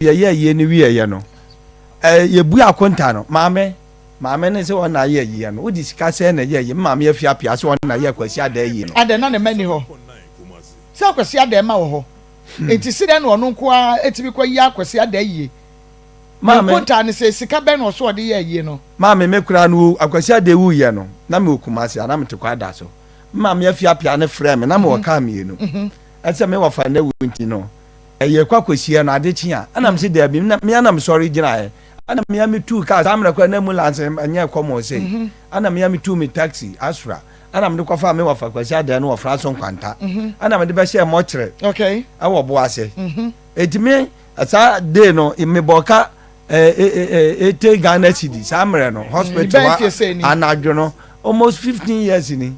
Yɛyɛ ayie no wieeɛ no, yɛbue akonta no, maame, maame no sɛ ɔna ayɛ ayie no, wode sika sɛn na ɛyɛ ayie? Me maame afi apea sɛ ɔna ayɛ Kwasi Adaa ayie no. Adɛn, na ne mma nni hɔ? Sɛ Kwasi Adaa mma wɔ hɔ, enti sedɛn na ɔno nko ara tumi kɔ yɛ Kwasi Adaa ayie? Ne nkontaa ne sɛ, sika bɛn na ɔso ɔde yɛ ayie no? Maame, me koraa no, Akwasi Adaa wuiɛ no, na mewɔ Kumasi a, na mete Kwada so. Me maame afi apea no frɛɛ me, na mewɔ kaa mmienu. Ɛsɛ me wɔfa no awu nti no, Yɛkɔ akɔhyia no, ade kye a, ɛna mese daabi, me ara na mesɔre gyinaeɛ, ɛna me ara metuu kaa, saa mmerɛ koraa na ambulance nyɛ common sei, ɛna me ara metuu me taxi, Astra, ɛna mede kɔfaa me wɔfa Kwasi Adɛɛ no wɔ Franso Nkwanta, ɛna mede bɛhyɛɛ mɔkyerɛ ɛwɔ Boase. Enti me, saa day no, mebɔɔ ka 80 Ghana cedi, saa mmerɛ no, hospital hɔ anadwo no, almost 15 years ni,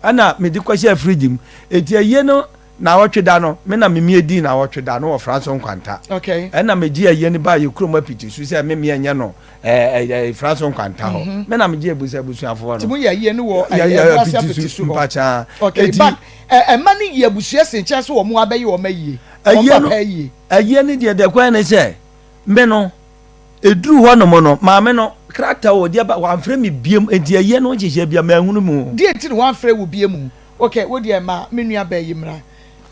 ɛna mede kɔhyɛɛ fridge mu, enti ayie no, Naawɔtwe da no, me na memie dii naawɔtwe da no wɔ Franso Nkwanta. Okay. Ɛna megye ayie no baa yɛ kurom apiti so sɛ me meɛ nyɛ no ɛɛ ɛɛ Franso Nkwanta hɔ. Mm-hmm. Me na megye abusa abusuafoɔ no. Ti mo yɛ ayie no wɔ ɛɛ Ɛbuase apiti so hɔ. Mpakyɛw. Okay, but ɛma no yɛ abusua sen kyɛn sɛ wɔn abɛyɛ wɔn ayie. Wɔn papa ayie. Ayie no deɛ deɛ kwan ne sɛ me no eduru hɔ nom no maame no krataa wɔ deɛ ba wɔamfrɛ me biem nti ayie no nhyehyɛ bia manhunu mu. Deɛ nti na wɔamfrɛ wo biem? Ok wo deɛ ma me nua baa yi mmra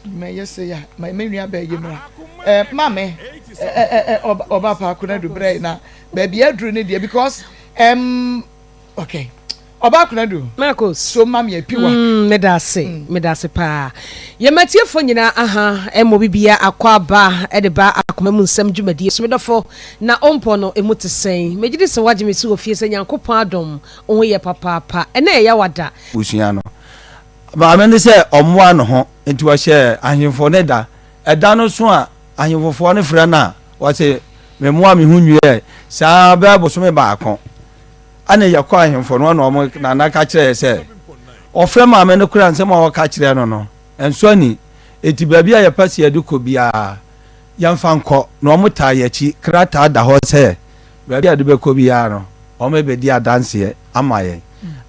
ma yɛ sei a ma me nua baa yi mmra eh, ma me eh, eh, eh, ɔba paako na du brɛ na baabi aduru ne deɛ because um, ok ɔba akona du Marcos so ma me api wa mm, meda ase mm. meda ase paa yɛmatiefo nyinaa aha ɛmmɔ bibia akɔ aba ɛde ba akoma mu nsɛm dwumadie so medɔfo na ɔmpɔ no ɛmu te sɛn megye di sɛ woagye me so wɔ fie sɛ Nyankopɔn adom wo ho yɛ papaapa ɛnɛ ɛyɛ wada Busua no. Maame no sɛ ɔmmoa ne ho nti ɔhyɛɛ ahemfo no da. Ɛda no so a ahemfofoɔ no frɛ no a, ɔse memmoa me ho nwiɛɛ. Saa bɛyɛ bosome baako ɛna yɛkɔ ahemfo no hɔ na wɔn nana ka kyerɛɛ sɛ ɔfrɛ maame no koraa nsɛm a ɔka kyerɛ no no ɛnsɔ ani. Enti baabi a yɛpɛ sɛ yɛde kɔ biara yɛmfa nkɔ na wɔn taa yɛn akyi. Krataa da hɔ sɛ baabi a yɛde bɛkɔ biara no wɔbɛdi adanseɛ ama yɛn.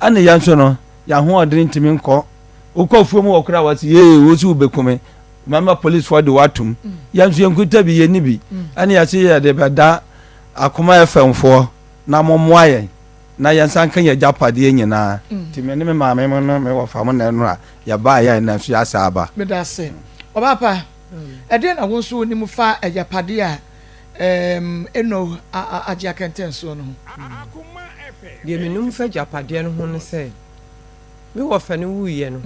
Ɛne yɛn nso no, yɛn ahoɔdene ntumi nkɔ. Wokɔ afuom hɔ koraa wɔse yee wo so wobɛku me. Mɛma policefoɔ de wo atom. Yɛn nso yɛnkuta bi, yɛnni bi. Ɛne yɛse yɛde bɛda Akoma FM foɔ na mommoa yɛn na yɛnsa nka yɛn agyapadeɛ nyinaa. Nti me ne me maame mo ne me wɔfa mo na ɛnora yɛbaeɛ a ɛnnɛ nso yɛasa aba. Meda ase. Ɔbaapa, ɛdeɛn na wo nso wonim fa agyapadeɛ a Enoh agye akɛntɛnsoɔ no ho? Deɛ menim fa agyapadeɛ no ho ne sɛ, me wɔfa no wuiɛ no,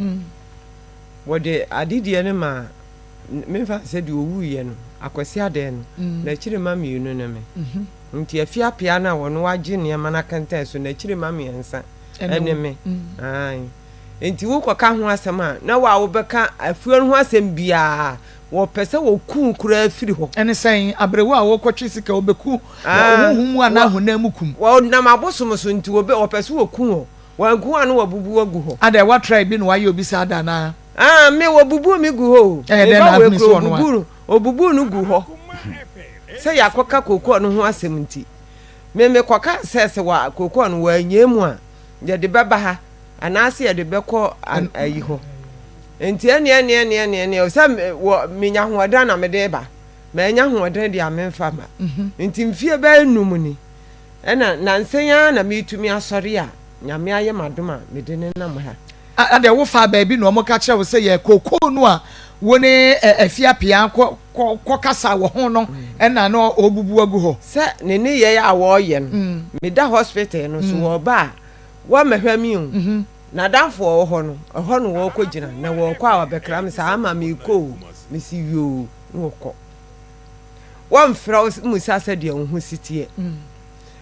wɔde adedie no maa, memfa no sɛ deɛ ɔwuiɛ no, Akwasi Adɛɛ no, n'akyiri mma mmienu ne me. Nti Afie Apea no a ɔno wagye nneɛma no akɛntɛn so, n'akyiri mma mmiɛnsa ne me. Aane. Nti wokɔka ho asɛm a, na wo a wobɛka afuo no ho asɛm biara, Wɔpɛ sɛ wɔku wo koraa firi hɔ. Ɛne sɛn? Aberewa a ɔrekɔtwe sika, ɔbɛku wɔ honhom mu anaa honam mu kum? Wɔnam abosom so nti, wɔpɛ sɛ wɔku wo. Wɔanku wo a na wɔabubu wo agu hɔ. Adɛn, woatra bi na wɔayɛ obi saa da anaa? Ah, me, wɔbubuu me gu hɔ o. Ɛyɛ Me dɛn ba na wei ahunu sɛ koraa, ɔno a? wɔbubuu no, wɔbubuu no gu hɔ sɛ yɛakɔka kookoo no ho asɛm nti. Me, mekɔkaa sɛ, sɛ wɔ kookoo no wɔanyɛ mu a, yɛde bɛba ha. Anaase yɛde bɛkɔ ayi hɔ. Nti ɛneɛ ɛneɛ ɛneɛ ɛneɛ ɛneɛ sɛ wɔ menya ahoɔden na mede ba. Manya ahoɔden deɛ a memfa ma. Mhm. Nti mfie bɛyɛ num ni. Ɛna nansa yi ara na metumi asɔre a Nyame ayɛ m'adom a mede ne nam ha. Adeɛ wofaa baabi na wɔka kyerɛ wo sɛ yɛ kookoo no a wo ne Afie Appiah kɔ kɔ kɔ kasa wɔ ho no ɛna na ɔrebubu agu hɔ. Sɛ ne nneyɛe a wɔreyɛ no, meda hospital no so wɔba a Wɔammɛhwɛ me o. N'adamfo a ɔwɔ hɔ no, ɛhɔ na wɔrekɔgyina, na wɔrekɔ a wɔabɛkra me saa, ama merekɔ o, mese yoo, na wɔkɔ. Wɔmfrɛ wo mmisa sɛdeɛ wo ho si teɛ.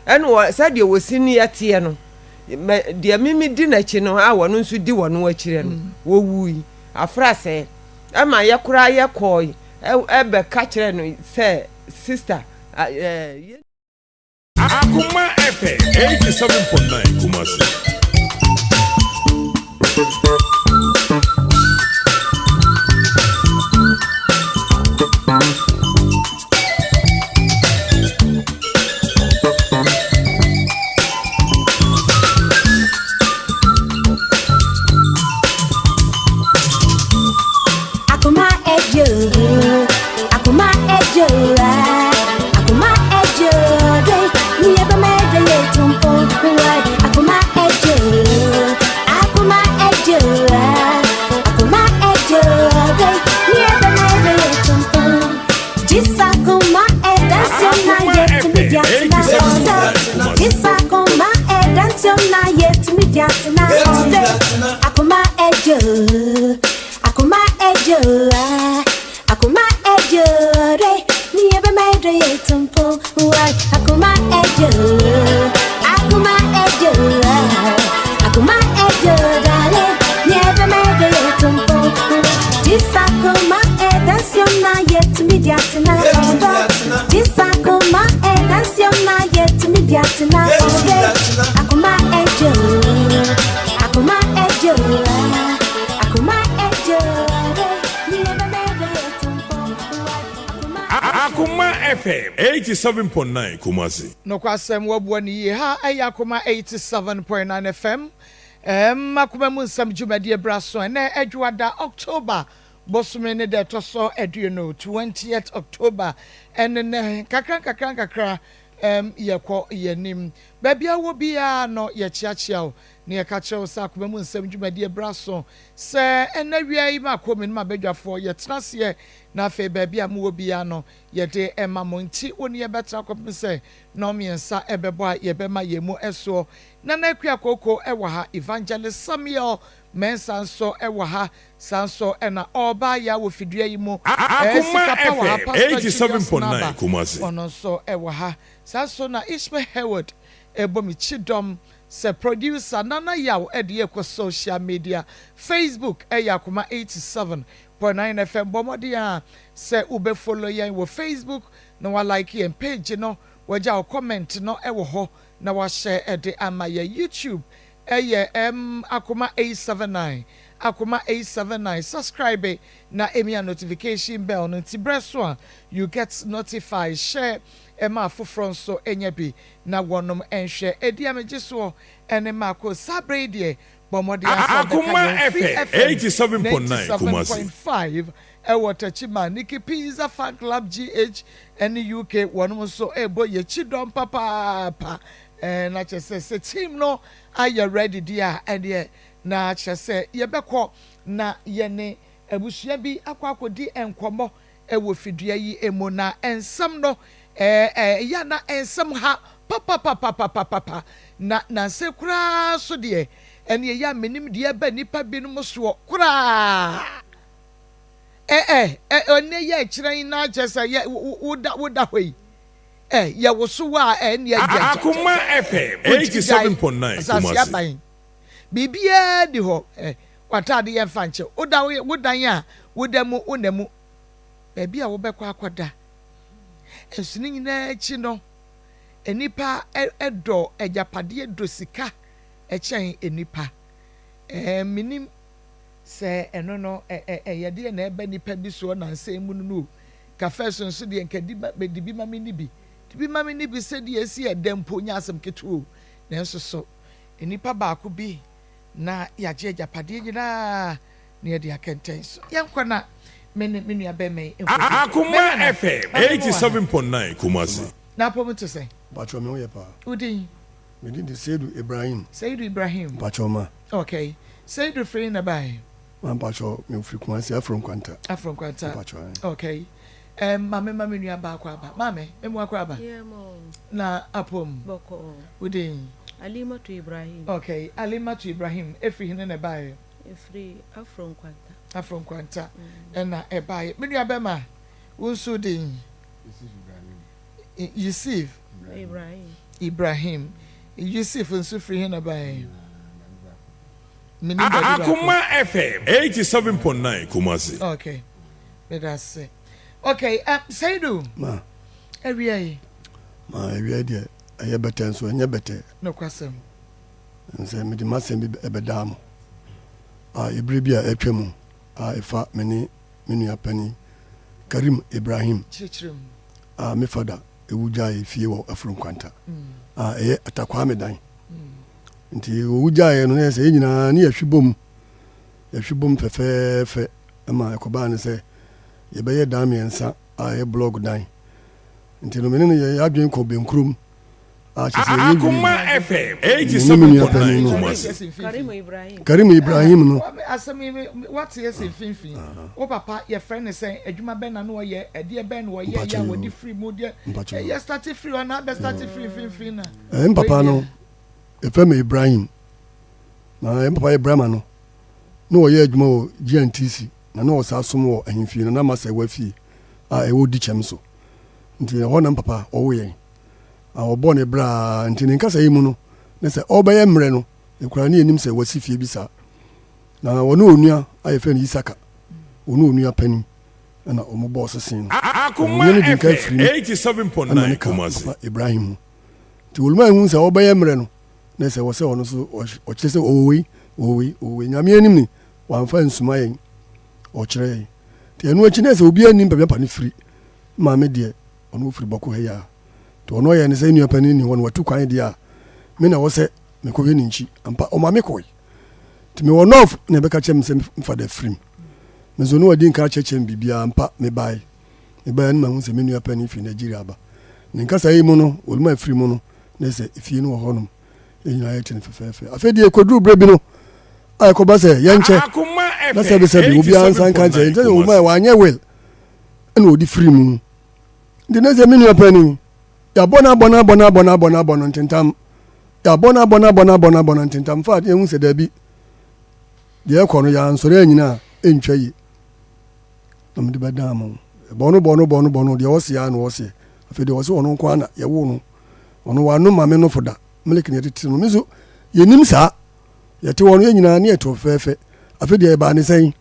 Ɛna wɔ sɛdeɛ wɔsi ne yɛteɛ no, deɛ me medi n'akyi no a wɔno nso di wɔn akyirɛ no, wɔwui. Afra sɛ, ɛma yɛ koraa yɛkɔe ɛbɛka kyerɛ no sɛ, sista, yɛ. Akoma FM 87.9 Kumasi. Akoma ejo, akoma ejo. Akoma FM 87.9 Kumasi. Akoma ejo, akoma ejo, akoma ejo, re ni ebe ma ejo ye tumpo, why? Akoma ejo, akoma ejo, akoma ejo, darling, ni ebe ma ejo ye tumpo. This akoma edansio na yet mi diatina odo. This akoma edansio na yet mi diatina odo. Akoma ejo, akoma ejo, akoma ejo, ni ebe ma ejo ye tumpo, why? Akoma FM 87.9 Kumasi. Nokwasɛm waboa no yie. Ha ɛyɛ Akoma 87.9 FM. Ɛm akoma mu nsɛm dwumadie bra so ɛnɛ Adwoada October bosome ne da ɛtɔ so 20, 20th October ɛne nɛ. Nkakra nkakra nkakra yɛkɔ yɛnim. Baabi a wɔ biara no yɛkyeakyea wo na yɛka kyerɛ wo sɛ akoma mu nsɛm dwumadie bra so sɛ ɛnɛ wia yi ma akɔ mi no ma badwafoɔ yɛtena aseɛ na afei baabi a mowɔ biara no yɛde ɛma mo nti wo ne yɛbɛtena kɔpem sɛ 3:30 ɛbɛbɔ a yɛbɛma yɛn mu ɛsoɔ. Nana Akua Koko ɛwɔ ha, Evangelist Samuel Mensah nso ɛwɔ ha, saa nso ɛna ɔbaa yɛ wɔ fidua yi mu Akoma Sikapa wɔ ha, FM Pastor Julius 87.9 Naba Kumasi. ɔno nso ɛwɔ ha, saa nso na Ishmael Heward ɛbɔ me kyidɔm sɛ producer. Nana Yaw ɛde yɛ kɔ social media, Facebook ɛyɛ Akoma 87.9 FM. Bɔ mmɔden a sɛ wobɛ follow yɛn wɔ Facebook na wa like yɛn page no, wɔgya wo comment no ɛwɔ hɔ na wahyɛ ɛde ama yɛ. YouTube ɛyɛ Akoma 879, Akoma 879. Subscribe na emia notification bell no nti brɛ so a you get notified. Share ɛma afoforɔ nso ɛnya bi na wɔnom ɛnhwɛ. Edi amegye soɔ ɛne maako saa bere yi deɛ bɔ mmɔden asɛ ɔbɛka Akoma yɛn Free FM 87.9 Kumasi. 97.5 ɛwɔ Tachima. Nikki Pizza Fan Club GH ɛne UK wɔnom nso ɛrebɔ yɛkyi dɔm papaapa na kyerɛ sɛ team no ayɛ ready deɛ a ɛdeɛ na kyerɛ sɛ yɛbɛkɔ na yɛne abusua bi akɔ akɔdi nkɔmmɔ ɛwɔ fidua yi mu na nsɛm no ɛɛ ɛyɛ na nsɛm ha papapapapapapa na nanse koraa so deɛ ɛne ɛyɛ a menim deɛ ɛbɛ nipa binom soɔ koraa ɛ ɛ ɛ ɛnɛ yɛ ɛkyerɛ na kyerɛ sɛ yɛ woda woda hɔ yi ɛ yɛwoso a ɛne ɛgya Akoma FM 87.9 asase Kumasi. Aban biribiara di hɔ ɛ wataade yɛ mfa nkyɛw woda wodan a woda mu wona mu baabi a wobɛkɔ akɔda nso ne nyinaa akyi no nipa ɛdɔ agyapadeɛ dɔ sika ɛkyɛn nipa. Minim sɛ ɛno no ɛ ɛ ɛyɛ deɛ na ɛbɛ nipa bi soɔ nansa mu no no kafe so nso deɛ nka di ma di bi ma mi ni bi di bi ma mi ni bi sɛdeɛ esi ɛdɛ mpo nyɛ asɛm ketewa o, nanso so nipa baako bi na yagye agyapadeɛ nyinaa na yɛde akɛntɛn so. Yɛnkɔ na me ne me nua bɛrima yi nkɔ. Akoma FM 87.9 Kumasi. Na apɔm te sɛ? Mpakyɛ, me ho yɛ paa. Wodin? Medin de Seidu Ibrahim. Seidu Ibrahim. Mpakyɛ ma. Okay, Seidu firi na bae? Ma mpakyɛ, mefiri Kumasi, Afro Nkwanta. Afro Nkwanta. Mpakyɛ. Okay, maame ma me nua baako aba. Maame memu akɔ aba. Yeah, mo. Na apɔm? Bɔkɔ. Wodin? Alimatu Ibrahim. Okay, Alimatu Ibrahim efiri hene na ɛbaeɛ? Efiri Afro Nkwanta. Afro Nkwanta ɛna ɛbaeɛ. Me nua bɛma wo nso din? Yusuf Ibrahim. Ibrahim. Yusuf nso firi hene na ɛbaeɛ? Menim baabi baako. Akoma FM 87.9 Kumasi. Okay, meda ase. Okay, Seidu. Ma. Awia yi? Ma awia deɛ ɛyɛ bɛtɛ nso ɛnyɛ bɛtɛ. Nokwasɛm. Sɛ mede m'asɛm bi ɛbɛdaa mo a ɛberɛ bi a ɛtwa mu a ɛfa me ne me nua pani Karim Ibrahim Kyerɛkyerɛ mu. a me fada ɛwu gyaeɛ fie wɔ Afro Nkwanta a ɛyɛ Atakwame dan nti wɔwu gyaeɛ no na yɛ sɛ yɛn nyinaa ne yɛhwe bom, yɛhwe bom fɛfɛɛfɛ ma ɛkɔbaa ne sɛ yɛbɛyɛ dan mmiɛnsa a ɛyɛ block dan nti no mene no yɛ adwene kɔ benkurom. A kyerɛ sɛ yɛnyɛ Akoma wie. FM Me ne me nua panin 87.9 no. Kumasi. Karim Ibrahim. Karim Ibrahim no. Asɛm yi wate ase mfimfini. Wo papa yɛfrɛ no sɛn? Adwuma bɛn na na ɔyɛ? Ɛdeɛ bɛn na ɔyɛ yɛ a wɔde firi mu deɛ? Yɛ starte firi hɔ na abɛ starte firi mfimfini na. Me papa no yɛfrɛ no Ibrahim. Na me papa Ibrahim no na ɔyɛ adwuma wɔ GNTC na na ɔsaa som wɔ ahemfie no na Masɛwa fie a ɛwɔ Dikyɛm so. Nti ɛhɔ na me papa ɔwo yɛn. Na ɔbɔɔ ne bra ara nti ne nkasa yi mu no, ne sɛ ɔrebɛyɛ mmerɛ no, koraa ne yɛnim sɛ wasi fie bi saa. Na ɔne onua a yɛfrɛ no Isaka, ɔne onua panin na wɔn bɔɔ sese no. Na onua no di nka firi mu ɛna ne ka papa Ibrahim ho. Nti Oluma ehu sɛ ɔrebɛyɛ mmerɛ no, na sɛ wɔ sɛ ɔno nso ɔkyerɛ sɛ ɔwɔ wei, ɔwɔ wei, ɔwɔ wei. Nyame anim ni, wamfa ansuma yɛn, ɔkyerɛ yɛn. Nti ɛno akyi na sɛ obiara nnim baabi apa no firi. Maame deɛ, ɔno ɔfiri Bɔko ha yi ara. Nti ɔno ɔyɛɛ ne sɛ nua panin nni hɔ no watu kwan deɛ a, me na ɛwɔ sɛ mekɔhwɛ ne nkyi. Ampa, ɔma me kɔe. Nti mewɔ North na ɛbɛka kyerɛ me sɛ mfa da firim. Me nso na wadi nka akyerɛkyerɛ me biribiara. Ampa, mebae. Mebaeɛ no mahu sɛ me nua panin firi Nigeria aba. Ne nkasa yi mu no, wɔluma afiri mu no, na ɛsɛ efie no wɔ hɔnom. Yɛn nyinaa yɛte no fɛfɛɛfɛ. Afei deɛ ɛkɔduru berɛ bi no, a ɛkɔba sɛ yɛnkyɛ na sɛbesɛbe obiara nsa nka nkyerɛ yɛn. Nti sɛ wɔluma wanyɛ will ɛna ɔde firi mu. Nti ne sɛ me nua panin, yɛabɔ no abɔ no abɔ no abɔ no abɔ no abɔ no ntentam. Yɛabɔ no abɔ no abɔ no abɔ no abɔ no ntentam. Fa yɛhu sɛ daabi, deɛ ɛkɔ no yɛansɔre anyina a ɛntwa yie. Na mede bɛdaa mo. Bɔ no bɔ no bɔ no bɔ no deɛ ɔseɛ ara na ɔseɛ. Afei deɛ ɔse ɔno nko ara na yɛwoo no. Ɔno wano maame nofo da. Milk na yɛde tete no. Me nso yɛnim saa. Yɛte hɔ no yɛn nyinaa ne yɛte hɔ fɛfɛɛfɛ. Afei deɛ ɛbaa ne sɛn?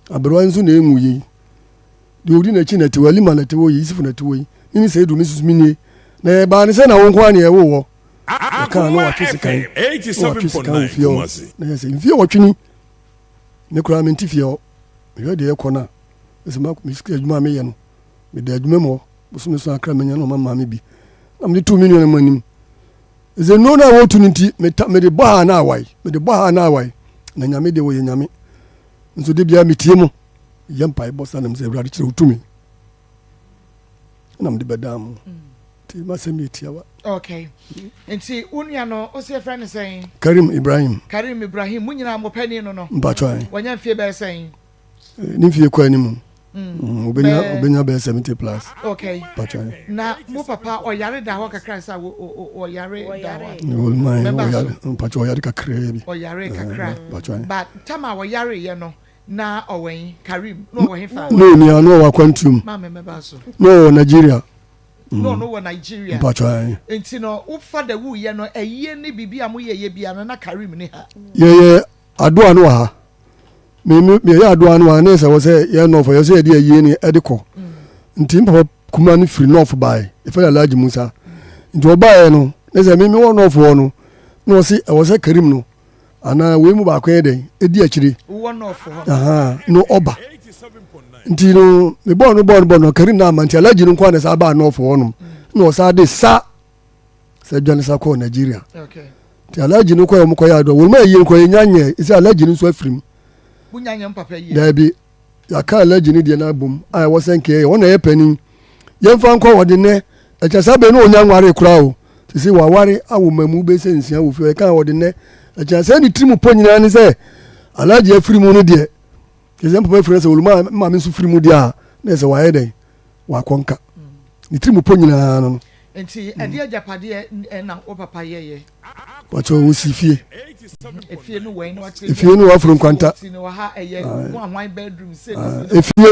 Aberewa nso na ɛnwu yei. Deɛ ɔdi n'akyi na ɛte hɔ, Elima na ɛte hɔ yi, Yusuf na ɛte hɔ yi, mene Seidu, me nso menie. Na ɛbaa ne sɛ na wo nko ara na yɛwoo wɔ. Yɛkaa na watwe sekan, na watwe sekan wɔ fie hɔ. Na yɛ sɛ mfie wɔtwe ni, me koraa mente fie hɔ. Mehwɛ deɛ ɛkɔ no a, ɛsɛ ma me sika adwuma a meyɛ no, meda adwuma mu hɔ, bosome so akra manya na ɔma maame bi. Na mede too me nuanom anim. Ɛsɛ nnuro no a wɔtu no nti, mede bɔ ha na awae, mede bɔ ha na awae. Na Nyame deɛ wɔyɛ Nyame. Nso de biara metie mo. Meyɛ mpaebɔ saa na mesɛ Awurade kyerɛ wo tumi na mede bɛdaa mo nti masɛm yɛ tiawa. Okay. Nti wo nua no wo sɛ yɛfrɛ no sɛn? Karim Ibrahim. Karim Ibrahim mo nyinaa mo panin no no. Mpakyɛ ae. Wanya mfie bɛyɛ sɛn? Eh, ne mfie kɔ anim. Obenya obenya bɛyɛ 70 plus. Okay. Mpakyɛ ae. Na mo papa ɔyare da hɔ kakra sɛ ɔyare da hɔ. Ɔyare mpakyɛ ɔyare kakraa bi. Ɔyare kakra. Mpakyɛ ae. But tam a ɔyare yɛ no Na ɔwɔ he? Karim, na ɔwɔ hefa? Na ɔni ha, na ɔwɔ akwantuo mu. Maame mɛba so. Na ɔwɔ Nigeria. Na ɔno wɔ Nigeria. Mpatsɔ ayi. Nti no, wo fada wuiɛ no, ayie ne biribi a moyɛeɛ biara no, na Karim ni ha? Yɛyɛ adoa no wɔ ha. Me me yɛyɛ adoa no wɔ ha, na ɛsɛ wɔ sɛ yɛ nɔɔfo, yɛ sɛ yɛde ayie no ɛde kɔ. Nti mpapa kuma no firi nɔɔfo baeɛ, yɛfrɛ no Alhaji Musa. Nti ɔbaeɛ no, na sɛ me me wɔ nɔɔfo hɔ no, na ɔse ɛwɔ sɛ Karim no, anaa wei mu baako yɛ dɛn ɛdi akyire no ɔba nti no mebɔɔ no bɔɔ no bɔɔ no karim no ama nti alagye no nko a na saa baa nɔɔfo hɔnom na ɔsaa de sa sɛ dwane sa kɔɔ Nigeria nti alagye no kɔɛ ɔmo kɔyɛ adɔ wɔn mu ayie nkɔ yɛnya nyɛ ɛsɛ alagye no nso afirim daabi Yɛaka allergy no deɛ no abom a ɛwɔ sɛ nka yɛyɛ. Wɔn na ɛyɛ panin. Yɛmfa nkɔ wɔde nnɛ. Ɛkyɛ saa bere no ɔnya nwaree koraa o. Sisi waware awo mmamu bɛyɛ sɛ nsia wɔ fie. Yɛka wɔde nnɛ. Ɛkyɛ sɛ ne tirim pɔ nyinaa ne sɛ allergy afiri mu no deɛ. Kyɛ sɛ mpapa afiri no sɛ oluma maame nso firi mu deɛ a na ɛsɛ wayɛ dɛn wakɔ nka. Ne tirim pɔ nyinaa no no. Nti ɛde agyapadeɛ na wo papa yɛyɛ? Wɔkyɛ wɔ si fie. Efie no wɔ Efie no wɔ Afro Nkwanta. Efie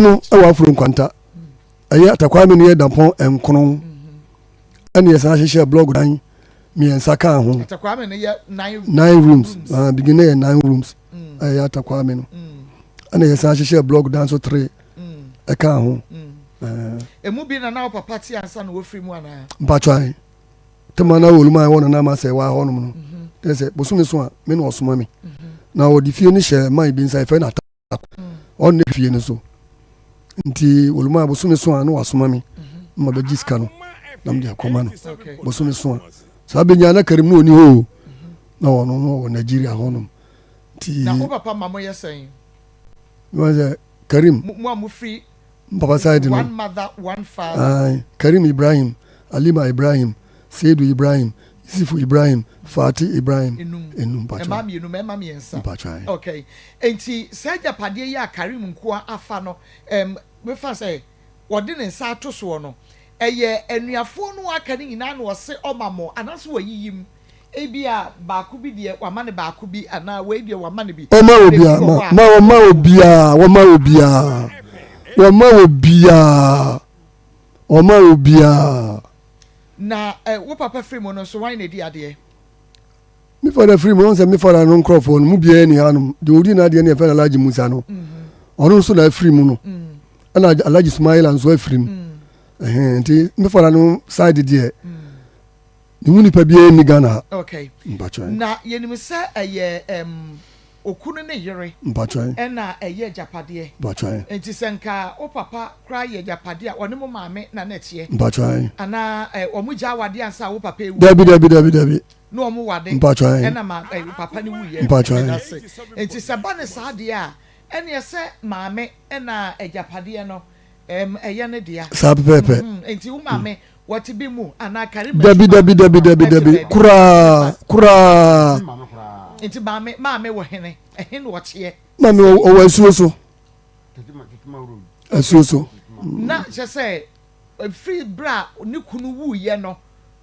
no wɔ Afro Nkwanta. Ɛyɛ Atakwame no yɛ dampɔn nkono. Ɛna yɛsan ahyehyɛ blɔg dan mmiɛnsa kaa ho. Atakwame no yɛ nine nine rooms. Begin no yɛ nine rooms. Ɛyɛ Atakwame no. Ɛna yɛsan ahyehyɛ blɔg dan so three ɛkaa ho. Emu bi na na wo papa te ansa na wofiri mu anaa? Mpatwa. Tema na wɔluma a ɛwɔ Nana Ama sɛ waa hɔnom no dɛ sɛ bosome so a me na ɔsoma me na ɔde fie no hyɛ man bi nsa yɛfrɛ no Atako ɔno ne fie no so nti wɔluma a bosome so a na wasoma me na ma bɛgye sika no na mede akɔma no bosome so a saa bɛnya na Karim no ɔni hɔ o na ɔno no wɔ Nigeria hɔnom nti na wo papa ma moyɛ sɛn? Sɛ Karim mo a mofiri Me papa side no. One mother, one father. Aye, Karim Ibrahim, Alima Ibrahim, Seidu Ibrahim, Isifu Ibrahim, Fati Ibrahim. Enum. Enum mpakyɛw. Mmaa mmienu, mmarima mmiɛnsa. Mpakyɛw ae. Okay. Enti saa agyapadeɛ yi a Karim nkoa afa no, ɛm, mefa sɛ wɔde ne nsa ato soɔ no, ɛyɛ anuafoɔ no a aka no nyinaa na ɔse ɔma mo anaasɛ wayiyim? Ebia baako bi deɛ wama no baako bi anaa wei deɛ wama no bi. Ɔma Ɛna ebi obiara, wɔ ma, hɔ a ma wɔma obiara, wɔma obiara, wɔma obiara, wɔma obiara. Na eh, wo papa firi mu no nso, hwan na edi adeɛ? Me fada firi mu, ɔn sɛ me fada no nkorɔfoɔ no mu biara ni hanom. Deɛ ɔdi n'adeɛ no yɛfrɛ no Alhaji Musa no. Ɔno nso na afiri mu no. Ɛna Alhaji Sumaila nso afiri mu. Ɛhɛn, nti me fada no side deɛ, ne ho nipa biara nni Ghana ha. Okay. Mpakyɛw. Na yɛnim sɛ ɛyɛ um, okunu ne yere Mpakyɛw. ɛna ɛyɛ agyapadeɛ. Mpakyɛw. Nti sɛ nka wo papa koraa yɛ agyapadeɛ a, ɔne mo maame na na ɛteɛ? Mpakyɛw. Anaa ɛ, wɔn gya awadeɛ ansa a wo papa ewu? Dabi dabi dabi dabi. Na wɔn wade Mpakyɛw. ɛna ma ɛ, wo papa no wuiɛ. Mpakyɛw. Meda ase. Nti sɛ ɛba no saa deɛ a, ɛneɛ sɛ maame ɛna agyapadeɛ no ɛm, ɛyɛ ne dea. Saa pɛpɛɛpɛ. Mhm. Nti wo maame Wɔte bi mu anaa Karima Dabi adwuma dabi dabi dabi ɛte dabi baabi. koraa koraa. Nti maame maame wɔ hene ɛhe na ɔteɛ? Maame ɔwɔ asuo so asuo so. Na kyerɛ sɛ ɛfiri berɛ a ne kunu wuiɛ no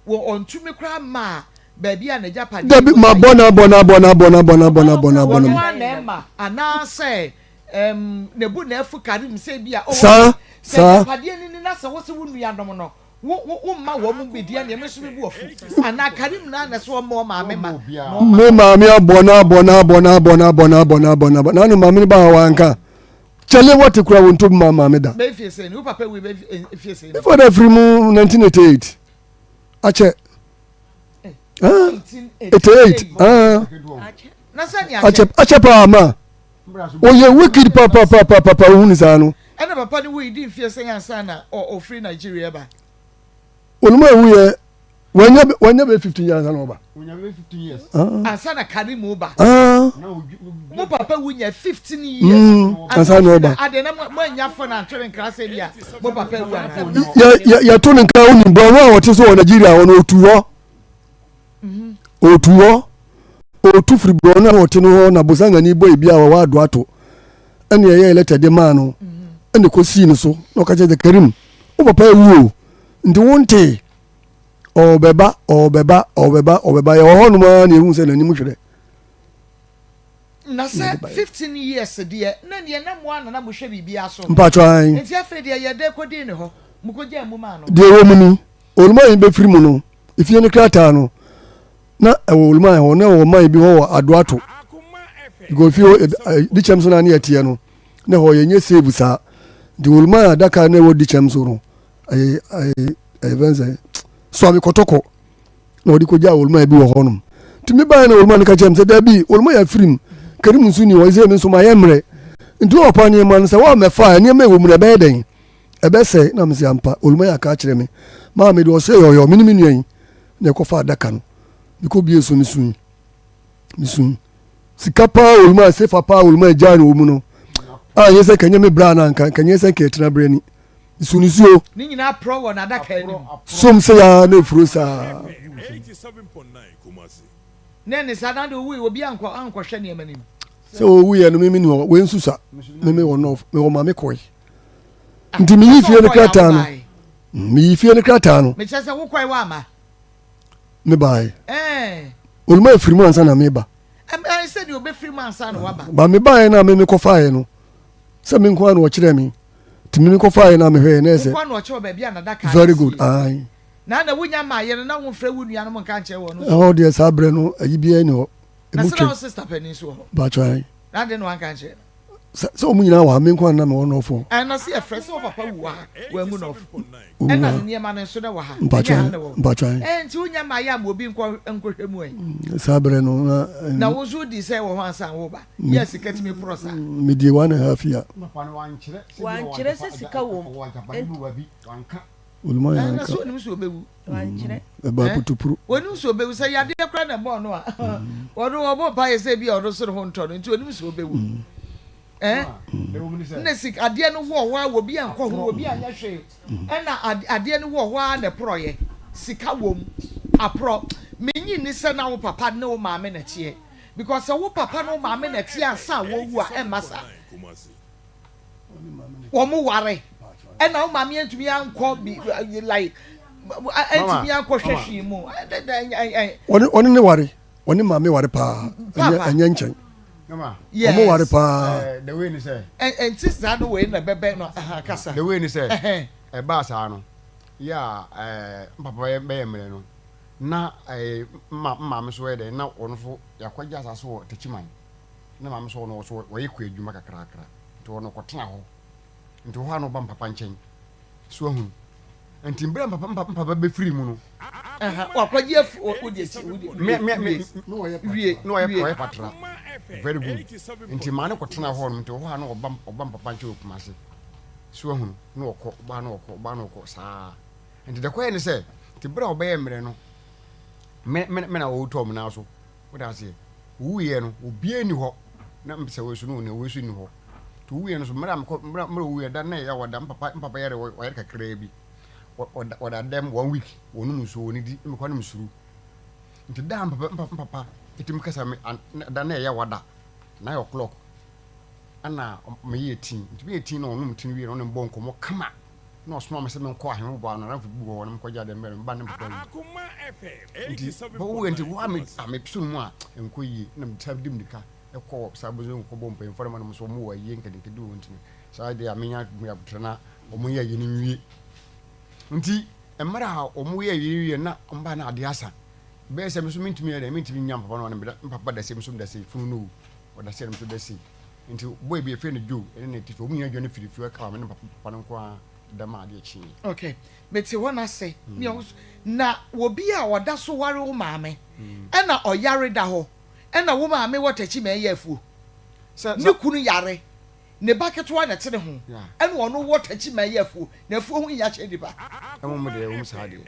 wɔ ɔntumi koraa mmaa baabi a n'agyapadeɛ Dabi wɔ ma bɔ na bɔ na bɔ na bɔ na bɔ na bɔ na bɔ na bɔ Ɔno na. ara na ɛma anaasɛ ɛm ne bo na afu Karim sɛ bi a oh Saa okay sɛ saa. agyapadeɛ no ni na sɛ wo se wo nuanom no Wo wo wo mma wɔn mu bedi ɛneɛ me nso me bo afu anaa Karim naa na ɛsɛ ɔmma ɔmaame ma na ɔma. Me maame abɔ no abɔ no abɔ no abɔ no abɔ no abɔ no abɔ no abɔ n'ano maame no ba ha wanka kyɛle wɔte kura wɔn ntobi ma maame da. Bɛyɛ fie sɛn ni wo papa wui bɛyɛ fie sɛn ni. Me father firi mu 1988 akyɛ. Ah, 88 ah. Akyɛ akyɛ paa ma oyɛ wicked papapapapa ohun saa no. Ɛna papa no wui di mfie sɛn ansa na ɔfiri Nigeria ba? Oluma ewu yɛ wanya wanya bɛ 15 years ansa na ɔba. Ansa na Karimu ba. Mo papa wu nya 15 years. Ansa na ɔba. Ade na mo anya fo na antwere nkra sɛ bi a mo papa wu ana. Yɛ yɛ yɛto ne nka wonim borɔno a wɔte so wɔ Nigeria hɔ no otu hɔ. Otu hɔ. Otu firi borɔno a wɔte no hɔ na bosangani bɔ ebi a wɔwɔ ado ato. Ɛne ɛyɛ lɛtɛ de maa no. Ɛne kɔsii no so na ɔka kyerɛ sɛ Karim wo papa awu o nti wontee. Ɔrebɛba, ɔrebɛba, ɔrebɛba, ɔrebɛba. Yɛwɔ hɔnom ara na yɛhu sɛ n'anim hwerɛ. Na sɛ 15 years deɛ, na neɛ na mo ara na na mohwɛ biribiara so. Mpakyɛ ae. Nti afei deɛ yɛ dɛ kɔdii ne hɔ? Mokɔgyaa mu maa no? Deɛ ɛwɔ mu ni, Oluman bɛfiri mu no, efie no krataa no, na ɛwɔ Oluman hɔ, na ɛwɔ man bi hɔ wɔ Adoato. Because fie hɔ, Dikyɛm so na ne yɛteɛ no, na ɛhɔ yɛnyɛ save saa. Nti Oluman adaka na ɛwɔ Dikyɛm so no, ɛyɛ ɛyɛ ɛyɛ fɛn sɛ suame kɔtɔkɔ na ɔde kɔgya oluma bi wɔ hɔnom nti me baeɛ na oluma no ka kyerɛ me sɛ daabi oluma yɛ afirim karim nso ni hɔ sɛ me nso mayɛ mmerɛ nti wɔpa nneɛma no sɛ wɔammɛfa a nneɛma ɛwɔ mu no ɛbɛyɛ dɛn ɛbɛsɛe na mesɛ ampa oluma yɛ aka akyerɛ me maa mede ɔsɛ yɔyɔ me ne me nua yi na ɛkɔfa adaka no mekɔbie so mesui mesui sika paa oluma sefa paa oluma agyaa no wɔ mu no a nyɛ sɛ kanyɛ me bra no anka kanyɛ sɛ kɛtena berɛ ni Nsu nisuo. Ne nyinaa porɔ wɔ n'adaka anim. Som sɛ yaa na efuro saa. Ne ne saa na de owui obi ankɔ ankɔhwɛ nneɛma nim. Sɛ owu yɛ no mimi ni hɔ wei nso sa mimi wɔ nɔf mewɔ maame kɔe. Nti meyi fie no krataa no. Meyi fie no krataa no. Mekyerɛ sɛ wokɔe wɔ ama. Me bae. Oluma efiri mu ansa na meba. Ɛɛ sɛ deɛ obefiri mu ansa na waba. Ba me baeɛ na me mekɔfaeɛ no sɛ me nko ara na ɔkyerɛ me. Nti me mekɔfaeɛ na mehwɛeɛ na ɛsɛ. Wo nko ara na ɔkyerɛ wɔ baabi a n'adaka no Very good sie. ae. Na na wonya mmaeɛ no na womfrɛ wo nuanom nka nkyerɛ wɔn nso. Ɛhɔ deɛ saa berɛ no ayi biara nni hɔ. Na Emu sɛ na twam. wo sister panin nso wɔ hɔ. Mpakyɛ ae. Na adɛn na wanka ankyerɛ no? Sɛ sɛ wɔn nyinaa wɔ ha me nko ara na mewɔ nɔɔfoɔ. Ɛɛ na sɛ yɛfrɛ sɛ wo papa wu wɔ ha wanwu nɔɔfo. Owu Ɛna ha. ne nneɛma no nso na ɛwɔ ha. Mpakyɛ Ɛnyɛ ha ae na ɛwɔ. mpakyɛ ae. Ɛɛ nti wonya mmaeɛ ama obi nkɔ nkɔhwɛ mu ɛ. Saa berɛ no na. Na wo nso wodii sɛ wɔ hɔ ansa na woreba. Me Yɛ a sika tumi porɔ saa. medie one and a half year. Wankyerɛ sɛ sika wɔ mu. Oluma yɛ Ɛna anka. so onim sɛ obewu. Wankyerɛ. Ɛbaa Eh? putupuru. Onim sɛ obewu sɛ yadeɛ koraa na ɛbɔɔ no a. Ɔno ɔbɔ mpaeɛ sɛ ebi a ɔno so ne ho ntɔ no nti onim sɛ obewu. Eh? Na sika adeɛ no wɔ hɔ a obi ankɔ ho obi anyɛ hwee. Ɛna adeɛ no wɔ hɔ a na ɛporɔeɛ. Sika wɔ mu. Aporɔ. Mennye nni sɛ na wo papa ne wo maame na ɛteɛ because sɛ wo papa ne wo maame na ɛteɛ ansa a wɔrewu a ɛmma saa. Wɔn ware ɛna wo maame antumi ankɔ bi like antumi ankɔ hwɛ hwee mu. Wɔne wɔne ne ware wɔne maame ware paa ɛnyɛ ɛnyɛ nkyɛn. Wɔn ware paa. The way ni sɛ. Ɛnti saa no wei na ɛbɛbɛn no kasa. The way ni sɛ ɛbaa saa no yɛ a ɛɛ mpapa bɛyɛ mmerɛ no. Na ɛɛ mma maame so yɛ dɛ na ɔno nso yɛakɔgye asase wɔ Techiman na maame so ɔno nso ɔyɛ kua adwuma kakrakra nti ɔno ɔkɔtena hɔ nti hɔ a na ɔba mpapa nkyɛn so ahunu nti mmerɛ mpapa mpapa mpapa bɛfiri mu no wakɔgye afu wode asi wode me me me wie na ɔyɛ ɔyɛ patra very good nti maa ne kɔtena hɔ nom nti hɔ a na ɔba ɔba mpapa nkyɛn wɔ Kumase so ahunu na ɔkɔ ɔba na ɔkɔ ɔba na ɔkɔ saa. Nti deɛ ɛkɔyɛ ne sɛ, nti berɛ a wɔbɛyɛ mmerɛ no, me, me, me na wɔtɔɔ me nan so. Wote aseɛ? Wɔwuiɛ no, obiara nni hɔ. Na sɛ wei so no, na wei so nni hɔ. Nti wɔwuiɛ no so, mmerɛ a mekɔ, mmerɛ, mmerɛ wɔwuiɛ, da na ɛyɛ wɔda, mpapa, mpapa yare, wɔyare kakraa bi. Wɔda, wɔda dɛm one week, wɔnom nsuo, wɔnidi, na mekɔ na mesuru. Nti da a mpapa, mpapa, mpapa ɛtumi kasa me, da na ɛyɛ wɔda, 9 o'clock, ɛna meyɛɛ tii. Nti meyɛɛ tii na ɔnom tii no wie no, ɔne me bɔɔ nkɔmmɔ kama. na ɔsoma me sɛ menkɔ ahemmoboa ano, n'adamfo bi wɔ hɔ na menkɔgye ade mmrɛ no, meba ne papa wu. Nti bɛwo nti wo a me a meso no mu a ɛnkɔ yie na mesan di mirika kɔ saa bozo nkɔbɔ mpanyinfoɔ no ma no so wɔn wɔ ayie nketenkete wɔ nti no saa deɛ a menya abotire na wɔn yɛ ayie no nwie. Nti mmerɛ a wɔn yɛ ayie no wie na wɔn ba na adeɛ asa bɛyɛ sɛ me so mentumi yɛ dɛ mentumi nya mpapa no ɔne mpapa da sei me so da sei funu no ɔda sei na me so da sei. Nti boy bi yɛfrɛ no Joe ɛne ne tifi wɔn nyinaa dwane firi fie ɛka maame ne papa papa no nko ara da ma adeɛ kyeeɛ. Okay, mete hɔ no ase ne ɔwo na obi a ɔda so ware wo maame ɛna ɔyare da hɔ ɛna wo maame wɔ takyi ma ɛyɛ afuo ne kunu yare ne ba ketewa na ɛte ne ho ɛna ɔno wɔ takyi ma ɛyɛ afuo na afuo ho hia kyɛn nipa. Ɛmom deɛ ɛwom saa deɛ.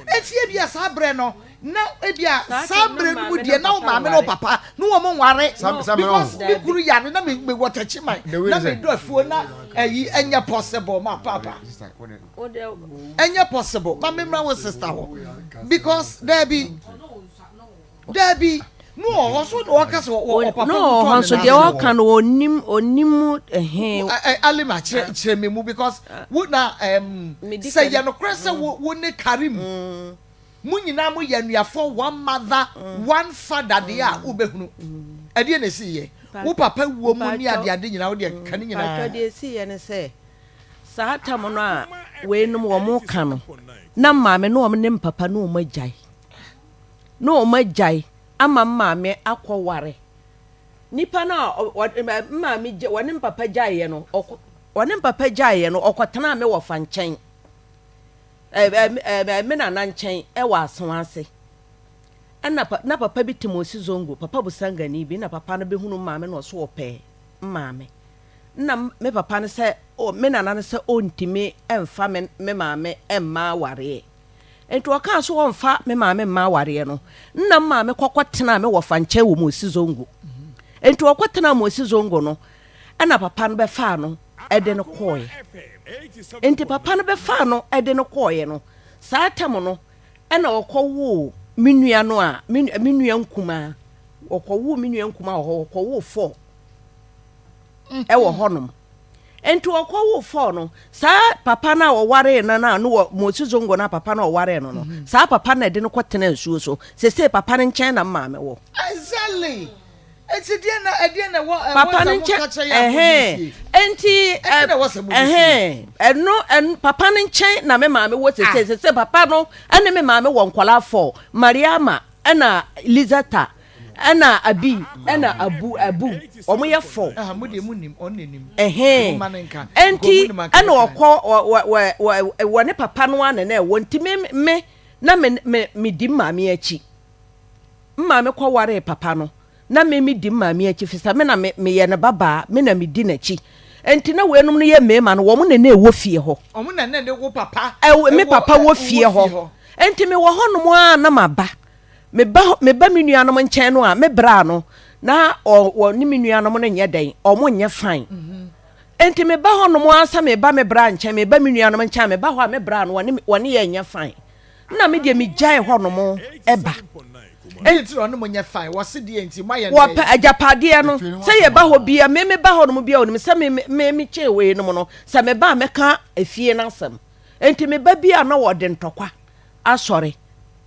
Enti ebia saa berɛ no na ebia saa berɛ no mu deɛ na wo maame ne wo papa ne wɔn nware because me kunu yare na me wɔ takyiman na me dɔ afuo na ɛyi ɛnyɛ possible ma papa ɛnyɛ possible ma me mmra wo sister hɔ because daabi. Dabi, no wɔ hɔ so na ɔka sɛ ɔpapa no wɔ hɔ nso deɛ ɔka no ɔnim ɔnim ɛhe. Alima kyerɛ kyerɛ me mu because wo na ɛm sɛ yɛ nokorɛ sɛ wo wo ne Karim mo nyinaa mo yɛ anuafoɔ one mother one father deɛ a wobɛhunu ɛdeɛ na ɛsi yɛ wo papa wuo mu ne adeade nyinaa wo deɛ ka ne nyinaa. Mpakyɛ deɛ ɛsi yɛ ne sɛ saa tam no a weinom wɔn ka no na maame no wɔn ne mpapa no wɔn agyae. na wɔagyae ama me maame akɔware. Nipa no a ɔ me maame gya wɔne me papa gyaeɛ no, ɔkɔ wɔne me papa gyaeɛ no, ɔkɔtenaa me wɔfa nkyɛn. Ɛ ɛ ɛ me nana nkyɛn wɔ Asoase. Ɛna pa na papa bi te Mosi Zongo, papa Busangani bi, na papa no bɛhunu me maame na ɔso ɔpɛ me maame. Na me papa no sɛ me nana no sɛ ɔntumi mfa me me maame mma awareɛ. Enti ɔkaa sɛ ɔmfa me maame mma awareɛ no, nna me maame kɔkɔ tenaa me wɔfa nkyɛn wɔ Mosi Zongo. Enti ɔkɔ tenaa Mosi Zongo no, ɛna papa no bɛfaa no de no kɔɔeɛ. Enti papa no bɛfaa no de no kɔɔeɛ no, saa tam no, ɛna ɔkɔwoo me nua no a, me nua nkumaa, ɔkɔwoo me nua nkumaa wɔ hɔ, ɔkɔwoo fɔɔ ɛwɔ hɔnom. Enti ɔkɔwoo fɔɔ no, saa papa no a ɔwaree no no a no wɔ Mosi Zongo no a papa no a ɔwaree no no, mhm. saa papa no na ɛde no kɔtena nsuo so. Sesei papa no nkyɛn na maame wɔ. Exactly. Enti deɛ na ɛdeɛ na ɛwɔ ɛwɔ papa no nkyɛn ɛhɛn enti ɛhɛn ɛno ɛno papa no nkyɛn na me maame wɔ sesei ah. sesei papa no ɛne me maame wɔ nkɔla fɔɔ Mariama ɛna Lizata. Ɛna abi ɛna abu abu wɔn yɛ fɔ. Ɛhɛn ɛnti ɛna ɔkɔ wɔ wɔ wɔ wɔ ne papa no ana na ɛwɔ nti me me na me me me di maame akyi maame kɔ waree papa no na me me di maame akyi fisɛ me na me me yɛ ne babaa me na me di n'akyi nti na weinom no yɛ mmarima no wɔn na na ɛwɔ fie hɔ. Wɔn na na ne wo papa. Ɛwɔ me papa wɔ fie hɔ nti me wɔ hɔ nom a na ma ba. Meba hɔ, meba me nuanom nkyɛn no a, me bra no, na ɔ, wɔne me nuanom no nyɛ dɛn, wɔn nyɛ fine. Enti meba hɔnom ara sɛ meba me bra nkyɛn, meba me nuanom nkyɛn a, meba hɔ a, me bra no, wɔne, wɔne yɛn nyɛ fine. Na me deɛ megyae hɔnom ba. Wɔpɛ agyapadeɛ no sɛ yɛba hɔ bia me meba hɔnom bia ɔnim sɛ me me me kyɛn wei nom no sɛ meba a mɛka efie no asɛm. Nti meba bi a na wɔde ntɔkwa asɔre.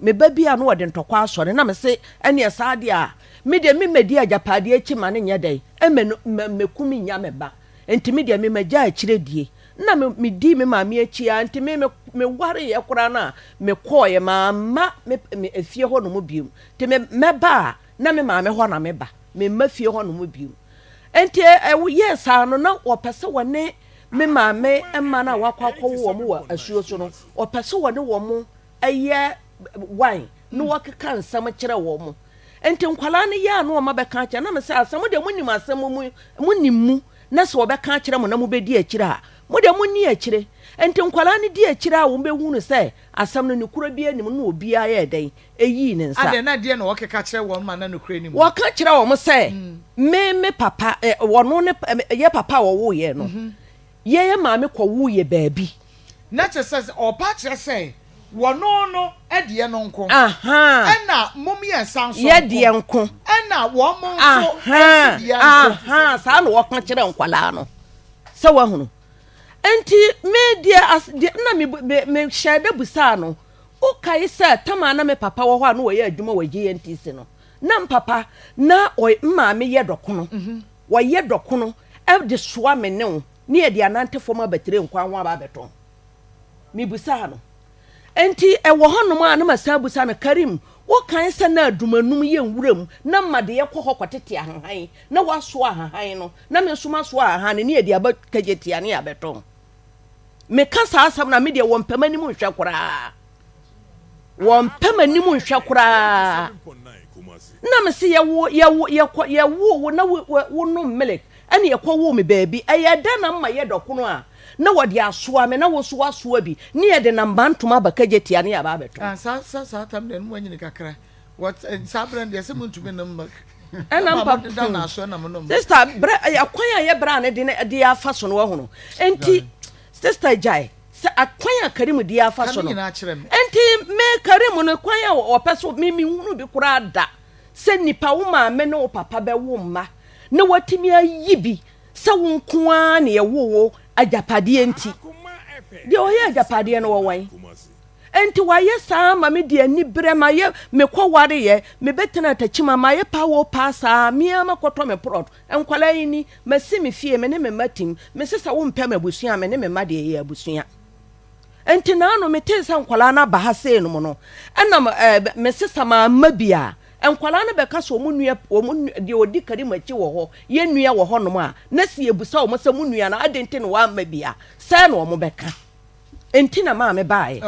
Meba bi a na wɔde ntɔkwa asɔre na mese ɛneɛ saa deɛ a me deɛ me mɛdi agyapadeɛ akyi ma no nyɛ dɛn ɛmɛ no mɛku me nya me ba. Nti me deɛ me magya akyire die. Nna me medii me maame akyi ara nti me me mewareeɛ koraa no a mekɔeɛ mamma me me efie hɔ nom bio. Nti me mɛba a na me maame hɔ na meba memma fie hɔ nom bio. Nti ɛyɛɛ saa no na wɔpɛ sɛ wɔne me maame mma no a wakɔ akɔwo wɔn wɔ asuo so no wɔpɛ sɛ wɔne wɔn yɛ wine na wɔkeka nsɛm kyerɛ wɔn. Nti nkwadaa no yɛ a na wɔn abɛka akyerɛ na me sɛ asɛm deɛ monim asɛm mu monim mu na sɛ wɔbɛka akyerɛ mo na mobɛdi akyire a, mo deɛ monni akyire. Enti nkwadaa no di akyire a wɔbɛhunu sɛ asɛm no nokorɛ biara nni mu no na obiara yɛɛ dɛn? Ɛyii ne nsa. Adɛn, na deɛn na wɔkeka kyerɛ wɔn ma na nokorɛ nni mu? Wɔka kyerɛ wɔn sɛ, Me, me papa, ɔno ne, yɛ papa a ɔwoo yɛn no, yɛn maame kɔwoo yɛn baabi. Na kyerɛ sɛ, ɔrepa akyerɛ sɛ wɔno no deɛ no nko, ɛna mo mmiɛnsa nso nko, deɛ nko, ɛna wɔn nso nso deɛ nko. Saa na wɔka kyerɛ nkwadaa no sɛ wahunu. Nti me deɛ as deɛ na me me me hyɛ da busaa no, wokae sɛ tam a na me papa wɔ hɔ a na wɔyɛ adwuma wɔ GNTC no, na mpapa na ɔy maame yɛ dɔkono, mhm. wɔyɛ dɔkono de soa me ne wo ne yɛde anante fam abatire nkwan ho aba abɛtɔn. Mibisaa no. Enti ɛwɔ hɔnom a na masan abisa no, Karim, wokae sɛ na adumanum yɛ nwuram na mma de yɛkɔ hɔ kɔtete ahahan na woasoa ahahan no na me nso masoa ahahan no ne yɛde aba Kejetia ne yɛabɛtɔn? Meka saa asɛm no a, me deɛ wɔmpɛ m'anim nhwɛ koraa. Wɔmpɛ m'anim nhwɛ koraa. Na mese yɛwo yɛwo yɛkɔ yɛwoo wo na wo wonom milk ɛna yɛkɔ woo me baabi. Ɛyɛ dɛn na mma yɛ dɔkono a na wɔde asoa me na wo nso woasoa bi ne yɛde nam bantoma aba Kejetia ne yɛaba abɛtɔn. Ah, saa saa saa tam deɛ no mo anyini kakra. What saa berɛ no deɛ sɛ montumi nom milk. Ɛna mpa sister brɛ ɛkwan a yɛ bra ne de ne de afa so no wahunu. Enti sister gyae. Sɛ akwan a Karim di afa so no. Enti me Karim no kwan a ɔpɛ so me menhunu bi koraa da sɛ nipa wo maame ne wo papa bɛwo mma na watumi ayi bi sɛ wo nko ara na yɛwo wo agyapadeɛ nti. Deɛ ɔyɛ agyapadeɛ no wɔwan. Enti wayɛ saa ma me de aniberɛ mayɛ mekɔ wareyɛ mebɛtena atakyima mayɛ paa wɔ paa saa me ara makɔtɔ me prɔt Nkwadaa yi ni, masi me fie, me ne me mma tim. Mese sɛ wompɛ m'abusua a, me ne me mma deɛ yɛyɛ abusua. Nti naano metee sɛ nkwadaa no aba ha sei nom no, ɛna eh, mese sɛ mamma bi a, nkwadaa no bɛka sɛ wɔn nua, wɔn deɛ ɔdi Karim akyi wɔ hɔ, yɛn nua wɔ hɔnom a, na sɛ yɛbusa wɔn sɛ mo nua no adɛn nti na wamma bi a, sɛɛ na wɔn bɛka. Enti na maame baeɛ.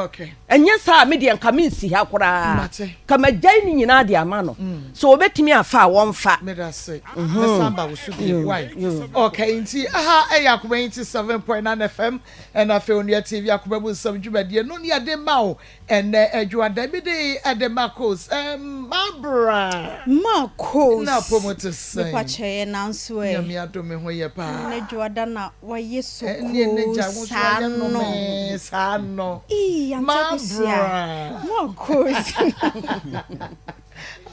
Ɛnyɛ saa a, me deɛ nka mensi ha koraa. Nka magyae ne nyinaa de ama no. Mm. Sɛ wɔbɛtumi afa a, wɔmfa. Medase. Mhm. Mɛsan ba wo so bio. Why? Okay, nti aha ɛyɛ Akoma yi nti 7.9 FM ɛna afei Onua TV Akoma mu nsɛm dwumadie no ne yɛde ma wo ɛnɛ adwuada bi de ɛde ma kos mabra. Ma kos. Na apɔ te sɛn. Mepa kyɛɛ nanso ɛ. Nyame adom me ho yɛ paa. Ɛnɛ dwoada na Wayɛ sokoo saa no. Saa no. Ii Auntie Akosua. Mo akos.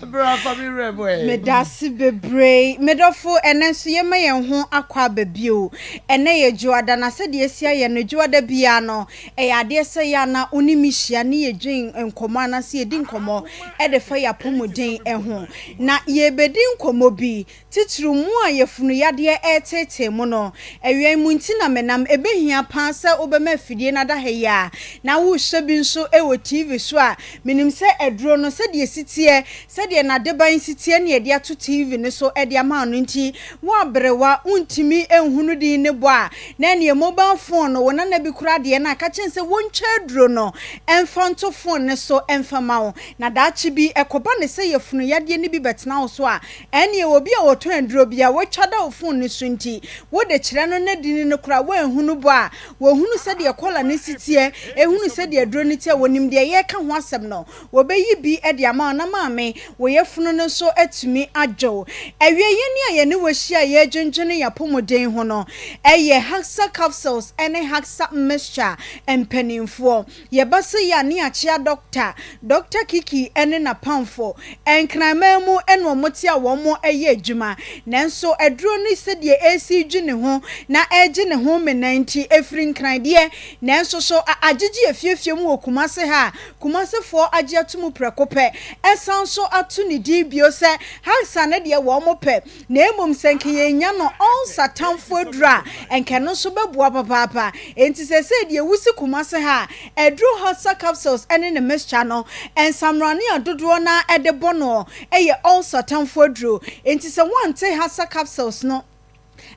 Bra fa me werɛ mu ɛ. Medase bebree. Medɔfo, ɛnɛ nso yɛma yɛn ho akɔ aba bio. Ɛnɛ yɛ Dwoada, na sɛdeɛ asi ayɛ no, Dwoada biara no, ɛyɛ adeɛ sɛ yɛ a na wo ne me hyia ne yɛdwen nkɔmmɔ anaasɛ yɛdi nkɔmmɔ de fa yɛn apɔmuden ho. Na yɛrebɛdi nkɔmmɔ bi. Titiriw mo a yafunu yadeɛ reteetee mo no, awia yi mo nti na menam. Ɛbɛhia paa sɛ wobɛma afidie no ada ha yi a na worehwɛ bi nso wɔ TV so a. Menim sɛ aduro no, sɛdeɛ ɛsi teɛ, sɛdeɛ n'adeban si teɛ na yɛde ato TV no so de ama wo no nti, wo aberewa, wontumi nhunu din ne bɔ a, na ɛneɛ mobile phone no, wo nana bi kura adeɛ no a, ka kyerɛ no sɛ wɔntwa aduro no mfa nto phone no so mfa ma wo. Na daakye bi, ɛkɔba no sɛ yafunu yadeɛ no bi bɛtena wo so a, Ɛnneɛ obi a ɔtɔn aduro bi a watwa da wo fon no so nti, wode kyerɛ no na dini no koraa woanhunu bɔ a, wɔhunu sɛdeɛ kɔla no si teɛ, ɛhunu sɛdeɛ aduro no teɛ, wɔnim deɛ yɛreka ho asɛm no, wɔbɛyi bi de ama wo na maame. Ae, wo yafunu no nso atumi adwo. Awiei yɛn a yɛne wo ahyia a yɛredwendwene yɛn apɔmuden ho no yɛ Haxa Capsules ne Haxa Mixture mpanimfoɔ. Yɛba sei a ne yɛakyea dɔkta, Dɔkta Kiki ne n'apamfo. Nkranman mu na wɔte a wɔyɛ adwuma. Nanso aduro no sɛdeɛ ɛresi redwi ne ho na ɛregye ne ho mena nti, ɛfiri Nkran deɛ, nanso so agyegye afiefie mu wɔ Kumase ha a Kumasefoɔ agye ato mu prɛko pɛ, ɛsan nso ato ne din bio sɛ Hausa no deɛ wɔn pɛ, na mmom sɛ nka yɛnya no Ulcer tamfo aduro a, nka ɛno nso bɛboa papaapa. Enti seesei deɛ wusi Kumase ha a, aduro Hausa capsules ne ne mixture no, nsamrane a dodoɔ no ara de bɔ noɔ yɛ ulcer tamfo aduro. Enti sɛ woante Hausa capsules no,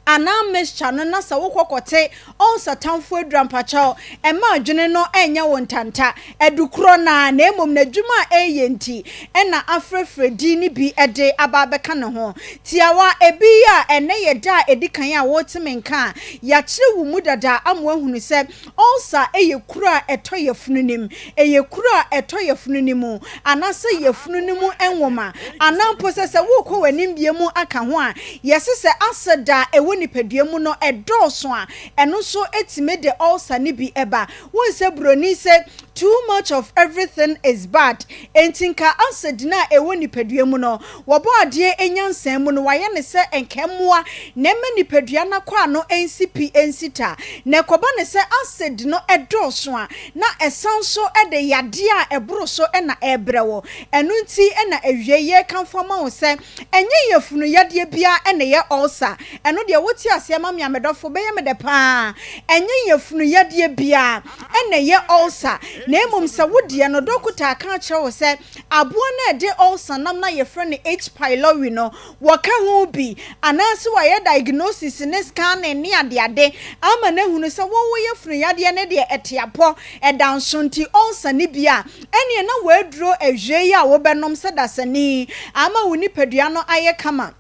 anaa mixture no na sɛ wokɔ kɔte ulcer tamfo aduru a mpakyɛw mma adwene no nyɛ wo ntanta. Adu korɔ no ara na mmom n'adwuma a ɛreyɛ nti na afrɛfrɛ din no bi de aba abɛka ne ho. Tiawa, ebi yi a ɛnnɛ yɛ da a ɛdi kan a worete me nka a, yɛakyerɛ wo mu dada ama woahunu sɛ Ulcer yɛ kuru a ɛtɔ yafunu no mu. Ɛyɛ kuru a ɛtɔ yafunu no mu anaasɛ yafunu no mu nwoma. Anaa mpo sɛ sɛ worekɔ w'anim bea mu aka ho a, yɛse sɛ acid a ɛwɔ nipadua mu no dɔɔso a, ɛno nso tumi de ulcer no bi ba. Wohu sɛ buroni se too much of everything is bad. Enti nka acid no a ɛwɔ nipadua mu no, Wɔbɔ adeɛ nyansa mu no, wɔayɛ no sɛ nka mmoa na ɛma nipadua no akwaa no nsi pi nsi ta. Na ɛkɔba no sɛ acid no dɔɔso a, na ɛsan nso de yadeɛ a ɛboro so na ɛrebrɛ wo. Ɛno nti na awiei yɛrekamfo ama wo sɛ, ɛnyɛ yafunu yadeɛ biara na ɛyɛ ulcer. Ɛno deɛ wote aseɛ ma me a, me dɔfo, bɛyɛ me dɛ pa ara. Ɛnyɛ yafunu yadeɛ biara na ɛyɛ ulcer, na mmom sɛ wo deɛ no, dɔkota aka akyerɛ wo sɛ Aboa no a ɛde ulcer nam no a yɛfrɛ no H. Pylori no, wɔka ho bi, anaase wɔayɛ diagnosis ne scanning ne adeade ama no ahunu sɛ wo wo yafunu yadeɛ no deɛ ɛte apɔ, ɛda nso nti ulcer no bi a, ɛneɛ na w'aduro awiei a wobɛnom sɛ dasani ama wo nipadua no ayɛ kama.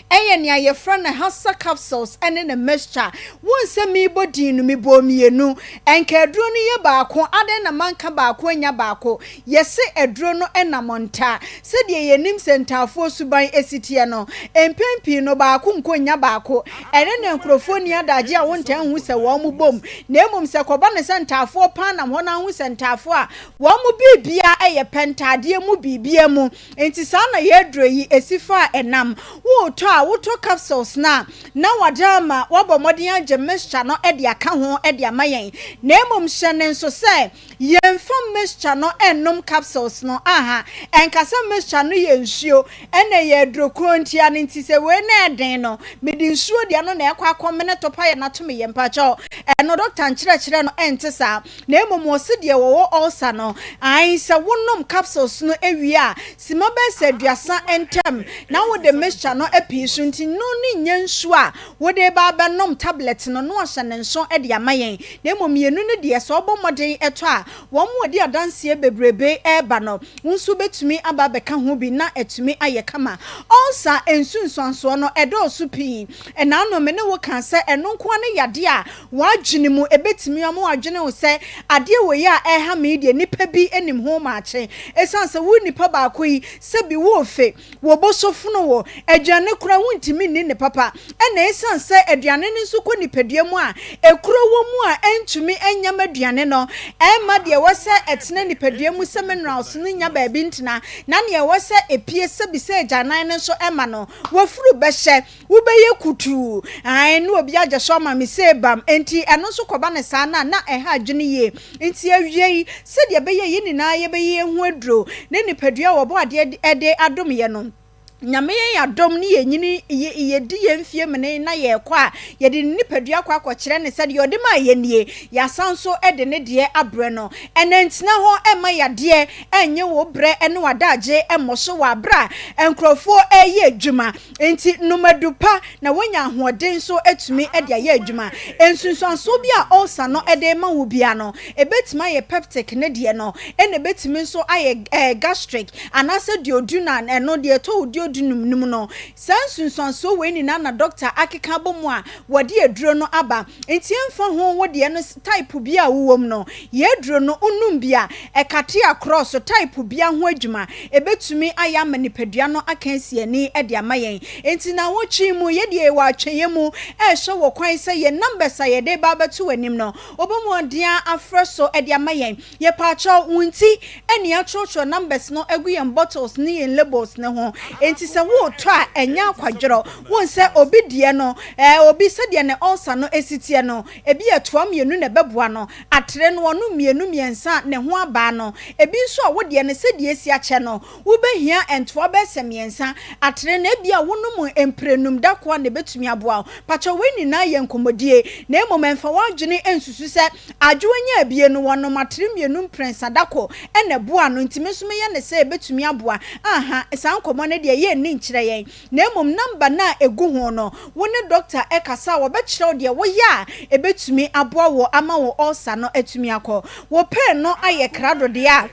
Ɛyɛ nea yɛfrɛ no Hassa capsules ne ne mixture. Wohu sɛ merebɔ din no, mebɔɔ mmienu. Ɛnka aduro no yɛ baako, adɛn na manka baako anya baako? Yɛse aduro no nam nta. Sɛdeɛ yɛnim sɛ ntaafoɔ suban si teɛ no, mpɛn pii no baako nkɔ nnya baako. Ɛno na nkurɔfoɔ nni adagyeɛ a wontaa nhu sɛ wɔn bom. Na mmom sɛ ɛkɔba no sɛ ntaafoɔ paa nam hɔ na wohu sɛ ntaafoɔ a, wɔn biribiara yɛ pɛ, ntaadeɛ mu, biribiara mu. Enti saa na yɛn aduro yi si fa a ɛnam. Woretɔ a, wotɔ capsules no a, na wɔde ama, woabɔ mmɔden agye mixture no de aka ho de ama yɛn. Na mmom hyɛ no nso sɛ, yɛmfa mixture no nnom capsules no. Aha, ɛnka sɛ mixture no yɛ nsuo, ɛna ɛyɛ aduro korɔ ntia no nti sɛ wei na ɛden no, mede nsuo deɛ no na ɛkɔ akɔmene topa yɛ no ato me yam. Mpakyɛw, ɛno dɔkta nkyerɛkyerɛ no ɛnte saa. Na mmom wɔse deɛ wɔwɔ ulcer no, ae, sɛ wonom capsules no wie a, sima bɛyɛ sɛ aduasa ntam na wode mixture no apii so, nti no ne nyɛ nsuo a wode reba abɛnom tablet no na wɔahyɛ no nso de ama yɛn. Na mmom mmienu no deɛ, sɛ wobɔ mmɔden tɔ a, wɔn a wɔde adanseɛ bebrebe reba no, wo nso wobɛtumi aba abɛka ho bi na atumi ayɛ kama. Ulcer nsunsuansoɔ no, ɛdɔɔso pii. Ɛnaano me ne wo kaa sɛ ɛno nko ara ne yadeɛ a W'adwene mu, ɛbɛtumi ama w'adwene wo sɛ, adeɛ wei a ɛreha me yi deɛ, nnipa bi nim ho maakye. Ɛsiane sɛ wo nipa baako yi, sɛbi worefe, wo bo so fono wo, aduane koraa wontumi nni no papa. Ɛna ɛsiane sɛ aduane no nso kɔ nipadua mu a, ekuro wɔ mu a ɛntumi nyam aduane no, ɛmma deɛ ɛwɔ sɛ ɛtena nipadua mu sɛ minerals no nnya baabi ntena, na nea ɛwɔ sɛ ɛpue sɛbi sɛ agyanan no nso ɛma no, w'afuru bɛhyɛ. Wobɛyɛ kutuu. Ae, na obi agye so ama me sei bam. Enti ɛno nso kɔba no saa no a, na ɛha adwene yie. Enti awiei, sɛdeɛ ɛbɛyɛ a yɛn nyinaa yɛbɛyɛ yɛn ho aduro ne nipadua a Ɔbɔadeɛ de adom yɛn no, Nyame yɛ yɛn adom ne yɛnyini, yɛdi yɛn mfie mene na yɛrekɔ a, yɛde ne nipadua akɔ akɔkyerɛ no sɛ deɛ ɔde maa yɛn nie, yɛasan nso de ne deɛ abrɛ no. Ɛnna ntena hɔ mma yadeɛ nnye wo berɛ ne w'adagye mmɔ so wɔ aberɛ a nkurɔfoɔ reyɛ adwuma. Enti nom adu pa na woanya ahoɔden nso atumi de ayɛ adwuma. Nsunsuansoɔ bi a ulcer no de rema wo biara no, ɛbɛtumi ayɛ peptic ne deɛ no, ɛna ɛbɛtumi nso ayɛ gastric anaasɛ duodenal, ɛno deɛ ɛtɔ wo duodenal. duodenum no mu no. Saa nsunsuansoɔ wei nyinaa na dɔkta akeka abɔ mu a wɔde aduro no aba. Nti ɛmfa ho wo deɛ no type bi a wowɔ mu no, yɛn aduro no wonom bi a, ɛkate akorɔ so type biara ho adwuma. Ɛbɛtumi ayɛ ama nipadua no aka asi ani de ama yɛn. Nti naawɔtwe yi mu, yɛdeɛ yɛwɔ atwɛeɛ mu rehwɛ wɔ kwan sɛ yɛn numbers a yɛde reba abɛto w'anim no, wobɔ mmɔden ara afrɛ so de ama yɛn. Yɛpaakyɛw, wo nti na yɛatwerɛtwerɛ numbers no agu yɛn bottles ne yɛn labels no ho. Enti sɛ woretɔ a, ɛnyɛ akwadworɔ. Wohu sɛ obi deɛ no, ɛɛ, obi sɛdeɛ ne ulcer no si teɛ no, ebia toa mmienu na ɛbɛboa no, atere no, ɔnom mmienu mmiɛnsa a, ne ho abaa no. Ebi nso a, wo deɛ no, sɛdeɛ asi akyɛ no, wobɛhia ntoa bɛyɛ sɛ mmiɛnsa, atere no, ebia wonom mprɛnum da ko a na ɛbɛtumi aboa wo. Pakyɛw, wei nyinaa yɛ nkɔmmɔdie, na mmom ɛmfa w'adwene nsusu sɛ Adwoa nyaa abie no, wɔnom atere mmienu mprɛnsa da ko na ɛboaa no, nti me nso meyɛ no sɛ ɛbɛtumi aboa. Aha, saa nkɔmmɔ no deɛ yɛnni nkyerɛ yɛn, na mmom number no a ɛgu ho no, wo ne doctor kasa a, wɔbɛkyerɛ wo deɛ woyɛ a ɛbɛtumi aboa wo ama wo ulcer no atumi akɔ. Wo pain no ayɛ krado deɛ a,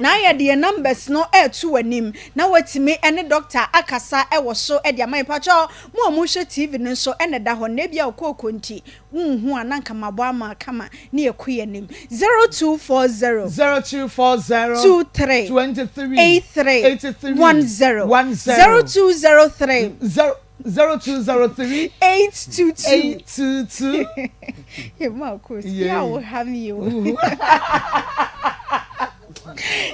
na yɛde yɛn numbers no reto w'anim na woatumi ne doctor akasa wɔ so de ama yɛn. Mpakyɛw, mo a mohwɛ TV no nso na ɛda hɔ no, na ebia wo kooko nti, Wonhu a na anka mabɔ ama kama ne yɛkɔ yɛn anim. 0240. 0240. 23. 23. 83. 83. 10. 10. 0203. 0203. 822. 822. Yɛ ma ko si a wo ha mi o.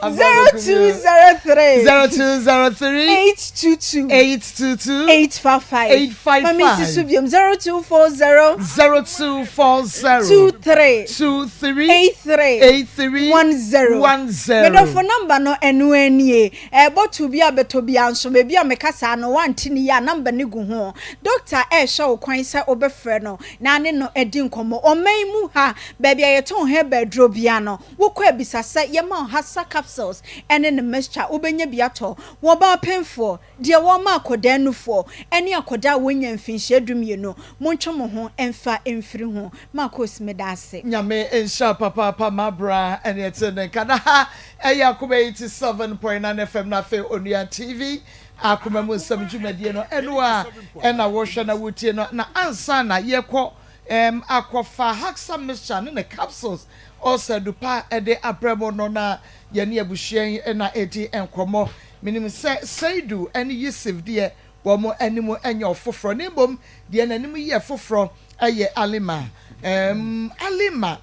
0203. 0203. 822. 822. 855. 855. Mami si so biom 0240. 0240. 23. 23. 83. 83. 10. 10. Medɔfo namba no ɛno anie. Ɛbɔ to bi a bɛtɔ bi a nso baabi a meka saa no wante ne yie a namba no gu ho. Dɔkta ɛrehwɛ wo kwan sɛ wobɛfrɛ no na ne no adi nkɔmmɔ. Ɔman mu ha baabi a yɛtɔn herbal aduro biara no Wokɔ a bisa sɛ yɛma wo Hasa capsules ne ne mixture a, wobɛnya bi atɔ. Wɔ ɔbaa pemfoɔ, deɛ wɔma akɔdaa nufoɔ, ne akɔdaa a wɔnnya mfinhyia dumienu, montwe mo ho mfa mfiri ho. Marcos meda ase. Nyame nhyira wo papaapa mabra ɛne ɛte ne nka na ha ɛyɛ akoma 87.9 FM na afei onua TV akoma mu nsɛm dwumadie no ɛno a ɛna wohwɛ na wotie no na ansa na yɛkɔ ɛm akɔfa Haxa mixture ne ne capsules Ɔsadu pa de abrɛ mo no na yɛne abusua yi na ɛredi nkɔmmɔ. Menim sɛ Seidu ne Yusuf deɛ wɔn anim nyɛ ɔfoforɔ na mmom deɛ n'anim yɛ foforɔ yɛ Alima. Ɛɛm, Alima,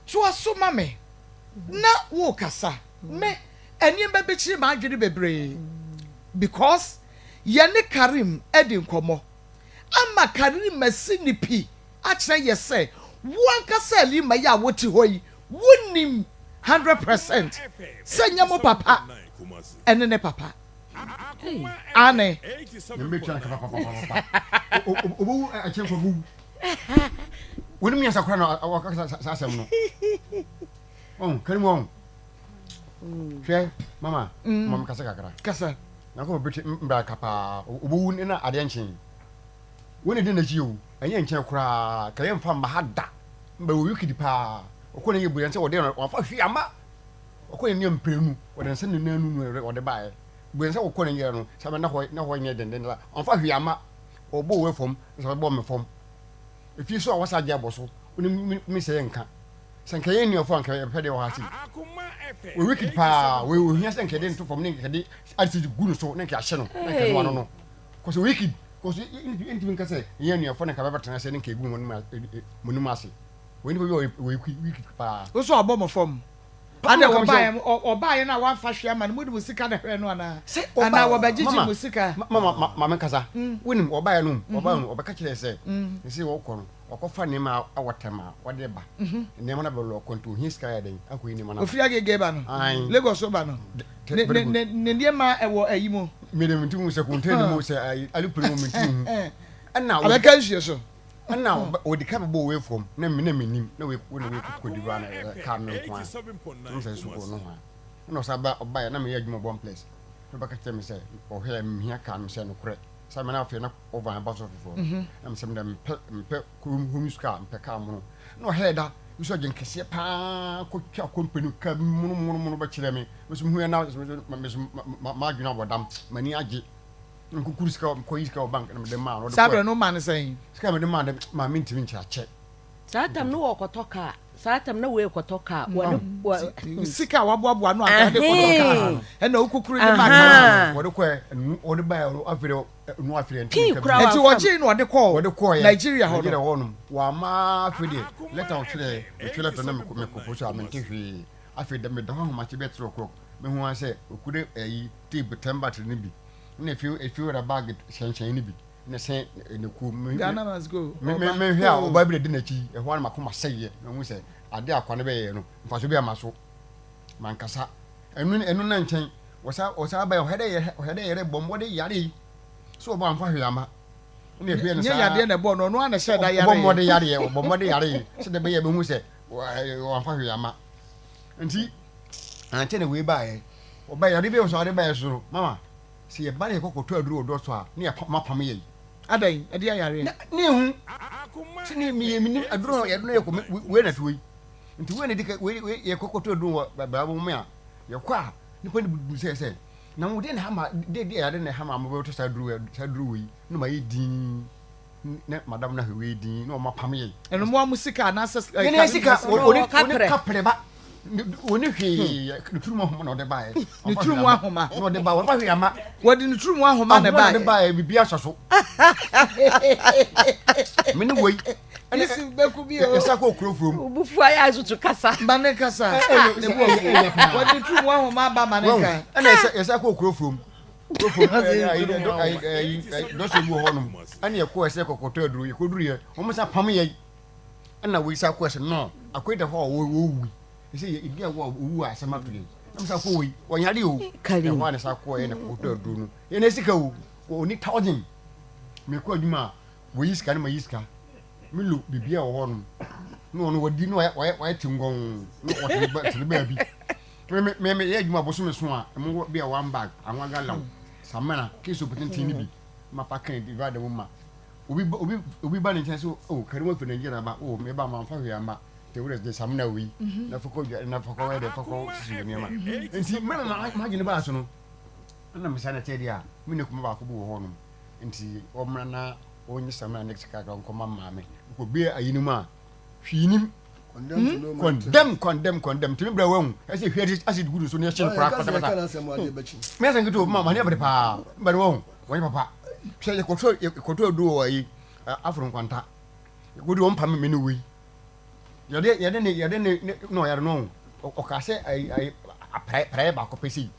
toa so ma me na worekasa. Me, nneɛma bi kyere m'adwene bebree because yɛne Karim adi nkɔmmɔ ama Karim asi ne pi akyerɛ yɛ sɛ wo ankasa Alima yi a wote hɔ yi wonim 100% sɛ nyɛ mo papa ɛne ne papa. Aane. Nyame bɛtua no ka papapapapa. Obowu akyɛ nkɔ obowu. Wɔnim nyansa koraa na ɔka saa asɛm no. Ɔn kari mu ɔn. Hwɛ mama mama kasa kakra. Kasa. Nyankopɔn bɛtwe mbra ka paa. Obowu na adeɛ nkyen. Wei na edi n'akyi o, ɛnyɛ nkyɛn koraa, ka yɛmfa mma ha da. Mba wɔ wicked paa. Ɔkɔ ne yɛ bu yɛn sɛ ɔde wamfa hwee amma. Ɔkɔ ne nua mprenu, ɔde nsa ne nan nu na ɔde baeɛ. Bu yɛn sɛ ɔkɔ ne yɛ no, sɛ bɛ na hɔ na hɔ nyɛ denden la, wamfa hwee amma. Ɔbɔ wei fam, na sɛ bɛbɔ me fam. Efie so a wasa agye abɔ so, wo ne me sɛ yɛnka. Sɛ nka yɛn nuafo a nka yɛpɛ deɛ wɔ ha sei. Wɔ wicked paa, wei ohia sɛ nka yɛde nto fam ne nka yɛde ade gu no so ne nka yɛahyɛ no, ne nka ɛno ano no. Kɔsɛ wicked kɔsɛ ntumi nka sɛ yɛn anuafo na nka bɛbɛtena ase ne nka egu wɔn anim ase. Wɔn nipa bi wɔ wicked paa. Wo so abɔ mo fam. Ada wɔbaeɛ ɔbaeɛ no a wɔamfa hwee ama no mode mo sika na hwɛɛ no anaa? Anaa wɔbɛgyegye mo sika? Mama ma me nkasa. Wonim ɔbaeɛ no ɔbaeɛ no ɔbɛka kyerɛɛ sɛ sɛ wɔkɔ no ɔkɔfa nneɛma a ɛwɔ tɛm a wɔde ba nneɛma no bɛlɔ ɔkɔ nti ohia sika yɛ dɛn akɔyi nneɛma no aba. Ofiri Agege ba no Lagos ba no ne ne ne ne nneɛma ɛwɔ ayi mu. Mi de mi ti hu sɛ container mu sɛ ayi alupere mu mi ti hu. Ɛna abɛka nsuo so. Ɛna ɔdi ka bɛbɔ wei fam na mi na mi nim na wei na wei kɔ di ba na kaa mi nko a na mi sɛ sukuu no ho a ɛna ɔsa ba ɔba yɛ na mi yɛ adwuma bɔn place na ɔbɛka kyerɛ mi sɛ ɔhwɛ mi hia kaa mi sɛ nokorɛ sɛ mi na afei na ɔvan aba so foforɔ mhm. na mesɛ mede mepɛ mepɛ home kaa mepɛ kaa mono na ɔhɛɛ da nso agye nkɛseɛ paa kɔtwa kɔmpani ka mono mono mono bɛkyerɛ me meso mehu na meso m'adwene abɔ dam m'ani agye. Nkukuru sika kɔyi sika wɔ bank na mede maa no. Saa berɛ no womaa no sɛn? Sika mede maa no maa mentumi nkyɛ akyɛ. Saa tam no wɔkɔtɔ kaa. Saa tam na wei kɔtɔ kaa. Wɔne wɔ. Sika a waboaboa ano anka de kɔtɔ kaa no ɛna wokukuru de maa kaa. Wɔde kɔɛ wɔde baɛ afei de nu afei de Pii kura Nti wɔgyee no ɔde kɔɔ Nigeria hɔ no. Nigeria hɔ nom wɔama afei de lɛta ɔtwerɛ metwerɛ lɛta na mekɔ post a mente hwee afei de meda hɔ ahomakye bɛyɛ 3 o'clock mehu ara sɛ okure ɛyi tape 10 battery no bi na efi efi wura bag hyɛnhyɛn no bi na sɛn ne kuo me Ghana must go. Me me mehwɛ a ɔbaa bi na di n'akyi ɛhɔ ara na makoma sɛeɛ mehu sɛ ade akwa no bɛyɛ no mfaso bi ama so mankasa ɛno ɛno na nkyɛn wɔsa wɔsa bɛyɛ ɔhɛ dɛ yɛ ɔhɛ dɛ yɛrɛ bɔ mmɔde yare yi so ɔbɔ amfa hwee ama ɛna ɛhwɛ no saa nyɛ yadeɛ na ɛbɔ no ɔno ara na ɛhyɛ da yare ɔbɔ mmɔde yareɛ ɔbɔ mmɔde yare sɛ dɛ bɛyɛ bɛhu sɛ wɔamfa hwee ama nti ankyɛ na wei baeɛ ɔbɛyɛ ɔde bi nso ɔde baeɛ so no mama sɛ yɛba ne yɛkɔ kɔtɔ aduro wɔ dɔsɔ a ne yɛapam yɛn. Adɛn, ɛde ayareɛ? Na ne ehu sɛ ne meyɛ menim aduro no yɛde no yɛkɔ wei na to yi nti wei na di ka wei wei yɛkɔ kɔtɔ aduro wɔ baabu mu a yɛkɔ a nipa no bu sɛ sɛ na wo de na hama de de yɛde na hama mo bɛtɔ saa aduro saa aduro wei na ma yɛ din na madam na hwɛ wei din na ɔma pam yɛ. Ɛno mo amu sika anaasɛ. Yɛn sika wɔne wɔne kaprɛ ba. Wɔne hwee ne turu mu ahoma na ɔde baeɛ. Ne turu mu ahoma. Na ɔde baeɛ wɔfa hwee ama. Wɔde ne turu mu ahoma na ɛbaeɛ. Ahoma na ɔde baeɛ biribi asɔ so. Me ne wei. Ɛne bɛku bi o. Yɛsa kɔ kuro furom. Obufu ayɛ azutu kasa. Ma ne kasa. Ne bu afu. Wɔde ne turu mu ahoma aba ma ne nka. Ɛna yɛsa kɔ kuro furom. Kuro furom dɔsɔ bi wɔ hɔnom. Ɛna yɛkɔ ɛsɛ kɔkɔtɔ aduro yɛkɔduru yɛ wɔn sa pam yɛ. Ɛna wei sa kɔ ɛsɛ no akɔyi da hɔ a wɔwui ɛsɛ yɛ ebi a wɔ owu a asɛm ato yɛn ɛna sa kɔ wei wɔnyare o ɛhɔ a na sa kɔ yɛ na kɔtɔ aduro no yɛn na sika o wɔni thousand mekɔ adwuma a wɔyi sika no ma yi sika milo biribi a wɔ hɔ nom na ɔno wɔdi na wɔyɛ wɔyɛ te ngɔn na wɔte ba te baabi me me me yɛ adwuma bosome so a ɛmo wɔ bi a one bag anwa gallon samina keso tenten ne bi ma pa kan divide mu ma Obi ba obi obi ba ne nkyɛn sɛ oh kari mo firi Nigeria ba oh me ba ma nfa hwee ama te wura de samina wei mhm. na fɔkɔ dwa na fɔkɔ wɛ de fɔkɔ sisi wɔ nneɛma nti mmerɛ na m'adwene baa so no ɛna mesa na kyɛ deɛ a me ne kuma baako bi wɔ hɔ nom nti ɔmmra na ɔnye samina ne kakra nkɔma maame kɔ bie ayi no mu a hwee nim Condemn, condemn, condemn. Tumi brɛ wahu. Ɛsɛ hwɛ acid gu no so ne ɛhyɛ no koraa pátápátá. Me asɛn ketewa ma mani abere paa. Mbɛn wahu. Wɔnyɛ papa. Hwɛ yɛkɔtɔ yɛkɔtɔ aduro wɔ ayi afro nkwanta. Yɛkɔdi wɔn pam me ne wei. Yɛde yɛde ne yɛde ne na ɔyare no ɔka sɛ ayi ayi prae prae baako pɛ sei.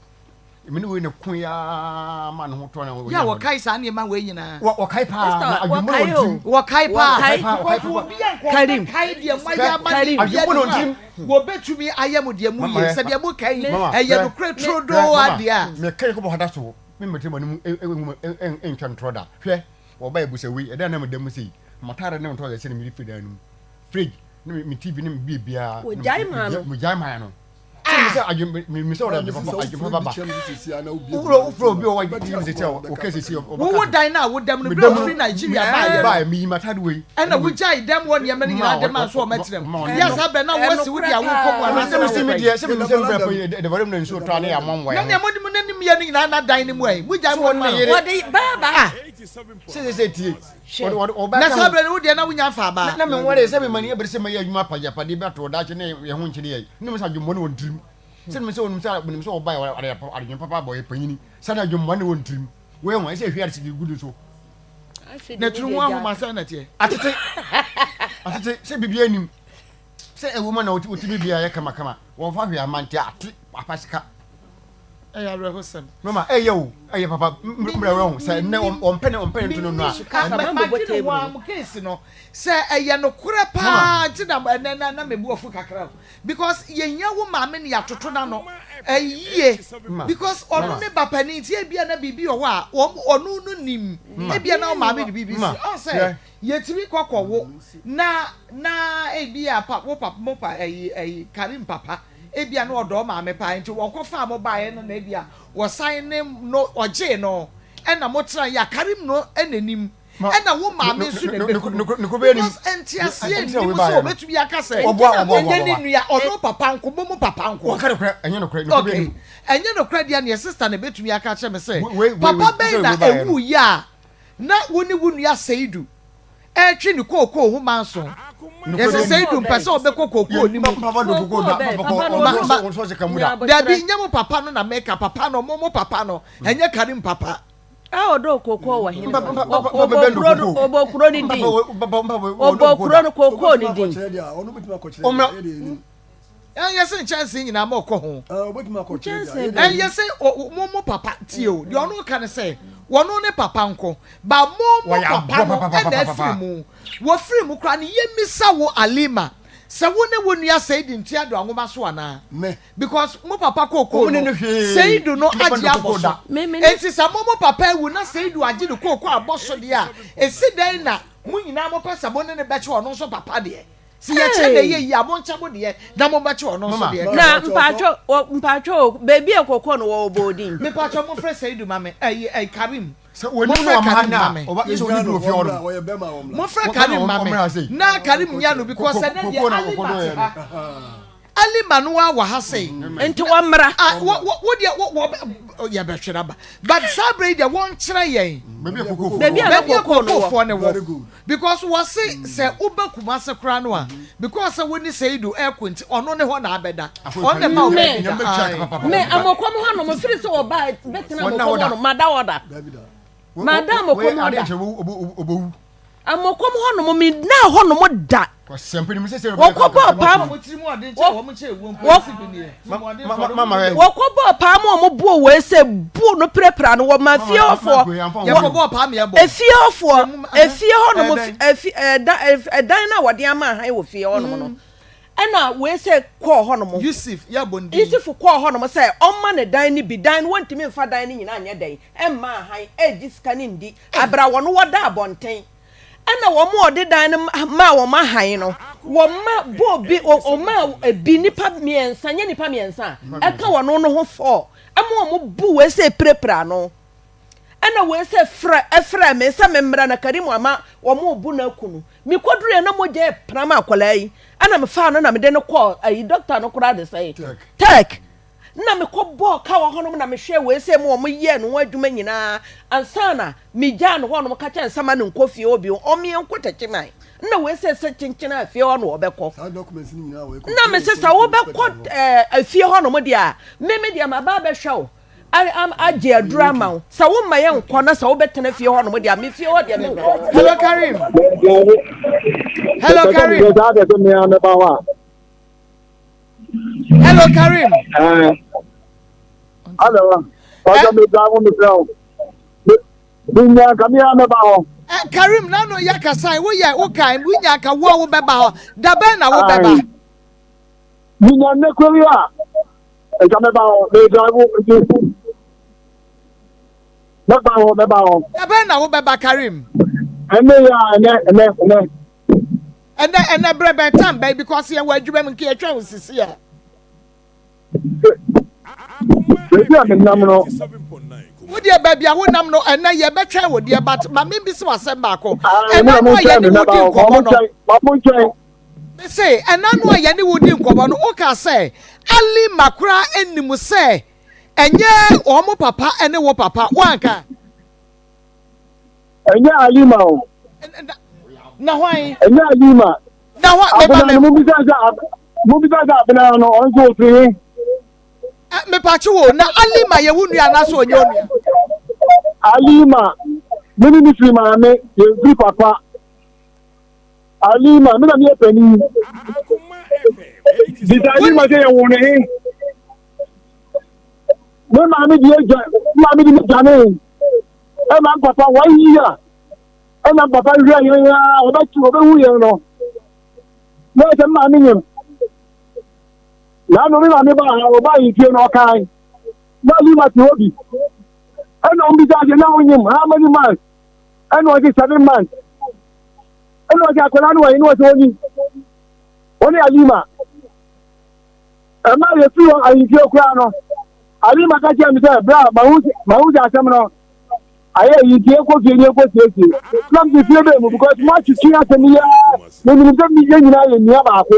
Me ne wei na ko ya ma ne ho tɔ na. Yɛ a wɔkae saa nneɛma wei nyinaa. Wɔkae paa na adwemmɔ wɔ ntirim. Wɔkae paa. Because obi a nka ɔbɛkae deɛ moayɛ ama ne bia ne ho a wɔbɛtumi ayɛ mo deɛ mo yie sɛ deɛ moka yi ɛyɛ nokorɛ turodoo adeɛ a. Meka Yakob hada so me mmɛtɛ mo anim ntwa ntorɔ da. Hwɛ, wɔba abusa wei, ɛdan na meda mu sei, m'ataade ne me ntɔsɛ sɛ na mede firi dan no mu, fridge ne me TV ne me biribiara. Wɔgyae maa no. Wɔgyae maa no. sɛ adwe sɛ ɔde adwe papa ba wofrɛ wofrɛ obi a ɔwɔ adwe sisi a ɔka sisi a ɔbɛka wowo dan no a wodam no berɛ a wofiri Nigeria baeɛ no baeɛ meyi m'atade wei ɛna wogyae dɛm hɔ nneɛma no nyinaa de maa so ɔmɛtena mu yɛ saa berɛ na woasi wo deɛ a wokɔ mu anaasɛ na wokɔ deɛ sɛ mesɛ mebrɛ pɛ yɛ de wɔde mu na nsuo tɔ a ne yɛ amɔ nwɔɛ na nea mode mu n'anim yɛ no nyinaa na dan no mu ɛ mogyae mu ma no wɔde baaba sɛ sɛ sɛ tie Na saa berɛ no wo deɛ na wonya mfaa baa. Na menwaree sɛ mema ne abere sɛ mɛyɛ adwuma apagyapadeɛ bi ato daakye ne yɛn ho nkyene yɛn. Menim sɛ adwemmɔne wɔ ne tirim. Sɛ menim sɛ ɔnim sɛ menim sɛ ɔba yɛ adwene papa abɔ yɛ panyini. Sɛ na adwemmɔne wɔ ne tirim. Wei ho ɛsɛ ehwie ade gu ne so. Na tiri ho ahoma sɛ na teɛ. Atete atete sɛ biribi anim sɛ ɛwɔ mu na wotumi bia yɛ kamakama wɔmfa hwee ama nti ate apasika. Ɛyɛ awerɛhosɛm. Mama ɛyɛ o ɛyɛ papa mbrɛ wɛ ho sɛ nnɛ ɔmpɛ ne ɔmpɛ ne nto no no a. Ɛnɛ madwene ho ara mo case no sɛ ɛyɛ nokorɛ paa nti na ɛnɛ na na mebu afu kakra o because yɛhia wo maame ne yɛatoto n'ano yie because ɔno ne ba panin nti ebia na biribi wɔ hɔ a wɔn ɔno no nim ebia na wo maame de biribi si ɔn sɛ yɛtumi kɔ kɔ wo na na ebia pa wo papa mo pa ɛyi ɛyi Karim papa. Ebia na ɔdɔ ɔmaame paa nti wɔkɔfaa mo baeɛ no na ebia wɔsan ne no ɔgyee no ɛna mo tenaeɛ a Karim no na nim. Ɛna wo maame nso na ɛbɛhunu because nteaseɛ nni mu sɛ ɔbɛtumi aka sɛ ɔnyɛ ne nua, ɔno papa nko, mo mo papa nko. Okay, ɛnyɛ nokorɛ deɛ neɛ sister na ɛbɛtumi aka akyerɛ me sɛ papa bɛn na ɛwuiɛ a na wo ne wo nua Seidu ɛretwe ne kookoo ho manso. Yɛsɛ Seidu mpɛ sɛ ɔbɛkɔ kookoo no mu. Dabi, nyɛ mo papa no na meka, papa no, mo mo papa no, ɛnyɛ Karim papa. A ɔdɔ kookoo wɔ hene ɔbɔ kuro no ɔbɔ kuro no din ɔbɔ kuro no kookoo no din. Ɛnyɛ sɛ nkyɛnsee nyinaa ma ɔkɔ ho. Ɛnyɛ sɛ mo mo papa tie o deɛ ɔno ka ne sɛ wɔno ne papa nko ba mo mo papa no ɛna afiri mu wɔfiri mu koraa no yɛmmisa wo Alima sɛ wo ne wo nua Seidu ntua do anwoma so anaa. Because mo papa kookoo no, Seidu no agye abɔ so. Enti sɛ mo mo papa awu na Seidu agye ne kookoo abɔ so deɛ a, esi dɛn na mo nyinaa mopɛ sɛ mo ne no bɛkyɛ ɔno nso papa deɛ? Sɛ yɛkyɛ na ɛyɛ yie a, monkyɛ mo deɛ na mommɛkyɛ ɔno nso deɛ. Na mpaatwo, mpaatwo o, baabi a kookoo no wɔ wɔbɔɔ din. Mepaatwo mofrɛ Seidu ma me, ɛyi, ɛyi Karim. Sɛ wɔnim Mofrɛ no ɔma Karim na ma me. ɔba sɛ ɔni bi wɔ fie hɔ nom. Mofrɛ Karim ma me na Karim nya no because ɛnɛ deɛ Alima te ha. Alima no ara wɔ ha sei. Nti wɔmmra. Ah, wo, wo, wo deɛ, wo, wɔ, yɛbɛhwɛ no aba. But saa berɛ yi deɛ, wɔnkyerɛ yɛn. Baabi a kokofoɔ Baabi a Baabi a kookoo no wɔ. kokofoɔ no wɔ. Because wɔse sɛ woba Kumase koraa no a, because sɛ wo ne Seidu ɛko nti, ɔno ne hɔ na abɛda. Ɔno na ɛma wo Me, baabi da. Aye. me, Amokom hɔ nom, firi sɛ wɔba bɛtena Amokom hɔ nom, mada hɔ da. Mada Amokom hɔ da. Amokom hɔ nom, mennaa hɔ nom da. Wɔkɔbɔɔ paa Wɔkɔbɔɔ paa ma wɔn buo wei sɛ buo no pirapira no wɔma fie hɔfoɔ efie hɔfoɔ efie hɔ nom efi ɛdan ɛdan no a wɔde ama ahan wɔ fie hɔ nom no ɛna wei sɛ kɔɔ hɔ nom Yusuf Yusuf kɔɔ hɔ nom sɛ ɔma ne dan no bi dan no wɔntumi nfa dan no nyinaa nyɛ dɛn ɛmma ahan ɛgye sika no ndi abira wɔn wɔda abɔnten. Ɛna wɔn a ɔde dan no maa wɔn ahan no, wɔma bɔɔ bi, wɔmaa ebi nnipa mmiɛnsa, nyɛ nnipa mmiɛnsa a, ɛka wɔn no ho fɔɔ, ɛma wɔn bu wei sɛ pirapira ano. Ɛna wei sɛ frɛ, ɛfrɛ me sɛ memmra na Karimu ama wɔn rebu no aku no. Mekɔduruiɛ na mogya repram akwadaa yi, ɛna mefaa no na mede no kɔɔ ayi dɔkta no koraa de sɛn? Tech. Nna mekɔ bɔɔ ka wɔ hɔnom na mehwɛɛ wei sɛ mu wɔn yɛɛ no ho adwuma nyinaa ansa na megyaa no hɔnom ka kyerɛ no sɛ ma no nkɔ fie hɔ bio ɔmeɛ nkɔ Techiman. Nna wei sɛ sɛ kyenkyen a fie hɔ na ɔbɛkɔ. Nna mese sɛ wobɛkɔ ɛɛ fie hɔnom deɛ a me me deɛ maba abɛhwɛ wo agye aduru ama wo sɛ womma yɛ nkɔ na sɛ wobɛtena fie hɔnom deɛ a me fie hɔ deɛ menkɔ. Hello Karim. Hello Karim. Hello Karim. Hello. Ọjọ́ mi gba àwọn mi fẹ́ o. Mi nya nka mi ara mẹ́ba hɔ. Karim nanu yɛ kasa yi woyɛ woka wonya nka wo a wobɛba hɔ dabɛn na wobɛba. Mi nya nnɛ kuro yi a nka mɛba hɔ mi drive nti mɛba hɔ mɛba hɔ. Dabɛn na wobɛba Karim. Ɛnɛ yɛ a ɛnɛ ɛnɛ ɛnɛ. Ɛnɛ ɛnɛ brɛ bɛn time bɛn because yɛ wɔ adwuma mu nka yɛtwɛn wo sisi a. Baabi a menam no. Wo deɛ baabi a wonam no ɛnɛ yɛbɛtwɛn wo deɛ but ma membisa wo asɛm baako. Ɛna no a yɛne wo di nkɔmmɔ no. Mese ɛna no a yɛne wo di nkɔmmɔ no woka sɛ Alima koraa anim sɛ ɛnyɛ wɔn papa ne wo papa woanka? Ɛnyɛ Alima o. Na hwan? Ɛnyɛ Alima. Na hwan? Abena no mubisa sɛ mubisa sɛ abena no ɔno nso ofiri he? Mepakye wo na Alima yɛ wo nua anaasɛ ɔnyɛ onua? Alima, me ne ne firi maame, yɛmfiri papa. Alima, me na meyɛ panin. Bisa Alima sɛ yɛwo no he? Me maame di agya, me maame di me dwane. Ɛna papa one year ɛna papa hwɛ yɛn a ɔbɛtu ɔbɛhu yɛn no na ɛsɛ maame nyim na ano me maame ba ha ɔba yi fie no ɔkan na lima te hɔ bi ɛna ɔmo bisa sɛ na onyim how many months ɛna ɔse seven months ɛna ɔse akwadaa no wɔ yi na ɔse ɔni ɔne alima ɛma yɛfiri hɔ ahemfie koraa no, Alima ka kyerɛɛ me sɛ, Bra, mahu sɛ asɛm no. Ayɛ yi nti yɛnkɔ fie ne yɛnkɔ siesie. Na mede fie bɛn mu because mo atwetwe asɛm yi ara menim sɛ yɛn nyinaa yɛ nua baako.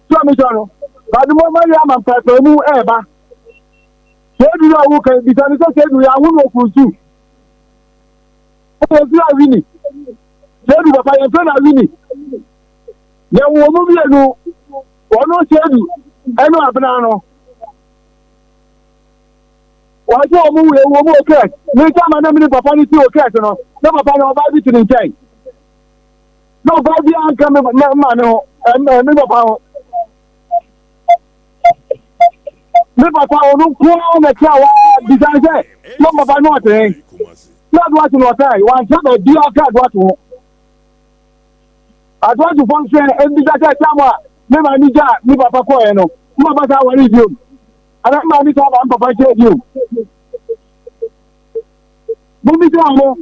So a mesɔ no but mo ma yɛ ama mpaepaemu ɛɛba. Sɛ edu a woka bisa no sɛ sɛ edu yɛ aho no okunsu. Yɛmfrɛ Awini. Sɛ edu papa yɛmfrɛ no Awini. Yɛwɔ mu mmienu ɔno sɛ edu ɛne abena no. Wɔagye wɔn wɔ wɔn wɔ Kret. Me nsa ma na me ne papa no si wɔ Kret no, na papa no ɔbaa bi te ne nkyɛn. Na ɔbaa bi anka me maame ho, me papa ho. Me papa ɔno nko ara na ɛte a wɔabisa no sɛ, na papa no ɔte he? Na adoa te na ɔkae, wankyerɛ baabiara ka adoa te ho. Adoa te fam sɛ mbisa sɛ tam a me maame gyaa me papa kɔɛ no, me papa saa aware biom. Ana maame saa ba mpapa nkyɛn bio. Mommisa mo.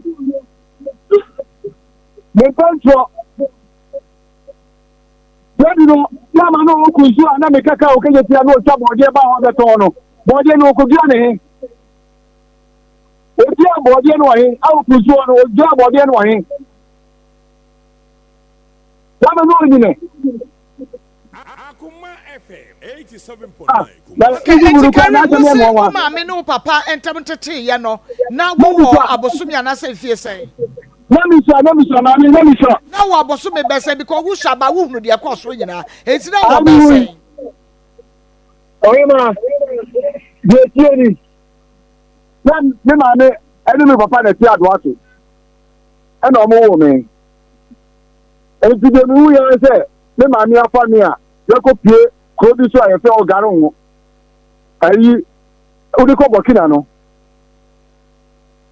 Memfa ntorɔ. Yɛdu no, na ama no ɔkɔ nsuo a na mekaka a ɔkɛyɛ tia na ɔtwa bɔɔdeɛ ba hɔ bɛtɔn no. Bɔɔdeɛ no ɔkɔdua ne he. Ɔdua bɔɔdeɛ no wɔ he? A ɔkɔ nsuo no, ɔdua bɔɔdeɛ no wɔ he? Dame no ɔnyine. Ah, Okay, eti Karim, wo se wo maame ne wo papa ntam nteteeɛ no, na wowɔ abosome anaasɛ mfie sɛn? Na misua, na misua, maame, na misua. Na wɔ abosome bɛsɛn because wosua ba wohunu deɛ ɛkɔɔ so nyinaa. Eti na wɔ bɛsɛn. Ɔhema, deɛ etie ni. Na me maame ɛne me papa na ɛte adoa so. Ɛna ɔmo woo me. Enti deɛ mehu yɛ sɛ me maame afa me a yɛkɔpue kuro bi so a yɛfrɛ hɔ Garongo. Ayi, wode kɔ Burkina no.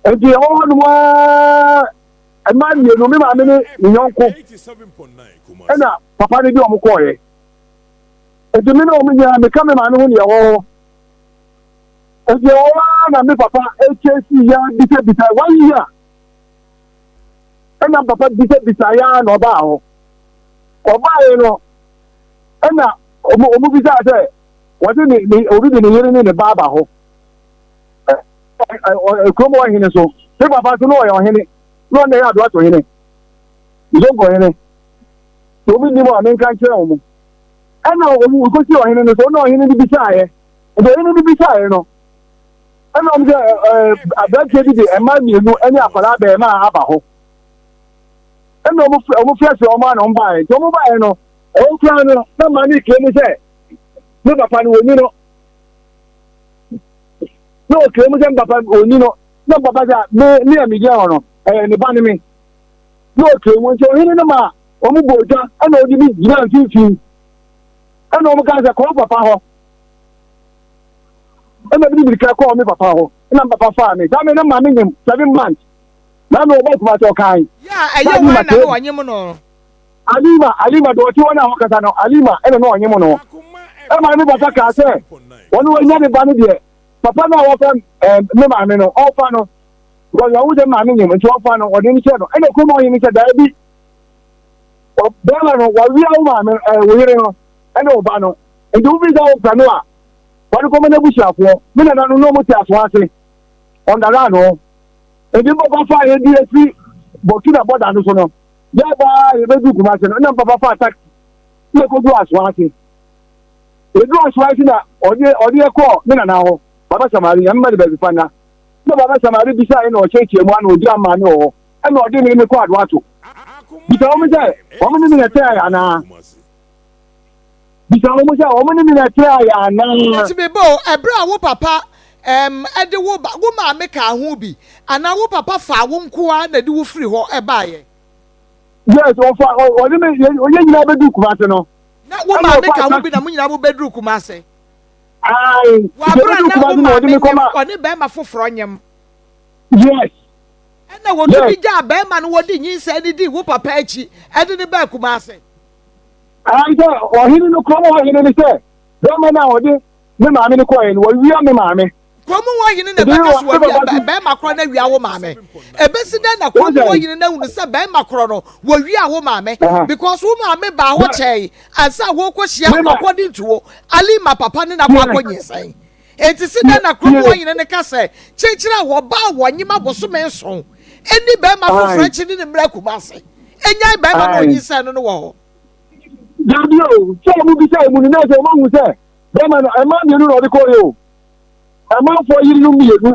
Enti ɛwɔ hɔ nom ara mmaa mmienu, me maame ne ne yɔnko ɛna papa no de wɔn kɔɔeɛ. Enti me ne wɔn nyinaa meka me maame ho ne ɛwɔ hɔ. Enti ɛwɔ hɔ ara na me papa ɛkyɛsi yɛ bisabisa one year. Ɛna papa bisabisaeɛ ara na ɔbaa hɔ. Ɔbaeɛ no, ɛna wɔn bisaa sɛ wɔde ne ne obi de ne yere ne ne ba aba hɔ. Kurom hɔ hene so, ne papa nso na ɔyɛ ɔhene, na ɔno na ɛyɛ Adoato hene, Zongo hene. Sɛ obi nim a menka nkyerɛ wɔn. Ɛna wɔn kɔsi ɔhene no so, ɛna ɔhene no bisaeɛ. Nti ɔhene no bisaeɛ no, ɛna wɔn sɛ ɛɛ aberanteɛ bi de mmaa mmienu ne akwadaa bɛrima aba hɔ. Ɛna wɔn frɛ wɔn frɛ frɛ wɔn a na wɔn baeɛ. Nti wɔn baeɛ no, wɔn kura no na mmaa no kura mu sɛ ne papa no wɔnyi no. Na wɔkura mu sɛ ne papa wɔnyi no. Na papa sɛ me me a megyina hɔ no ɛyɛ ne ba ne me. Na wɔkura mu nti ɔhene no ma wɔn bɔ odwa ɛna wɔde me gyina mfimfini. Ɛna wɔn kaa sɛ kɔ papa hɔ. Ɛna bi de mirika kɔɔ me papa hɔ. Ɛna me papa faa me. Saa me na maame nyim 7 months. Na me ɔbɔ kuma sɛ ɔkan. Yɛ a ɛyɛ wɔn na na ɔnyem no. Alima, Alima deɛ ɔte hɔ no a ɔkasa no, Alima ɛna na ɔnyem no. Ɛma me papa kaa sɛ wɔn wɔnya ne ba no deɛ, papa no a wɔfɛ ɛɛ me maame no, ɔfa no. Because wɔn sɛ maame nyem nti ɔfa no, ɔde no hyɛ no. Ɛna kurom ɔhene sɛ daabi. Bɛrima no wɔwia wo maame ɛɛ wo yere no ɛne wo ba no. Nti wofi sɛ wopɛ no a, wɔde kɔma n'abusuafoɔ. Me nana no na wɔn te aso ase. Ɔndara no. Nti papa fa yɛ di efi Burkina bɔda no so no, yɛ baa yɛbɛdu Kumase no, na papa fa taxi na ɛkɔdu Asoase. Yɛdu Asoase na ɔde ɔde yɛ kɔɔ me nana hɔ, Baba Samari, nyame ma de baabi fa nna. Na Baba Samari bisa yɛ na ɔkyerɛkyerɛ mu ana ɔgyina maame wɔ hɔ, ɛna ɔde me me kɔ Adoato. Bisa wɔn sɛ wɔn ne me na ɛtɛɛ anaa? Bisa wɔn sɛ wɔn ne me na ɛtɛɛ anaa? Eti me bo, ɛberɛ a wo papa ɛm ɛde wo ba, wo maame kaa ho bi, anaa wo papa faa wo nko ara na ɛde wo firi hɔ ɛbaeɛ? Yes, ɔfa ɔde me yɛ yɛn nyinaa bɛduru Kumase no. Na wo Ɛna maame ɔfaa ka ho bi taxi. na mo nyinaa mo bɛduru Kumase? Ae, Wɔ abere a yɛbɛduru na wo Kumase na ɔde maame me nyem, kɔma. ɔne bɛrima foforɔ nyem. Yes. Ɛna wɔtumi Yes. gyaa bɛrima no wɔde nyinsɛn no dii wo papa akyi ɛde no baa Kumase. Ae sɛ ɔhene no kurom hɔ hene no sɛ bɛrima no a ɔde me maame no kɔɛ no wɔawia me maame. Kurom hɔ hene na ɛbɛka so wɔawia bɛrima korɔ no awia wo maame. Ɛbɛsi dɛn na kurom hɔ hene no ahunu sɛ bɛrima korɔ no wɔawia wo maame because wo maame baa hɔ kyɛe ansa wɔrekɔhyia according to wo Alima papa ne no akɔ akɔ nyinsɛn. Enti se dɛn na kurom hɔ hene no ka sɛ, Kyenkyere a wɔbaa wɔnyem abosome nson nni barima foforɔ akyi ne ne mmra Kumase. Nnyae barima no a ɔnyinsɛn no no wɔ hɔ. Dabi o, sɛ wɔn bisa emu no na sɛ wɔn ahu sɛ bɛrima no mmaa mmienu na ɔde kɔɔ yɛ o. Amanfoɔ yerenom mmienu.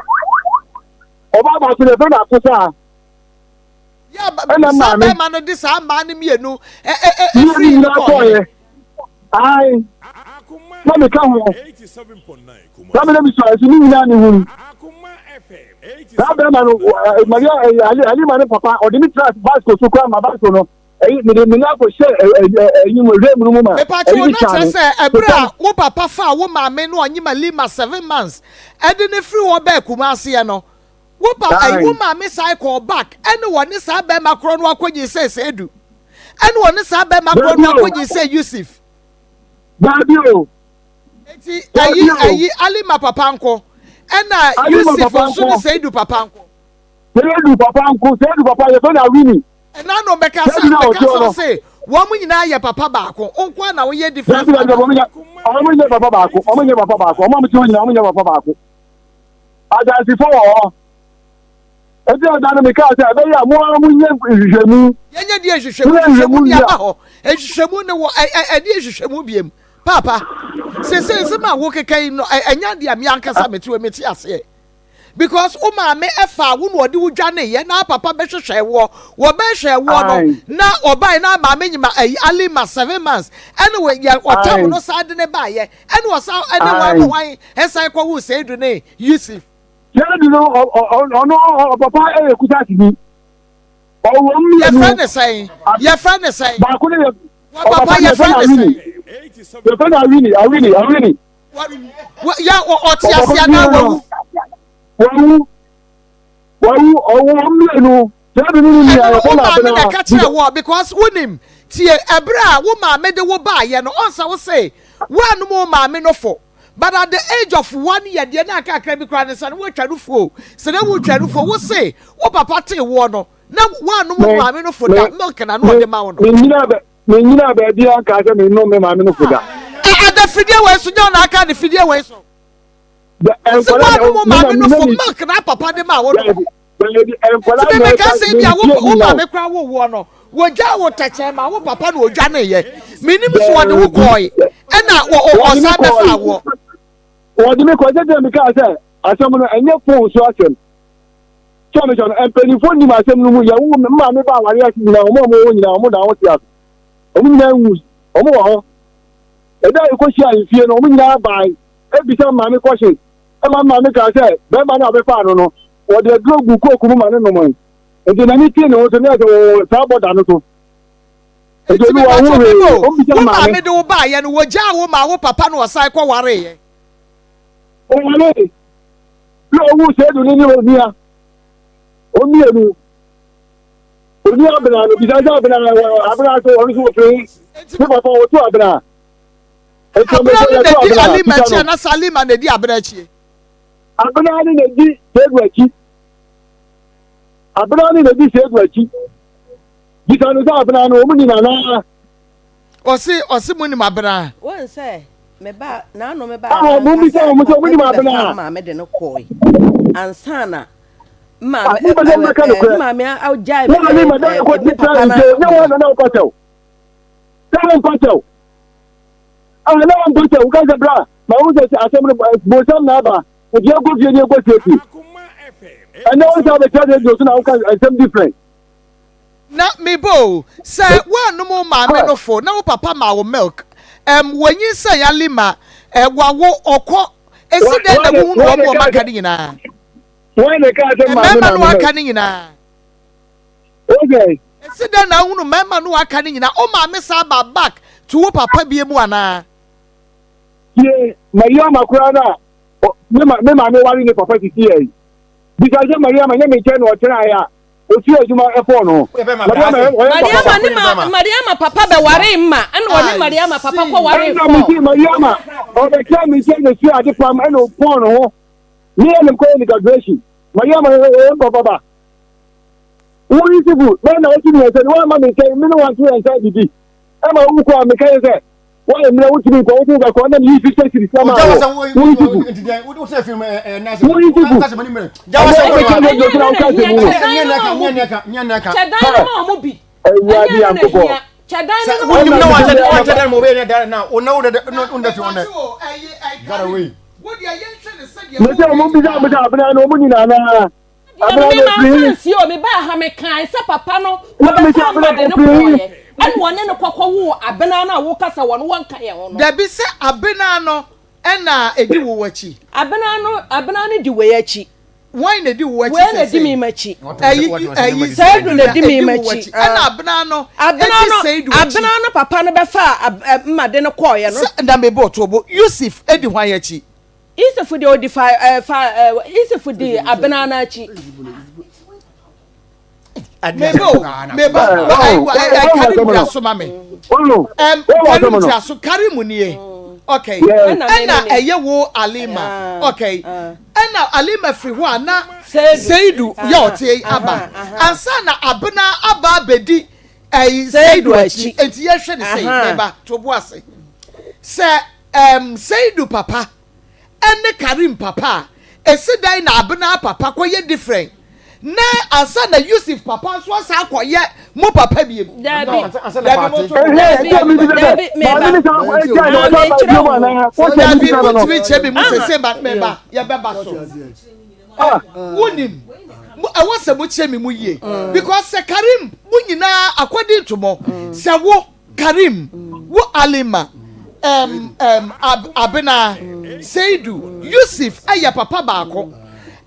Ɔbaa baako no yɛfrɛ no Akosaa. Ɛna maame. Saa bɛrima no de saa mmaa no mmienu firi no kɔɔyɛ. Ae, na meka ho. Saa mena mesua nso ne nyinaa ne hunu. Saa bɛrima no, Maria, Halima ne papa, ɔde me tra bicycle so koraa ma bicycle no. Ɛyi mede me nan kɔhyɛ ɛyi mu ɛhwɛ mu no mu ma. Mepatwo wo na kyerɛ sɛ ɛberɛ a wo papa faa wo maame no ɔnye ma Lima 7 months ɛde no firi hɔ bɛɛ Kumaseɛ no, wo pa ɛyi wo maame san kɔɔ back ɛne wɔne saa bɛrima korɔ no akɔnyinsɛn Seidu ɛne wɔne saa bɛrima korɔ no akɔnyinsɛn Yusuf. Daabi o. Eti ɛyi ɛyi Alima papa nko ɛna Yusuf nso ne Seidu papa nko. Seidu papa nko Seidu papa yɛfrɛ no Awini. Ɛna no bɛka sɛ bɛka sɛ ɔse wɔn nyinaa yɛ papa baako nko a na woyɛ different father. Wɔn nyɛ papa baako wɔn nyɛ papa baako wɔn a wɔte hɔ nyinaa wɔn nyɛ papa baako. Adansifo wɔ hɔ. Eti ɛda no mekaa sɛ ɛbɛyɛ a mo ara mo nyɛ nhwehwɛmu. Yɛnyɛ deɛ nhwehwɛmu nhwehwɛmu ni aba hɔ nhwehwɛmu ne wɔ ɛdeɛ nhwehwɛmu biem paapa sese nsɛm a wokeka yi no ɛnyɛ adeɛ a me ankasa mete wɔ mete aseɛ. Because wo maame faa wo na ɔde wo dwaneeɛ na papa bɛhwehwɛɛ woɔ, wɔbɛhwɛɛ woɔ no na ɔbaeɛ na maame nyima ayi Alima 7 months ɛne wɔ yɛ ɔtam no san de ne baeɛ ɛne ɔsan ɛne wɔn mo hwan ɛsan kɔ wo Seidu ne Yusuf. Seidu no ɔno ɔpapa ɛyɛ kusasini ɔwɔ mmienu. Yɛfrɛ ne sɛn? Yɛfrɛ ne sɛn? Baako ne yɛ ɔpapa yɛfrɛ ne sɛn? Yɛfrɛ no Awini Awini Awini. Yɛ ɔte ase anaa wawu? Wawu. Wawu ɔwɔ mmienu. Sɛ bi ne ne nua yɛfrɛ no Wo maame na Abena. ɛka kyerɛ wɔ because wonim tie ɛberɛ a wo maame de wo baayɛ no ɔnsa wo se woanom wo maame no fo but at the age of 1 year deɛ na akakra bi koraa ne sɛ no woatwa no fuo sɛ na wotwa no fuo wo se wo papa tee woɔ no na woanom wo maame no fo da milk na na ɔde ma wo no. Menyina baabi a nka sɛ menom me maame no fo da. Ada fidie wei so nyɛ ɔna aka ne fidie wei so. Sɛ woanom wo maame no fo milk na papa de ma wo no. Nti me meka sɛ bia wo wo maame koraa wo woɔ no wɔgyaa wo tɛkyɛn ma wo papa na ɔdwaneeɛ. Menim so wɔde wo kɔɔe ɛna ɔsan bɛfaa woɔ. Wɔde me kɔɔ sɛ deɛ mekaa sɛ asɛm no ɛnyɛ phone so asɛm. Sɛ mekyɛ no mpanyinfoɔ nim asɛm no mu yɛ wo maame ba aware ase nyinaa wɔn a wɔwɔ hɔ nyinaa wɔn na wɔte ase. Wɔn nyinaa nwui wɔn wɔ hɔ. Ɛda a yɛkɔhyia ahemfie no wɔn nyinaa bae ebisa maame kɔhye ɛma maame kaa sɛ bɛrima no a ɔbɛfaa no no wɔde aduro gu kooku mu ma no nomɔe nti n'ani tee ne ho so ne ɛsɛ wɔwɔ saa bɔda no so. Nti obi wɔ ho hwee ɔmbisa maame. Wo maame de wo baayɛ no wɔgyaa wo maa wo papa na ɔsan kɔ wareeɛ. Ɔwaree na ɔwu sɛ du ne ne onua omienu onua abena no bisa sɛ abena abena so ɔno so wɔfiri ne papa wɔto abena. Abena no na di Alima akyi anasɛ Alima na di abena akyi? Abena no na di Seedu akyi. Abena no na di Seedu akyi. Bisa no sɛ abena no wɔn nyina naa. Ɔsi ɔsi mu nim abena. Wɔn sɛ me ba n'ano me ba. Ah, mo bisa wɔn sɛ wɔn nim abena. Maame de no kɔɔe ansa na maame ɛɛ maame agyae me ɛɛ me papa na. Nyɛ wɔn na na ɔkɔ kyɛw. Sɛ wɔn mpa kyɛw. Ah, na wɔn mpa kyɛw. Nka sɛ bra, ma wɔn sɛ asɛm no bonsam na aba. Nti yɛnkɔ fie ne yɛnkɔ siesie. Ɛnɛ wɔn sɛ abɛkyerɛ radio so na wɔka nsɛm different. Na me bo o, sɛ woannom wo maame no fo na wo papa ma wo milk, ɛm, wanyinsɛn alima, ɛ, wawo, ɔkɔ, esi dɛn na wohunu wɔn wɔn aka no nyinaa? Mmarima no aka no nyinaa. Esi dɛn na wohunu mmarima no aka no nyinaa? Wo maame san ba back to wo papa bie mu anaa? Tie, Mariama koraa no a, me maame ware ne papa sisi yɛ yi. Bisa sɛ Mariama nyɛ me nkyɛn na ɔtenaeɛ a, osi adwuma ɛfɔɔ no. Mariama Mariama ne ma Mariama papa bɛware mma ɛna ɔne Mariama papa kɔ ware fɔɔ. Ɛna mesi Mariama ɔbɛkyɛ me nkyɛn na sua ade pam ɛna ɔpɔn no ho. Me yɛ nem kɔyɛ ne graduation. Mariama ɔyɛ papa ba. Wo Yusufu bɛn na wɔsi mmiɛnsa ni wɔama me nkyɛn me ne wɔn nto yɛn nsa didi. Ɛma wo kɔ a meka yɛ sɛ. Wɔyɛ mmerɛ wotumi nkɔ wotumi kɔ na meyi 50 cedis na maa wɔ woyi tupu woyi tupu Awurade Nyankopɔn Mese ɔmo bisa bisa abena no ɔmo nyinaa naa. Deɛ no me maa nsa nsie o, me baa ha me kae sɛ papa no ɔbɛfa mma de no kɔɔeɛ ɛna ɔne no kɔkɔ woo abena no a wo kasa wɔ no wɔnka yɛn ho no. Dabi sɛ abena no ɛna ɛdi wo akyi. Abena no abena no di wei akyi. Wɔn na ɛdi wo akyi Wei na ɛdi me makyi. Ɛyi ɛyi Seidu na ɛdi me wo makyi. akyi ɛna abena no ɛdi Seidu akyi. Abena no papa no bɛfa mma de no kɔɔeɛ no. Sɛ na mebɔ ɔtoɔbo Yusuf ɛdi hwan akyi. Yusuf deɛ ɔdi fa ɛɛ fa ɛɛ Yusuf di abena no akyi. Meba o, meba Karim ti aso ma me. Karim ti aso, Karim nie. Okay. Ɛna ɛyɛ wo Alima. Okay. Ɛna Alima firi hɔ a na Seidu yɛ ɔte aba. Ansa na abena aba abɛdi ɛyi Seidu akyi. Enti yɛhwɛ ne sɛ meba to bo ase. Sɛ Erm Seidu papa ɛne Karim papa a esi dɛn na Abena papa kɔ yɛ different na ansa na Yusuf papa nso asan akɔ yɛ mo papa biem. Dabi dabi dabi meba ah mekyerɛ wo. Dabi wotumi kyerɛ mi mu sese ma meba yɛbɛba so. Wonim ɛwɔ sɛ mo kyerɛ mi mu yie because sɛ Karim mo nyinaa according to mo sɛ wo. Karim, wo Alima, um, um, Ab, Abena, Seidu, Yusuf yɛ papa baako.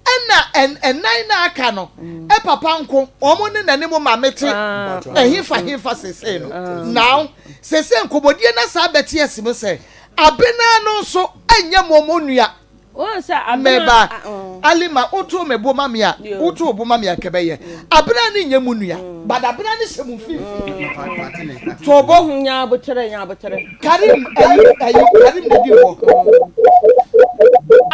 Ɛna ɛn, ɛnan na aka no, ɛ papa nko, wɔn ne na ne mo maame te ɛhefa hefa sesei no. Now, sesei nkɔmmɔdie na saa bɛte asi mu sɛ, Abena no nso ɛnyɛ mo mo nua. Wohu sɛ abena. Meba, Alima, wotoo me bo ma me a, wotoo bo ma me a kɛbɛyɛ. Abena ne nyɛ mo nua, but abena ne hyɛ mo mfimfini. Too bo. Nya aboterɛ, nya aboterɛ. Karim, ayi, ayi, Karim na di hɔ.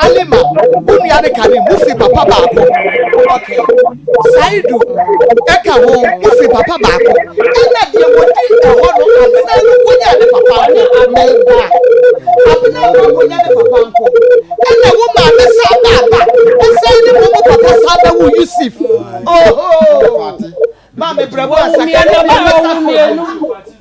Alima, wo nua ne Karim, mo firi papa baako. Okay. Saidu, ɛka ho, mo firi papa baako. Ɛna deɛ wɔdi ɛhɔ no, abena no kɔnya ne papa nko. Meba. Abena kɔ akɔnya ne papa nko. Ɛna wo maame san ba aba. Ɛsan ne mo mo papa san bɛ wo Yusuf. Oho. Maame brɛ mo asa kɛ ne bi bɛ sa fo.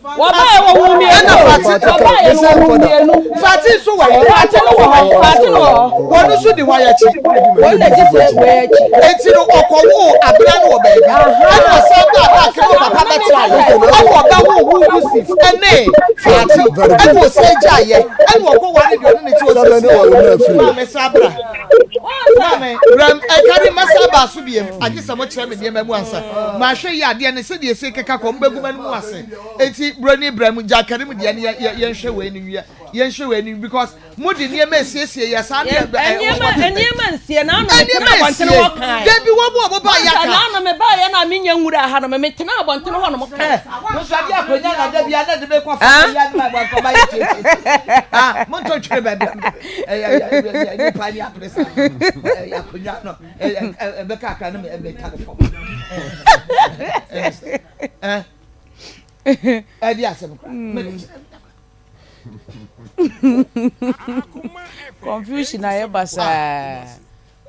Wɔbaeɛ wɔ wo mmienu. Ɛna Fati. Wɔbaeɛ no wɔ wo mmienu. Fati nso wɔ he? Fati no wɔ hɔ. Fati no wɔ hɔ. Wɔn nso di hwan akyi? Wɔn na gye sɛ wei akyi. Eti no ɔkɔwoo abena no wɔ baabi. Ɛna ɔsan baa back ne papa bɛtenaeɛ. Ɛna ɔbɛwoo wo Yusuf ɛne Fati. Ɛna ɔsan gyaeɛ. Ɛna ɔkɔware deɛ ɔne ne te ɔsiesie. Maame san bra. Maame bra ɛkari mɛsan aba so biem. Agye sɛ mokyerɛ me nneɛma mu ansa. Mahwɛ yi adeɛ no sɛdeɛ ɛsi keka kɔ mobɛgu m'anom ase. Eti broni bra mu gya Karim deɛ no yɛ yɛnhwɛ wei no wia yɛnhwɛ wei no because mo de nneɛma esiesie yɛ saa deɛ ɛ nneɛma nneɛma nsie na ano tena abɔntene hɔ kan debi wɔn mu a wɔn ba yɛ aka na ano me ba yɛ na me nya nwura ha no me tena abɔntene hɔ nom kan mo nso adeɛ akonnwa na dabi ana de bɛkɔ fa yɛ anum a wɔn ba yɛ tietie ah mo nto twere baabi ɛyɛ ɛyɛ nipa ni apere sa ɛyɛ akonnwa no ɛyɛ ɛbɛka akra no mɛ ɛka ne fam ɛɛ. Ɛde asɛm kora. Confusion ayɛ basaa.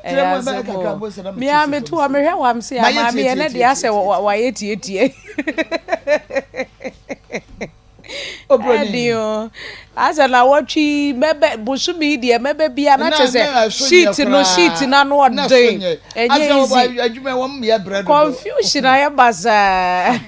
Ɛyɛ asɛm o. Mea meto hɔ mehwɛ wam se a maame yɛ ne deɛ asɛ wayɛ tietie. Ɛden o. Asɛ na wɔtwe mɛbɛ bosome yi deɛ mɛbɛ bia na kyɛ sɛ sheet no sheet no ano ɔden. Ɛnyɛ easy. Confusion ayɛ basaa.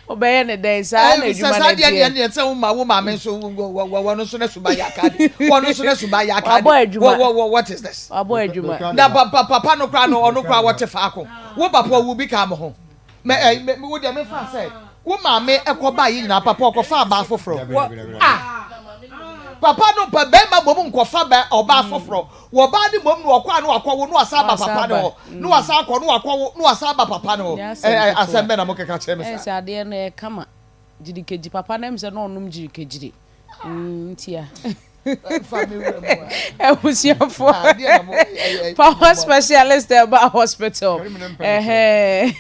Wobɛyɛ ne dɛn saa na adwuma no teɛ. Sɛ sɛ wo ma wo maame nso wɔn nso na suba yɛ akadi. Wɔn nso na suba yɛ akadi. Wabɔ adwuma. What is this? Wabɔ adwuma. Na papa no koraa no ɔno koraa wɔte faako. Wo papa ɔwu bi ka mo ho. Mɛ ɛ mɛ wo deɛ mefa sɛ wo maame ɛkɔ ba yi nyinaa papa ɔkɔfa abaa foforɔ. Ah papa no pa bɛrima mmom nkɔfa bɛ ɔbaa foforɔ. Wɔ baa no mmom no ɔkɔ a na wakɔ wo na wasan aba papa no hɔ na wasan akɔ na wakɔ wo na wasan aba papa no hɔ ɛ ɛ asɛm bɛn na mo keka kyerɛ me saa. Ɛsɛ adeɛ no ɛyɛ kama gyirikegyiri papa no ɛm sɛ na ɔnom gyirikegyiri ntia abusuafoɔ power specialist ɛba hospital ɛhɛn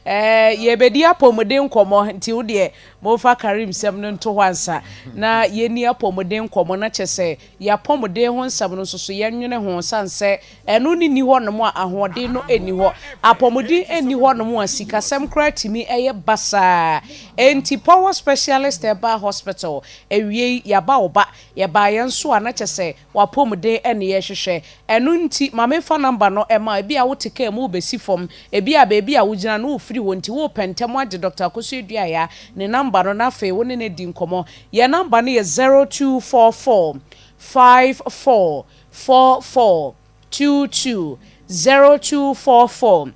ɛɛ yɛbɛdi apɔmuden nkɔmɔ nti wo deɛ. Momfa Karim sɛm no nto hɔ ansa na yɛnni apɔmuden nkɔmmɔ na kyerɛ sɛ yɛapɔmuden ho nsɛm no nso so yɛnwene ho sane sɛ ɛno no nni hɔnom a ahoɔden no nni hɔ. Apɔmuden nni hɔnom a sikasɛm koraa tumi yɛ basaa. Enti Power Specialist Herbal Hospital awiei yɛaba wo ba. Yɛbaa yɛn nso a na kyerɛ sɛ W'apɔmuden ne yɛhwehwɛ. Ɛno nti, ma memfa number no mma wo. Ebia wote kaa mu rebɛsi fam. Ebia baabi a wogyina no worefiri hɔ nti worepɛ ntɛm agye Dɔkta Akosua Aduaya ne number no na afei wo ne no adi nkɔmmɔ. Yɛn number no yɛ 0244 54 44 22, 0244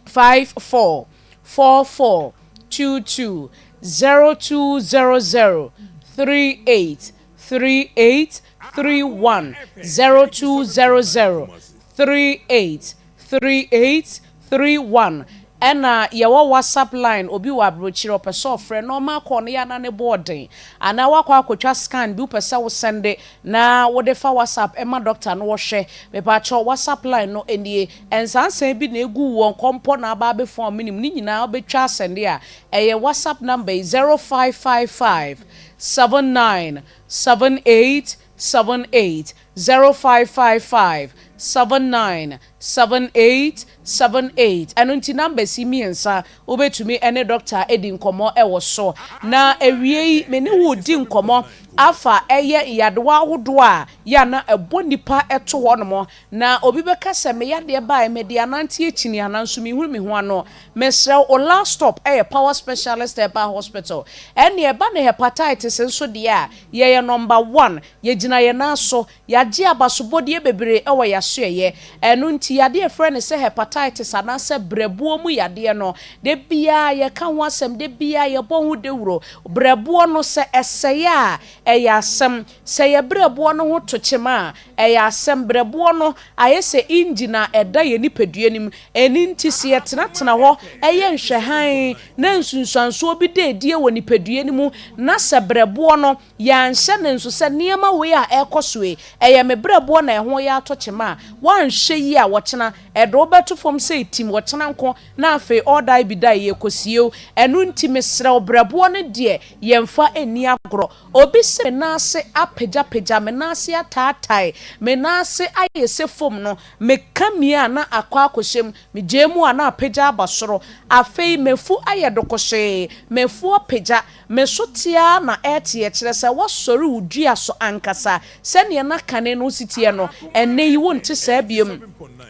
54 44 22, 0200 38 38 31 0200 38 38 31 Ɛna yɛwɔ WhatsApp line obi wɔ abrokyire ɔpɛ sɛ ɔfrɛ normal call no yɛ a na ne bo ɔden anaa wakɔ akɔtwa scan bi wopɛ sɛ wo sɛnde na wode fa WhatsApp ma doctor no ɔhwɛ mepaakyɛw WhatsApp line no nie nsansan bi na egu wɔ nkɔmpɔ na aba abɛfua wo menim ne nyinaa wobɛtwa asɛnde a ɛyɛ WhatsApp number yi 0555 79 78 78 0555 79 78 78 Ɛno nti numbers yi mmiɛnsa wobɛtumi ne doctor adi nkɔmmɔ wɔ so. Na awiei me ne wo redi nkɔmmɔ afa ɛyɛ nyadewa ahodoɔ a yɛ a na ɛbɔ nnipa to hɔ nom. Na obi bɛka sɛ me yadeɛ baeɛ mede anante akyini anaa nso menhunu me ho ano. Mesrɛ wo, wo last stop yɛ Power Specialist Herbal Hospital. Ɛnneɛ ɛba no hepatitis nso deɛ a, yɛyɛ number one. Yɛgyina yɛn nan so. Yɛagye abasobɔdeɛ bebree wɔ yɛn asoɛeɛ. Ɛno nti yadeɛ a yɛfrɛ no sɛ hepatitis anaasɛ berɛboɔ mu yadeɛ no, da biara yɛka ho asɛm, da biara yɛbɔ ho dawuro. Berɛboɔ no sɛ ɛsɛe a, ɛyɛ asɛm. Sɛ yɛn berɛboɔ no ho to kyema a, ɛyɛ asɛm. Berɛboɔ no ayɛ sɛ engine a ɛda yɛn nipadua no mu. Ɛno nti sɛ yɛtenatena hɔ yɛ nhwɛhann na nsunsuansoɔ bi da adie wɔ nipadua no mu na sɛ berɛboɔ no yɛanhyɛ no nso sɛ nneɛma wei a ɛrekɔ so yi, ɛyɛ me berɛboɔ na ɛho yɛ atɔ kyema a, woanhwɛ yie a wɔkyena ɛde wo bɛto fam sɛ ɛtim, wɔkyena nko na afei ɔɔdae bi dae yɛrekɔsie wo. Ɛno nti mesrɛ wo berɛboɔ no deɛ yɛmfa nni agorɔ. Obi se me nan ase apagyapagya, me nan ase ataatae, me nan ase ayɛ sɛ fam no, meka mie a na akɔ akɔhyɛ mu, megyae mu a na apagya aba soro. Afei m'afu ayɛ dokohyee, m'afu apagya, me so te ara na ɛreteɛ, kyerɛ sɛ woasɔre wo dua so ankasa. Sɛdeɛ na kane no wosi teɛ no, ɛnnɛ yi wonte saa bio.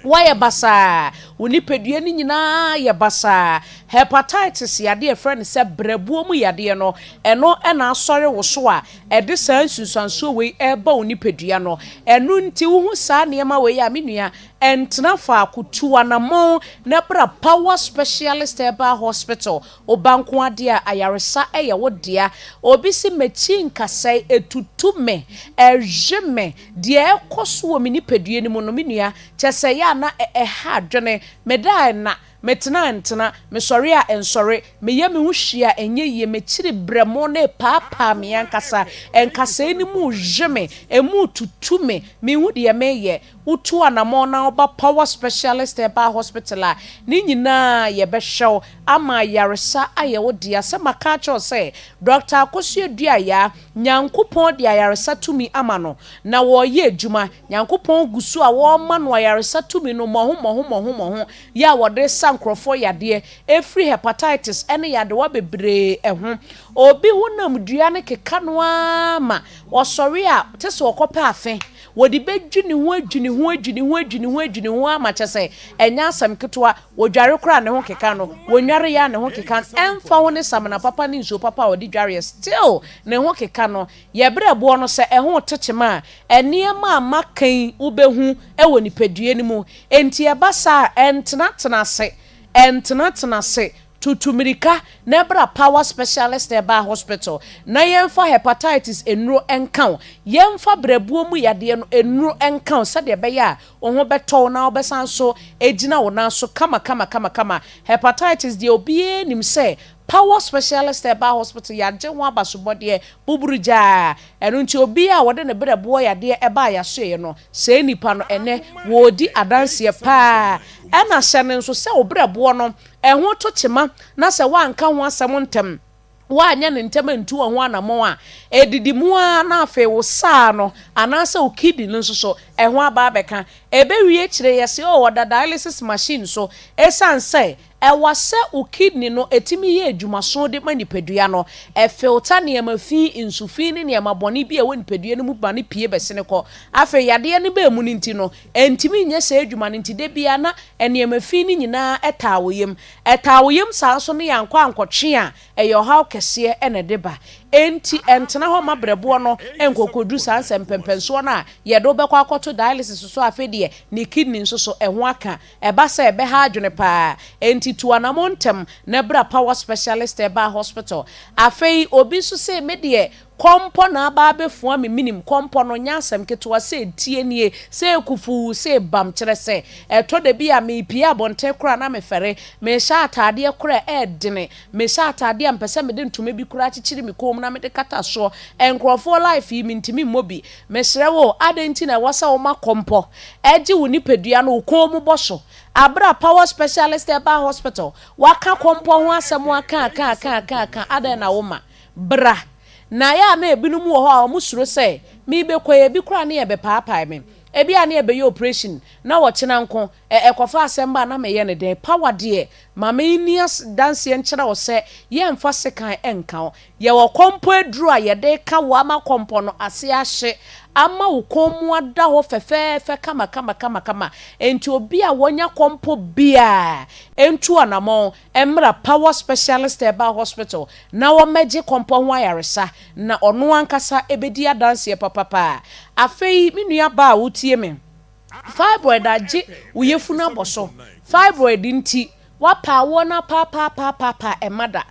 Woayɛ basaa, wo nipadua no nyinaa ayɛ basaa. Hepatitis yadeɛ a yɛfrɛ no sɛ berɛboɔ mu yadeɛ no, ɛno na asɔre wo so a ɛde saa nsunsuansoɔ wei reba wo nipadua no. Ɛno nti wohu saa nneɛma wei a, me nua, ntena faako, tu anammɔn na bra Power Specialist Herbal Hospital. Wo ba nko ara deɛ a, ayaresa yɛ wo dea. Obi se m'akyi nkasɛe, ɛtutu me, ɛhwe me, deɛ ɛrekɔ so wɔ me nipadua no mu no, me nua, kyerɛ sɛ ɛyɛ a na ɛha adwene. Meda a ɛnna. Metena a ɛntena, mesɔre a ɛnsɔre, meyɛ me ho hwee a ɛnyɛ yie, m'akyiri berɛmo no repaapaa me ankasa, nkasɛɛ no mu rehwe me, ɛmu retutu me, menhu deɛ mereyɛ. Wotu anammɔn na woba Power Specialist Herbal Hospital a, ne nyinaa yɛbɛhwɛ wo ama ayaresa ayɛ wo dea. Sɛ maka akyerɛ wo sɛ Dɔkta Akosua Duayaa, Nyankopɔn de ayaresa tumi ama no, na ɔreyɛ adwuma. Nyankopɔn gu so a ɔrema no ayaresa tumi no mmɔho mmɔho mmɔho mmɔho. Yɛ a wɔde sa nkurɔfoɔ yadeɛ ɛfiri hepatitis ne yadewa bebree ho. Obi honam dua no keka no ara ma ɔsɔre a te sɛ ɔkɔpɛ afe. Wɔde bɛdwi ne ho adwi ne ho adwi ne ho adwi ne ho adwi ne ho ara ma kyɛ sɛ ɛnyɛ asɛm ketewa. Wɔdware koraa a ne ho keka no, wɔnnwareeɛ a ne ho keka no, ɛmfa ho ne samina papa ne nsuo papa a ɔde dwareɛ still ne ho keka no. Yɛ berɛboɔ no sɛ ɛho retekyema a, nneɛma a maka yi wobɛhu wɔ nipadua no mu. Enti ɛba saa a, ɛntenatena ase, ɛntenatena ase, tutu mmirika na bra Power Specialist Herbal Hospital na yɛmfa hepatitis nnuro nka wo, yɛmfa berɛboɔ mu yadeɛ no nnuro nka wo sɛdeɛ ɛbɛyɛ a wo ho bɛtɔ wo na wobɛsan nso agyina wo nan so kama kama kama kama. Hepatitis deɛ obiara nim sɛ Power Specialist Herbal Hospital yɛagye ho abasobɔdeɛ buburugyaa. Ɛno nti obiara a wɔde ne berɛboɔ yadeɛ baa yɛasoɛeɛ no, saa nipa no ɛnnɛ wɔredi adanseɛ paa. Ɛna hyɛ no nso sɛ wo berɛboɔ no ɛho to kyema na sɛ woanka ho asɛm ntɛm. Woanyɛ no ntɛm antu wo ho anammɔn a, ɛdidi mu ara na afei wo saa no anaasɛ wo kidney no nso so, ɛho aba abɛka. Ɛbɛwie akyire yɛse oh ɔda dialysis machine so ɛsiane sɛ ɛwa sɛ wo kidney no ɛtumi yɛ adwumaso de ma nipadua no. Ɛfilter nneɛma fi, nsu fi ne nneɛma bɔne bi a ɛwɔ nipadua no mu ma no pue bɛsene kɔ. Afei yadeɛ no baa mu no nti no, ɛntumi nyɛ saa adwuma no nti da biara na nneɛma fi no nyinaa taa wo yam. Ɛtaa wo yam saa nso no yɛankɔ ankɔtwe a, ɛyɛ ɔhaw kɛseɛ na ɛde ba. Enti ɛntena hɔ mma berɛboɔ no nkɔkɔduru saa nsɛmpɛmpɛnsoɔ no a yɛde wo bɛkɔ akɔto dialysis so a afei deɛ ne kidney nso so ɛho aka. Ɛba sɛ ɛbɛha adwene pa ara. Enti tu anamɔn ntɛm na bra Power Specialist Herbal Hospital. Afei obi nso se me deɛ Kɔmpɔ na aba abɛfua me menim kɔmpɔ no nyɛ asɛm ketewa sɛ tie nie sɛ kufuu sɛ bam kyerɛ sɛ ɛtɔ da bi a mepie abɔnten koraa na mefɛre mehyɛ ataadeɛ koraa ɛɛdene mehyɛ ataadeɛ a mpɛ sɛ mede ntoma bi koraa kyekyere me kɔn mu na mede kata soɔ nkurɔfoɔ life yi mentumi mmɔ bi mesrɛ wo adɛn nti na ɛwɔ sɛ woma kɔmpɔ gye wo nipadua no wo kɔn mu bɔ so aberɛ a power specialist herbal hospital waka kɔmpɔ ho asɛm aka aka aka aka aka adɛn na woma Bra. Na ɛyɛ a na ebinom wɔ hɔ a wɔsuro sɛ merebɛkɔ yi, ebi koraa ne yɛbɛpaapae me. Ebia ne yɛbɛyɛ oprehyɛn na ɔkyena nko, ɛ, ɛkɔfa asɛm ba a na meyɛ no dɛn? Power deɛ, ma menni adanseɛ nkyerɛ wo sɛ yɛmfa sekan nka wo. Yɛwɔ kɔmpɔ aduro a yɛde reka wo ama kɔmpɔ no ase ahye ama wo kɔn mu ada hɔ fɛfɛɛfɛ kamakamakamakama. Enti obi a wanya kɔmpɔ biara ntu anammɔn mmra Power Specialist Herbal Hospital na wɔmmɛgye kɔmpɔ ho ayaresa, na ɔno ankasa bɛdi adanseɛ papapa. Afei, me nua baa a wotie me, fibroid agye wo yafunu abɔ so. Fibroid nti, woapa awoɔ no apaapaapaapaa ɛmma da.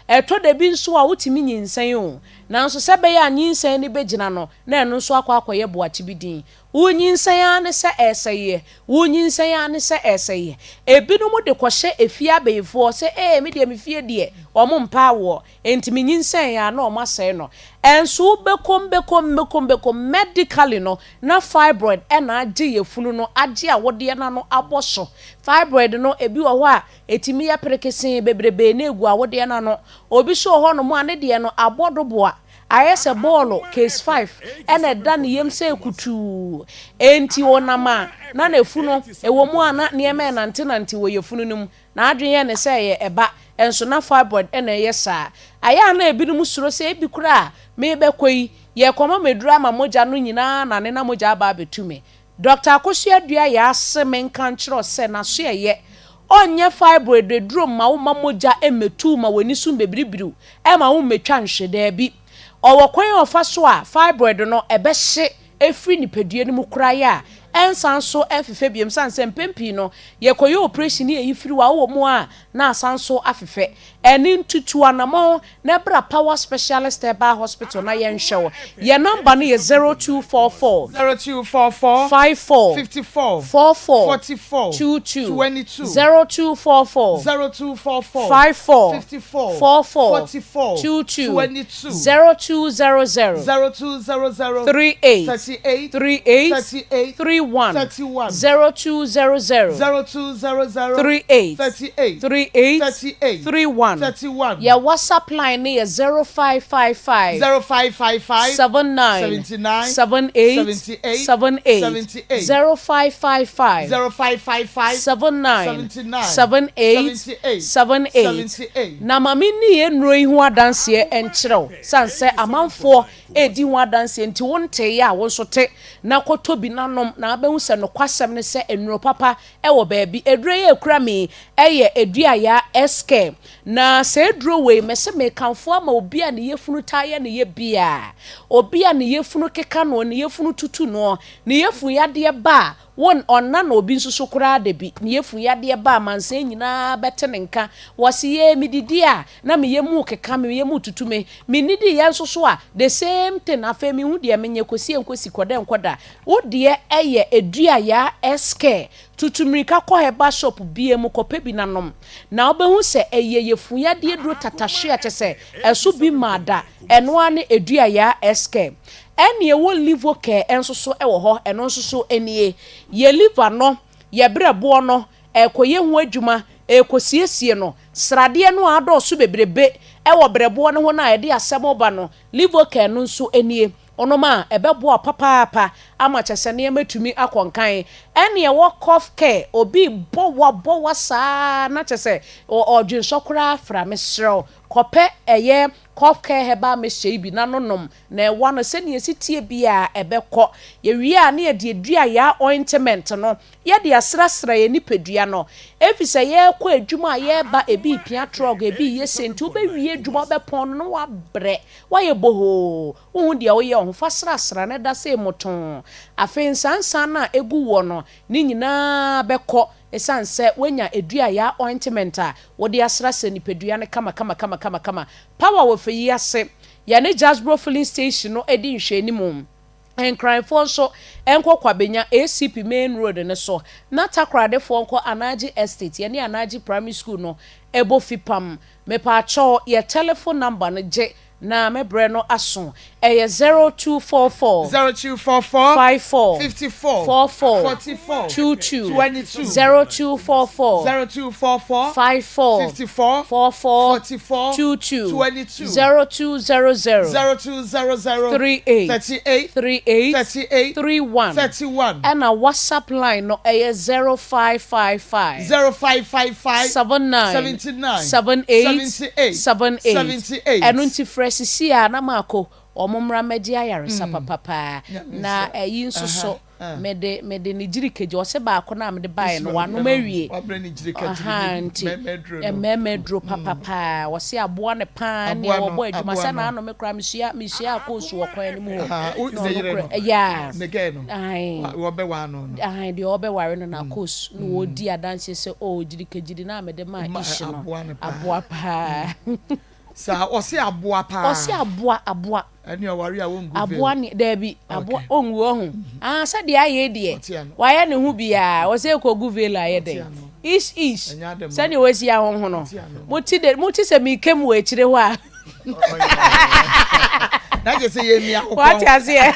Ɛtɔ da bi nso a wotumi nyinsɛn o, nanso sɛ ɛbɛyɛ a nyinsɛn no bɛgyina no, na ɛno nso akɔ akɔyɛ boakye bi din. Wonyinsɛn ara ne sɛ ɛresɛeɛ, wonyinsɛn ara ne sɛ ɛresɛeɛ. Ebinom de kɔhyɛ efie abayifoɔ sɛ ee me deɛ me fie deɛ wɔn mpɛ awoɔ, enti menyinsɛn a na wɔn asɛe no. Ɛnso wobɛkɔm bɛkɔm bɛkɔm bɛkɔm medically no na fibroid na agye yafunu no agye awodeɛ no ano abɔ so. Fibroid no ebi wɔ hɔ a ɛtumi yɛ perekesee bebrebee na ɛgu awodeɛ no ano. Obi nso wɔ hɔnom a ne deɛ no abɔ doboa. Ayɛ sɛ bɔɔlo, case 5, na ɛda ne yam sɛ kutuu. Enti ɔnam a, na n'afunu, ɛwɔ mu a na nneɛma renantenante wɔ yafunu no mu. N'adwene yɛ no sɛ ɛyɛ ɛba, nso na fibroid na ɛyɛ saa. Ayɛ a na ebinom suro sɛ ebi koraa a merebɛkɔ yi, yɛrekɔma me aduru ama mogya no nyinaa anane na mogya aba abɛtu me. Dɔkta Akosua Dua yɛ ase menka nkyerɛ wo sɛ n'aso ɛyɛ. Ɔnyɛ fibroid aduro mma wo mma mogya mmɛtu wo ma w'ani so mmɛbiribiriw ɛmma wo mmɛtwa nhwe, daabi. Ɔwɔ kwan a ɔfa so a fibroid no ɛbɛhye afiri nipadua no mu koraa a ɛnsan nso ɛmfefɛ biom sane sɛ mpɛn pii no yɛkɔyɛ operation ne yɛyi firi hɔ a wowɔ mu a na asan nso afefɛ. Ɛno nti tu anamɔn na bra Power Specialist Herbal Hospital na yɛnhwɛ wo. Yɛn number no yɛ 0244. 0244. 54. 54. 44. 44. 22. 22. 0244. 0244. 54. 54. 44. 44. 22. 22. 0200. 0200. 38. 38. 38. 38. 31. 31. 0200. 0200. 38. 38. 38. 38. 31. 31. Yɛ WhatsApp line no yɛ 0555. 0555. 79. 79. 78. 78. 78. 78. 0555. 0555. 79. 79. 78. 78. 78. 78. Na ma menni yɛn nnuro yi ho adanseɛ nkyerɛ wo, sane sɛ amanfoɔ redi ho adanseɛ nti wonteeɛ a, wo nso te na kɔtɔ bi na nom na wobɛhu sɛ nokwasɛm ne sɛ nnuro papa wɔ baabi. Aduro yi a ɛkura me yi yɛ Aduaya S-Care. Na saa aduro wei, mese mekamfo ama obi a ne yafunu taa yɛ ne yɛ biara, obi a ne yafunu keka noɔ, ne yafunu tutu noɔ, ne yafunu yadeɛ ba a, won, ɔnna na obi nso so koraa da bi, ne yafunu yadeɛ ba a, amansan nyinaa bɛte ne nka. Wɔse yee, medidi a, na me yam rekeka me, me yam retutu me. Mennidiiɛ nso so a, the same thing, afei menhu deɛ menyɛ, kɔsi ɛnkɔsi, kɔda ɛnkɔda. Wo deɛ ɛyɛ Aduaya S-Care. Tutu mmirika kɔ herbal shop biara mu kɔpɛ bi na nom. Na wobɛhu sɛ ɛyɛ yafuyadeɛ duro tatahwe a kyerɛ sɛ ɛso bi mmaa da. Ɛno ara ne Aduaya S-Care. Ɛnna ɛwɔ Livocare nso so wɔ hɔ, ɛno nso so nie. Yɛ liver no, yɛ berɛboɔ no, ɛrekɔyɛ ho adwuma. Ɛrekɔsiesie no. Sradeɛ no a adɔɔso bebrebe wɔ berɛboɔ no ho no a ɛde asɛm ba no, Livocare no nso nie. Wonom a, ɛbɛboa wo papaapa ama kyerɛ sɛ nneɛma atumi akɔ nkan. Ɛnna ɛwɔ cough care, obi rebɔ wa bɔ wa saa na kyerɛ sɛ ɔdwensɔ koraa fra. Mesrɛ wo, kɔpɛ ɛyɛ cough care herbal mixture yi bi na nonom, na ɛwa no sɛnea ɛsi teɛ biara ɛbɛkɔ. Yɛwie a na yɛde aduayaa ointment no yɛde asrasra yɛn nipadua no. Efisɛ yɛrekɔ adwuma a yɛreba ebi repia trɔg, ebi reyɛ sei nti wobɛwie adwuma wobɛpɔn no na woabrɛ, woayɛ bohoo. Wonhu deɛ woyɛ wo ho, fa srasra na da sei motoo. Afei nsansan no a ɛgu woɔ no, ne nyinaa bɛkɔ ɛsiane sɛ woanya aduayaa ointment a wode asrasra nipadua no kamakamakamakama. Power wɔ fɛ yi ase. Yɛne Jasbro Filling Station no di nhwɛanimu. Nkranfoɔ nso nkɔ Kwabenya ACP main road no so na Takoradefoɔ nkɔ Anagye Estate, yɛne Anagye Primary School no bɔ fipam. Mepaakyɛw yɛ telephone number no gye na me berɛ no aso. Ɛyɛ 0244 0244 54 54 44 44 22 22 0244 0244 54 54 44 44 22 22 0200 0200 38 38 38 38 31 31 ɛna WhatsApp line no ɛyɛ 0555 0555 79 79 78 78 78 78 ɛno nti frɛ sisi a na maako wɔn mmra mmɛgye ayaresa papapaa na ɛyi nso so mede mede ne gyirikagyi ɔsɛ baako no a mede baeɛ no wanom awie Wabrɛ ne gyirikagyi Aha, ne nti mmarima aduro no. mmarima aduro papapaa wɔse aboa ne paa ne Aboa no, wɔbɔ adwuma aboa sɛ no. naano me koraa mesua mesua akoosu wɔ kwan no mu hɔ Aha, wo- na ne ɔno yere kora no. ɛyɛ Ne gɛɛ no. Ae. Wa- Wɔbɛwaa no no. Ahan deɛ ɔbɛware no na akoosu na wɔdi adanseɛ sɛ o gyirikagyiri no a mede maa Ma- ish no aboa no paa. aboa paa Saa ɔse aboa paa. Ɔse aboa aboa. Ɛne ɔware a wongu veil. Aboa ne daabi aboa ongu ɔho. Ah sɛdeɛ ayɛ deɛ wayɛ ne ho biaa ɔsɛ kɔgu veil ayɛ dɛn ish ish sɛdeɛ wasi ahonho no mote de mote sɛ mekam wɔ akyire hɔ a. Na kyerɛ sɛ yɛmia wo kɔn. Wate aseɛ.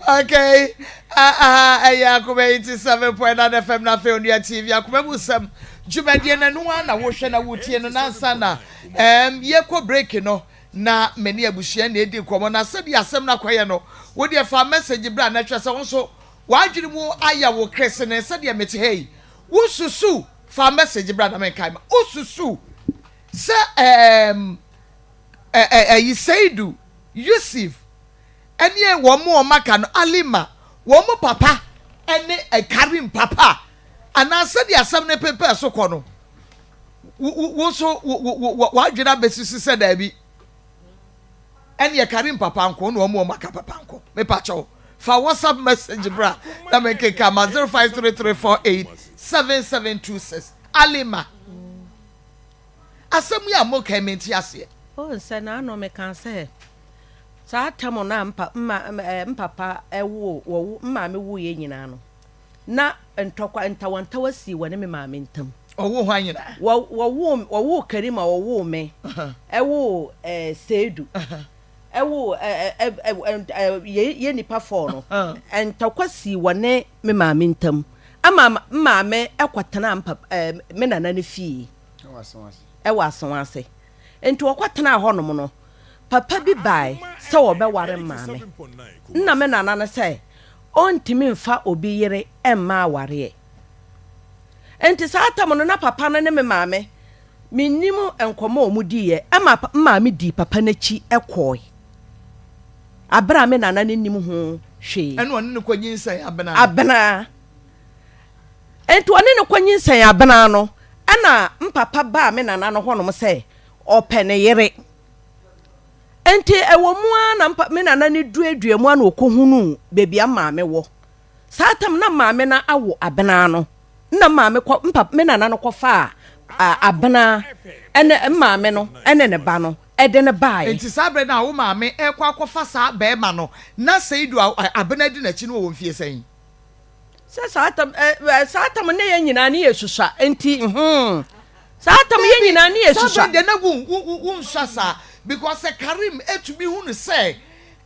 Okay, ah ah ɛyɛ Akoma 87.9 FM na afei Onua TV Akoma mu nsɛm dwumadie no ɛno ara na wohwɛ na wotie no nansa na um, yɛkɔ break no na me ne abusua na ɛdi nkɔmmɔ na sɛdeɛ asɛm no akɔyɛ no wodeɛ fa message bra na hwɛ sɛ wo nso w'adwene mu ayɛ wo kresene sɛdeɛ mete ha yi wosusu fa message bra na menkae ma wosusu sɛ um, ɛyi Seidu Yusuf ɛne wɔn a wɔaka no, Alima, wɔn papa ne Karim papa, anaa sɛdeɛ asɛm no pepɛɛ so kɔ no, wo nso w'adwene abɛsisi sɛ daabi, ɛneɛ Karim papa nko na wɔn a wɔaka papa nko. Mepakyɛw, fa WhatsApp message bra na menkeka ma 0533487726. Alima, asɛm yi a moka yi mente aseɛ. Oh, nsɛ n'ano meka sɛ Saa tam no a mpa mma ɛɛ mpapa woo wɔwo mmaame woeɛ nyinaa no, na ntɔkwa ntawantawa sii wɔne me maame ntam. Ɔwoo hwan nyinaa? Wɔ wɔwoo wɔwoo Karima wɔwoo me, ɛwoo ɛɛ Seidu, ɛwoo ɛ ɛ ɛ ɛ yɛ yɛ nnipa fɔɔ no. Ntɔkwa sii wɔne me maame ntam ama mmaame kɔtenaa mpa ɛɛ me nana no fie ɛwɔ Asawase. Enti wɔkɔtenaa hɔnom no, papa bi bae sɛ ɔbɛware maame. Nna me nana no sɛ ɔntumi mfa obi yere mma awareɛ. Enti saa tam no na papa no ne me maame, mennim nkɔmmɔ a wɔdiiɛ, ɛma maame dii papa no akyi kɔe aberɛ a me nana no nnim ho hwee. Ɛna ɔne no kɔnyinsɛn abena. Abena. Enti ɔne no kɔnyinsɛn abena no, ɛna mpapa baa me nana no hɔnom sɛ ɔpɛ ne yere. Enti ɛwɔ mu ara na mpa, me nana no duadua mu ara na ɔkɔhunuu baabi a maame wɔ. Saa tam na maame no awo abena no. Nna maame kɔ, mpa, me nana no kɔfaa a, abena ɛne maame no ɛne ne ba no ɛde no baeɛ. Enti saa berɛ no a wo maame rekɔ akɔfa saa barima no, na Seidu a abena di n'akyi no wɔ mfie sɛn? Sɛ saa tam ɛ ɛ saa tam ne yɛn nyinaa ne yɛ susua nti hmm saa tam yɛn nyinaa ne yɛ susua. Saa bɛn deɛ na wo wo wo nsua saa because sɛ Karim etumi hu no sɛ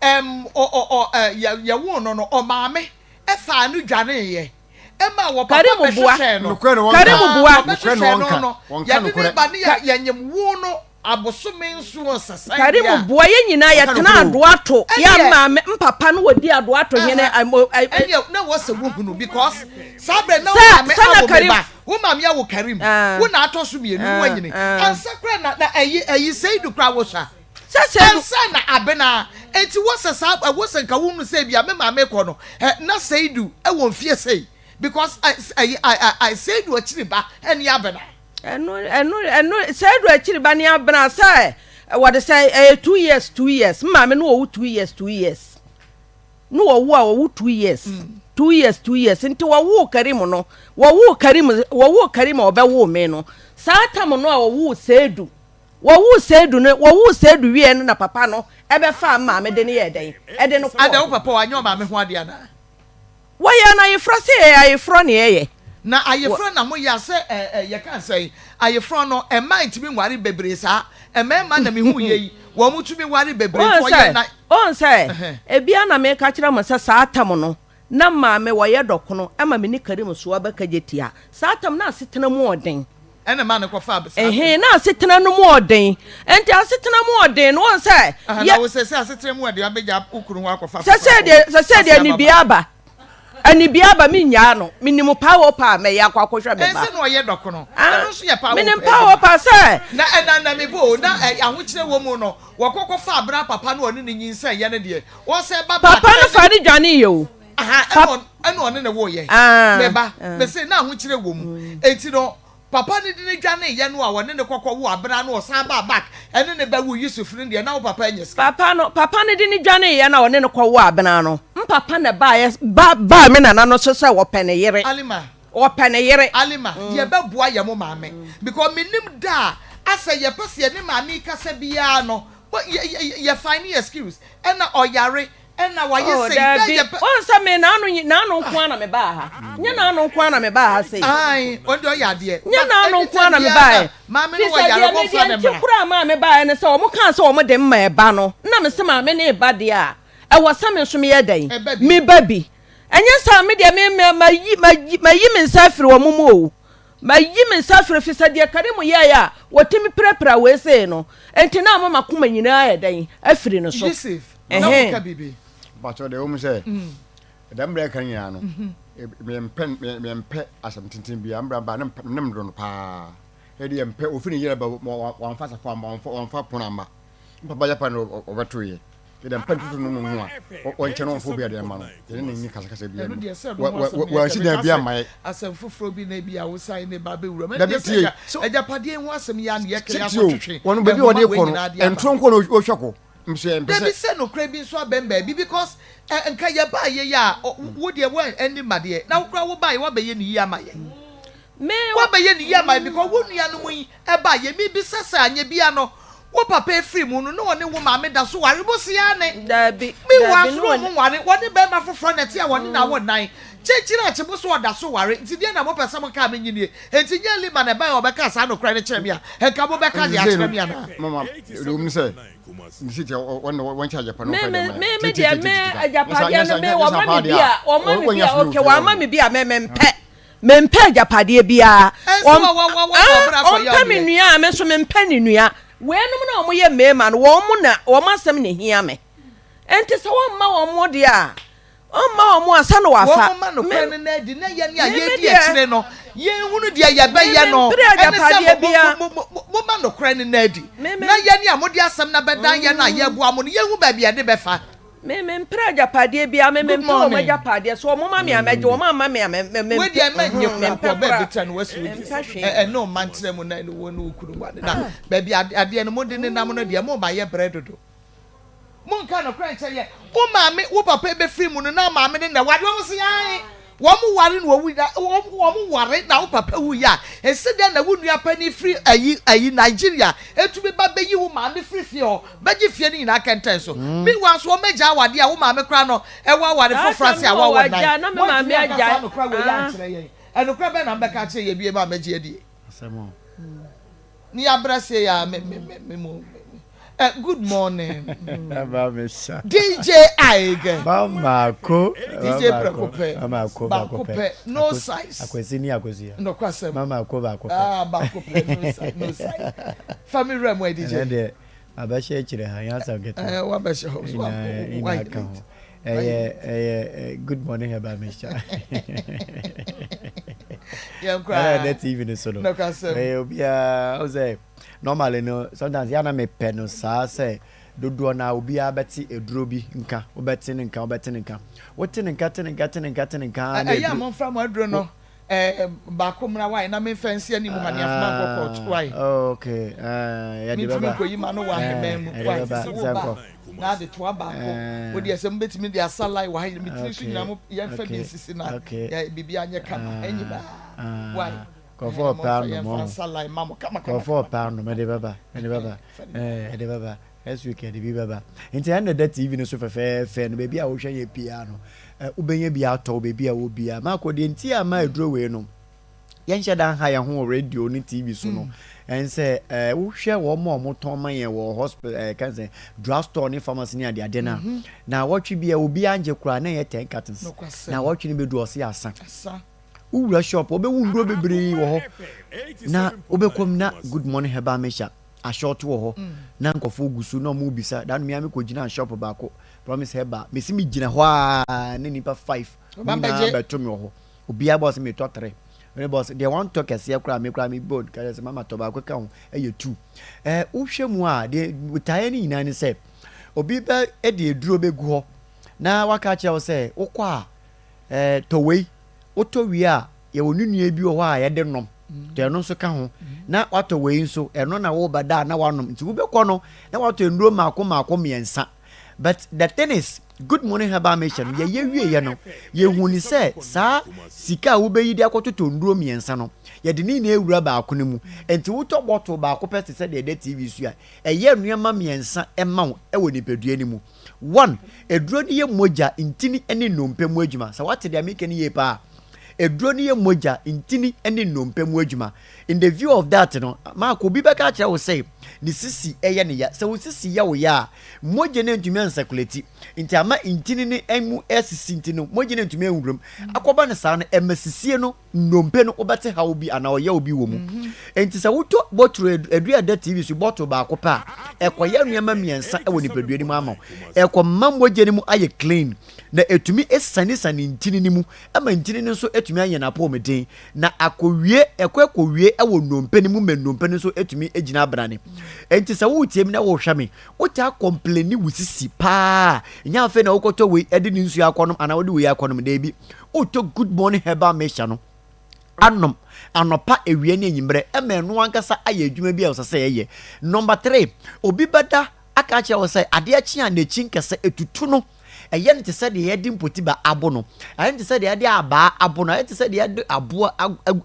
ɛm ɔ ɔ ɔ ɛ yɛ yɛwoo no no ɔmaame ɛfaa no dwaneeɛ. Ɛma wɔ papa Karim boa. bɛhwehwɛɛ no. Nokorɛ na wɔnka. Karim boa. Nokorɛ na Wɔbɛhwehwɛɛ no wɔnka. no, Wɔnka yɛde ne nokorɛ. ba ne yɛ yɛnyem woo no abosome nson sɛsɛn deɛ Karim a. boa yɛn nyinaa Wɔnka yɛtena nokorɛ o. adoato yɛ Ɛneɛ. maame mpapa no wɔdi adoato hene Aha. ɛmo ɛ ɛ. Ɛneɛ na wɔ sɛ wohunu because saa berɛ na wo Sɛ maame sɛ na awo me Karim. ba. Wo maame awo Karim. Ah. Wo na atɔ so mmienu na Ah, woanyini. ah. Ansa koraa na na ɛyi ɛyi Seidu koraa wosua. Sɛ Seidu. Ansa na Abena. Enti wɔ sɛ saa ɛwɔ sɛ nka wohunu sɛ ebia me maame kɔ no ɛ na Seidu ɛwɔ mfie sei because ɛ ɛyi ɛ ɛ Seidu akyiri ba ɛne Abena. Ɛno ɛno ɛno Seidu akyiri ba ne Abena sɛ wɔde sɛ ɛyɛ 2 years 2 years me maame no wɔwo 2 years 2 years. Ne wɔwo a wɔwo 2 years 2 years 2 years nti wɔwoo Karim no wɔwoo Karim wɔwoo Karim a ɔbɛwoo me no saa tam no a wɔwoo Seidu wɔwoo Seidu no wɔwoo Seidu wie no na papa no ɛbɛfaa maame de no yɛɛ dɛn ɛde no Ada kɔɔ wo papa wanyɛ ɔmaame ho adeɛ anaa? Wɔyɛ no ayeforɔ sɛ yɛyɛ ayeforɔ ne yɛyɛ. Na ayeforɔ na moyɛ a sɛ ɛ ɛ yɛka sɛn ayeforɔ no mmaa ntumi nware bebree saa mmarima na mehu yɛ yi wɔn tumi ware bebree nti Wohu ɔyɛ sɛ na. wohu sɛ Ɛhɛn. ebia na meka kyerɛ mo sɛ saa tam no na maame wɔyɛ dɔkono ma me ne Karim so aba Kagyetia saa tam no asetena mu ɔden. Ɛna ɛmaa no kɔfaa saa. Ɛhee na asetena no mu ɔden nti asetena mu ɔden no wohu sɛ Aha, yɛ. na wo sɛ sɛ asetena mu ɔden abɛgya wo kunu hɔ akɔfa Sɛ foforɔ sɛ akɔ deɛ sɛ sɛ ase deɛ aba ba. anibia aba anibia aba mennyaa no menim paa wɔ paa mɛyɛ akɔ akɔhwɛ me ba. Ɛnsɛ na ɔyɛ dɔkono Ah, ɛno nso yɛ paa wɔ menim paa paa wɔ adwuma. paa sɛ. Na ɛna na me bo na ɛ ahokyerɛ wɔ mu no wɔkɔ kɔfa abena papa no ɔne ne nyinsɛn yɛ no deɛ ɔsɛ ba back Papa no ɛne. fa no dwaneeɛ o. Aha, Pap. ɛna ɛna ɔne ne woeɛ. Ah, Me ba, ah. mese na ahokyerɛ wɔ mu. Enti no, papa no de no dwaneeɛ no a ɔne no kɔkɔ woo abena no ɔsan baa back ɛne ne bɛwoo Yusuf no deɛ na wo papa anya sika. Papa no, papa no de no dwaneeɛ no a ɔne no kɔwoo abena no, mpapa na ɛbaeɛ, ba, baa me nana no so sɛ wɔpɛ ne yere. Alima. Wɔpɛ ne yere. Alima, deɛ ɛbɛboa yɛ mo maame. Because menim da a asɛ yɛpɛ sɛ yɛne maame yi kasa biara no, yɛ, yɛ, yɛ find excuse. Ɛna ɔyare, Ɛna wayɛ Oh, sei. Dɛn daabi. yɛ pɛ. Wɔn sɛ me n'ano nyi n'ano nko ara na me baa ha. Nyɛ n'ano nko ara na me baa ha sei. Ae, wɔn deɛ ɔyɛ adeɛ. Nyɛ But n'ano nko anytime ara na me biara baa na maame no Fi wɔ sɛ yare deɛ me wɔmfa deɛ ne nti mmra. koraa maa me baeɛ ne sɛ wɔn kaa sɛ wɔn de mma ɛba no na me sɛ maame ne ba deɛ a ɛwɔ sɛ me nso meyɛ dɛn Ɛba bi. me ba bi. Ɛnyɛ saa me deɛ me me mayi mayi mayi me nsa afiri wɔn mu o. Mayi me nsa afiri fi sɛ deɛ Karim yɛeɛ a wɔtumi pirapira wei sei no nti na ama m'akoma nyinaa ayɛ dɛn afiri no so. Yusuf, na Ɛhɛn. woka biribi. Mpakyɛw deɛ ɛwɔ mu sɛ dɛm mmerɛ ɛka no nyinaa no mempɛ mempɛ asɛm tenten biara mbra ba ne ne mdɔ no paa ɛde yɛ mpɛ ofi ne yere ba wɔamfa asafo amma wɔamfa pono amma mpapa yɛ pa no ɔbɛtoeɛ yɛde mpɛ ntoto no no ho a ɔnkyɛ no ɔmfa obi adeɛ mma no yɛne ne nni kasakasa biara Ɛno mu deɛ sɛ ɛno ho asɛm na wɔansi yɛka dan meka bi sɛ amma yɛ asɛm foforɔ bi na ebi a wosan ne ba bɛwura mu ɛno dabi deɛ sɛ tie agya agyapadeɛ ho asɛm yi a na yɛka tie o yɛakɔtwetwe wɔn baabi a nhoma wɔde wei kɔ no nyinaa de aba ɛntoro nko na ɔhwɛ kɔ nso yɛmpɛ Dabi sɛ sɛ nokorɛ bi nso abɛn baabi because ɛ nka yɛbaa yɛ yi a wo deɛ wo ɛnni mma deɛ na wo koraa wo baeɛ woabɛyɛ ne yie ama yɛn Me woabɛyɛ ne yie ama yɛn because wo nuanom yi ɛbaa yɛ mebisa sɛ anyɛ bia no wo papa efiri mu no na ɔne wo maame da so ware mo se aane Dabi, meanwhile dabi, nso ne na wɔne. ɔmo nware wɔne bɛrima foforɔ na ɛte a wɔne no awo nnan kyekyere akye mo so ɔda so ware nti deɛ na mopɛ sɛ moka a menye nie enti nyɛ Lima na ɛbaeɛ a ɔbɛkaa saa nokorɛ no kyerɛ me a nka mobɛka nti deɛ sei akyerɛ no me anaa. mama deɛ ɔmu ne sɛ ne si tia wɔn na wɔn kyɛ agyapa no Me wɔn fɛ me deɛ ma me yɛ me ti ti deɛ ti me ti ti ta agyapadeɛ nyɛ no sa me nyɛ sa wɔma paa me deɛ bi a a wɔma me wɔn bi nyɛ a so okay ofie wɔama hɔ me bi a me mempɛ mempɛ agyapadeɛ biara Ɛnso wɔn wa wa wa wa ah ɔbra akɔyɛ ɔmpɛ me ɔdeɛ. nua a me nso mempɛ ne nua weinom na wɔn yɛ mmarima no wɔn mo na wɔn asɛm na ehia me nti sɛ wɔn mma wɔn mo deɛ a wɔn mma wɔn asa na wafa Wɔn ma me nokorɛ no na adi na yɛn a me me yɛredi deɛ akyire no yɛnhunu deɛ me yɛbɛyɛ no mempere ɛne sɛ agyapadeɛ mo mo biara mo mo mo ma nokorɛ no na adi me me na yɛn a mode asɛm no abɛdan yɛn a mm. yɛreboa mo no yɛnhu baabi a yɛde bɛfa. Me me mpere agyapadeɛ biara me me Good mpɛ wɔn morning. agyapadeɛ so wɔn ma me a mɛgye wɔn amma me a me me me Wei mpɛ deɛ mɛnyɛ mhm me koraa mpɛ po ɔbaa koraa bi tena no wasi me wo di mpɛ hwee. ɛne ɔma ntena mu na ɛne wo ne wo kunu mu ade na baabi ade adeɛ no mode ne nam no deɛ mo ma yɛ brɛ dodo. Monka nokorɛ nkyerɛ yɛn. Wo maame, wo papa bɛfiri mu no na maame no na ɛware wɔn se ae. Wɔn ware na wɔwu na wɔn wɔn ware na wo papa wuiɛ a, ɛsɛ dɛn na wo nua panin firi ayi ayi Nigeria ɛtumi ba bɛyi wo maame firi fie hɔ bɛgye fie no nyinaa kɛntɛn so. Meanwhile nso wɔn agya awadeɛ a wo maame koraa no ɛwɔ aware Saa foforɔ ase tam a no wɔawɔ wɔ nnan. agya na me maame Moantumi anka saa agyae nokorɛ wei ah. ankyerɛ yɛn. Ɛnokorɛ bɛn na mobɛka akyerɛ yɛn bio ma mɛgye adie? Asɛm o. Ne yɛabrɛ sei a me me me me mu. Eh, good morning. Aba me sa. DJ Aige. Mama ko. DJ prɛko pɛ. Mama ko baako pɛ. No size. Akwasi ni akwasi ya. Nɔkwasɛm. Mama ko baako pɛ. Ah, baako pɛ no size, no size. Fa mi wura mu ɛ DJ. Ɛnɛ deɛ abɛhyɛ akyire ha yɛn asɛm ketewa. Ɛɛ wabɛhyɛ hɔ so wa ka ho. Ɛyɛ ɛyɛ good morning herbal mixture. Yɛn koraa. Ɛnɛ ɛdɛ TV no so no. Nɔkwasɛm. Ɛyɛ obiara ɔsɛ. Normally no sometimes yɛ a na mepɛ no saa sɛ dodoɔ no ara obiara bɛte aduro bi nka, wobɛte ne nka, wobɛte ne nka. Wote ne nka, te ne nka, te ne nka, te ne nka ara na Ɛyɛ a aduro. momfa mo aduro no baako mmra wae na memfa nsi anim ha ne afoma nkɔ court wae. Oh, okay. Eh, yɛde Mentumi bɛba. nkɔyi ma no wɔ ahemman mu Eh, wae. yɛde Nti bɛba. sɛ Sɛ woba nkɔ. a na ade toa baako. Eh. Wo deɛ sɛ mobɛtumi de asa line wɔ ha yi, me tiri so Okay. nyinaa mo yɛmfa bi Okay. nsisi na Okay. yɛ biribi anyɛ kama. Ah, Ɛnyinaa ah. wae. Nkurɔfoɔ ɔpɛ anom ɔho. Nkurɔfoɔ ɔpɛ anom ɛde bɛba ɛde bɛba ɛɛ ɛde bɛba next week ɛde bi bɛba nti ɛna ɛda TV no so fɛfɛɛfɛ no baabi a wohwɛ yɛ biara no ɛ wobɛnya bi atɔ baabi a wɔ biara maakɔ deɛ nti a ma aduro wei no yɛnhyɛ da nha yɛn ho wɔ radio ne TV so no ɛn sɛ ɛɛ wohwɛ wɔn a wɔtɔn ma yɛn wɔ hospital ɛɛ kan sɛ drug store ne pharmacy ne adeade no a na wɔtwe bi a obi angye koraa na ɛyɛ ten cartons na wɔtwe no bɛdu ɔse asa. Wowura shop wobɛhu nnuro bebree wɔ hɔ na wobɛkɔ mu na good morning herbal mixture ashort wɔ hɔ na nkurɔfoɔ gu so na wɔn bisa da no mea mekɔ gyina shop baako promise herbal mesi me gyina hɔ a ne nipa five wɔn nyinaa bɛto me wɔ hɔ obiara bɔ sɛ metɔ tere ne bɔ sɛ deɛ wɔntɔ kɛseɛ koraa me koraa me bɔ kɛseɛ sɛ mama tɔ baako ka ho ɛyɛ two ɛɛ wohwɛ mu a deɛ botaeɛ no nyinaa ne sɛ obi bɛ ɛde aduro bɛgu hɔ na waka akyerɛ wo sɛ wokɔ a Ɛɛ, tɔ wei. Wotɔ wie a, yɛwɔ ne nua bi wɔ hɔ a yɛde nom. Tɔ ɛno nso ka ho. Na watɔ wei nso, ɛno na woba da a na wanom. Nti wobɛkɔ no, na watɔ nnuro mmaako mmaako mmiɛnsa. But the thing is, Good Morning Herbal Mixture no, yɛyɛ wieeɛ no, yɛhuu no sɛ saa sika a wobɛyi de akɔtotɔ nnuro mmiɛnsa no, yɛde ne nyinaa awura baako no mu. Nti wotɔ bottle baako pɛ te sɛ deɛ ɛda TV so yi a, ɛyɛ nneɛma mmiɛnsa ma wo wɔ nipadua no mu. One, aduro no yɛ mogya, ntini ne nnompe mu adwuma. Sɛ woate deɛ meka no yie paa a, aduro no yɛ mogya, ntini ne nnompe mu adwuma. In the view of that no, Mark, obi bɛka akyerɛ wo sɛ ne sisi yɛ ne ya. Sɛ wo sisi yɛ wo ya a, mogya no antumi ansɛkulati. Nti ama ntini no mu asisi nti no, mogya no antumi anwuram. Akɔba no saa no, ɛma sisie no nnompe no wobɛte haw bi anaa ɔyaw bi wɔ mu. Enti sɛ wotɔ bɔtoro aduru a ɛda TV so bɔtoro baako pɛ a, ɛkɔyɛ nneɛma mmiɛnsa wɔ nipadua no mu ama wo. Ɛkɔma mogya no mu ayɛ clean, na ɛtumi sianesane ntini no mu ma ntini no nso atumi ayɛ n'apɔwmuden, na akɔwie ɛkɔ ɛkɔwie wɔ nnompe no mu ma nnompe no nso atumi agyina abrane. Enti sɛ woretie me na worehwɛ me, wotaa kɔmpleni wo sisi paa, ɛnyɛ afei na wokɔtɔ wei de ne nsuo akɔnom anaa wode wei akɔnom, daabi. Wotɔ Good Morning Herbal Mixture no anom anɔpa, awia ne anwummerɛ ma ɛno ankasa ayɛ adwuma bi a ɛsɛ sɛ ɛyɛ. Number three, obi bɛda aka akyerɛ wo sɛ adeɛ kye a n'akyi nkɛsɛ ɛtutu no. Ɛyɛ no te sɛ deɛ yɛde mpotiba abo no. Ɛyɛ no te sɛ deɛ yɛde abaa abo no. Ɛyɛ te sɛ deɛ yɛde aboa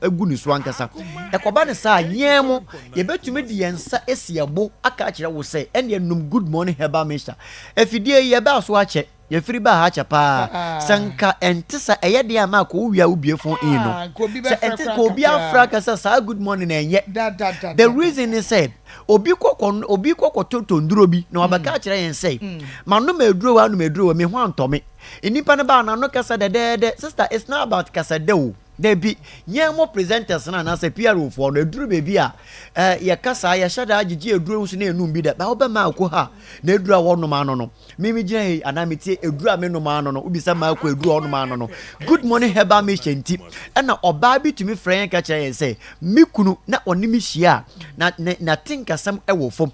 agu ne so ankasa. Ɛkɔba no saa a, yɛn mo, yɛbɛtumi de yɛn nsa asi yɛn bo aka akyerɛ wo sɛ ɛnneɛ nom Good Morning Herbal Mixture. Afidie yi, yɛbaa so akyɛ. Yɛfiri baa ha kyɛ paa. Sɛ nka ɛnte sa ɛyɛ den a ma kɔ wowia wo bue phone in no. Sɛ ɛnte ka obi afra ka sɛ saa good morning na ɛnyɛ. The reason ne sɛ obi kɔ kɔ obi kɔ kɔ totɔ nduro bi na wabɛka akyerɛ yɛn sɛ ma nom aduro wa nom aduro wa me ho antɔ me. Nnipa no baa n'ano kasa dɛdɛɛdɛ. Sister it's not about kasa dɛ o. Dabi, yɛn mo presenters no anaasɛ PRO foɔ no aduru baabi a eh, yɛka saa yɛhyɛ da agyegye aduro nso na ɛnum bi da. Ba wobɛma akɔ ha na aduru a wɔnom ano no Me me gyina hei anaa metie aduru a menom ano no wobisa Marco aduru a ɔnom ano no good morning herbal mixture nti ɛna ɔbaa bi tumi frɛ yɛn ka kyerɛ yɛn sɛ me kunu na ɔne me hyia a na ne n'atenkasɛm ɛwɔ fam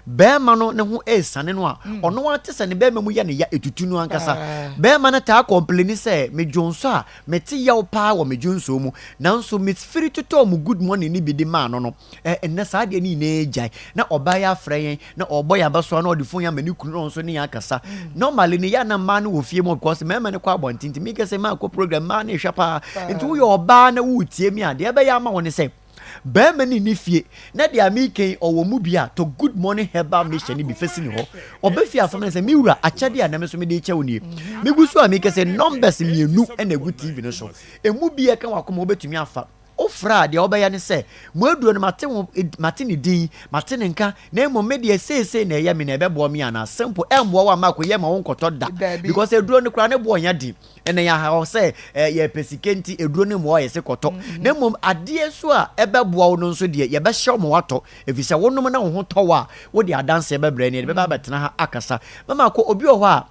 bɛrima no ne ho ɛresane no a mm. ɔno ara te sɛ ne bɛrima mu yɛ ne ya etutu no ankasa ah. bɛrima no taa kɔmpleni sɛ medwonso a mete yaw paa wɔ me dwonso mu nanso mefiri totɔɔ mu good morning ne bi de maa no no Ɛ, nnɛ saa adeɛ no nyinaa agyae. Na ɔbaa yi afrɛ yɛn, na ɔrebɔ yɛn abasoa, na ɔde phone ama ne kunu na ɔno nso ne yɛn akasa. Normally no, yɛ a na mmaa no wɔ fie mu because mmarima no kɔ abɔnten nti meka sɛ maakɔ program, mmaa no rehwɛ paa. Nti woyɛ ɔbaa na woretie me a, deɛ ɛbɛyɛ ama wo ne sɛ, barima no nni fie na deɛ meka yi ɔwɔ mu bi a, tɔ Good Morning Herbal Mixture no bi fa si ne hɔ. Ɔba fie a, fa ma no sɛ, me wura, akyɛdeɛ a na me nso mede rekyɛ wo nie. Megu so a meka sɛ numbers mmienu na ɛgu TV no so. Ɛmu bi a ɛka w'akoma wobɛtumi afa. Wofrɛ a, deɛ wobɛyɛ ne sɛ, Mo aduro no, mate ho, mate ne din, mate ne nka, na mmom me deɛ seesei na ɛyɛ me na ɛbɛboa me anaa? Simple, ɛmmoa wo amma akɔyɛ ma wonkɔtɔ da. Because aduro no koraa ne boɔ nyɛ den. Ɛnna yɛahaw sɛ eh, yɛpɛ sika nti aduro no mmoa yɛ se kɔtɔ. Mm-hmm. Na mmom adeɛ nso a ɛbɛboa wo no nso deɛ yɛbɛhyɛ wo ma woatɔ. Ɛfiri sɛ wonom na wo ho tɔ wo a, wode adanseɛ bɛbrɛ ne yɛde bɛba abɛtena ha akasa. Mama akɔ obi wɔ hɔ a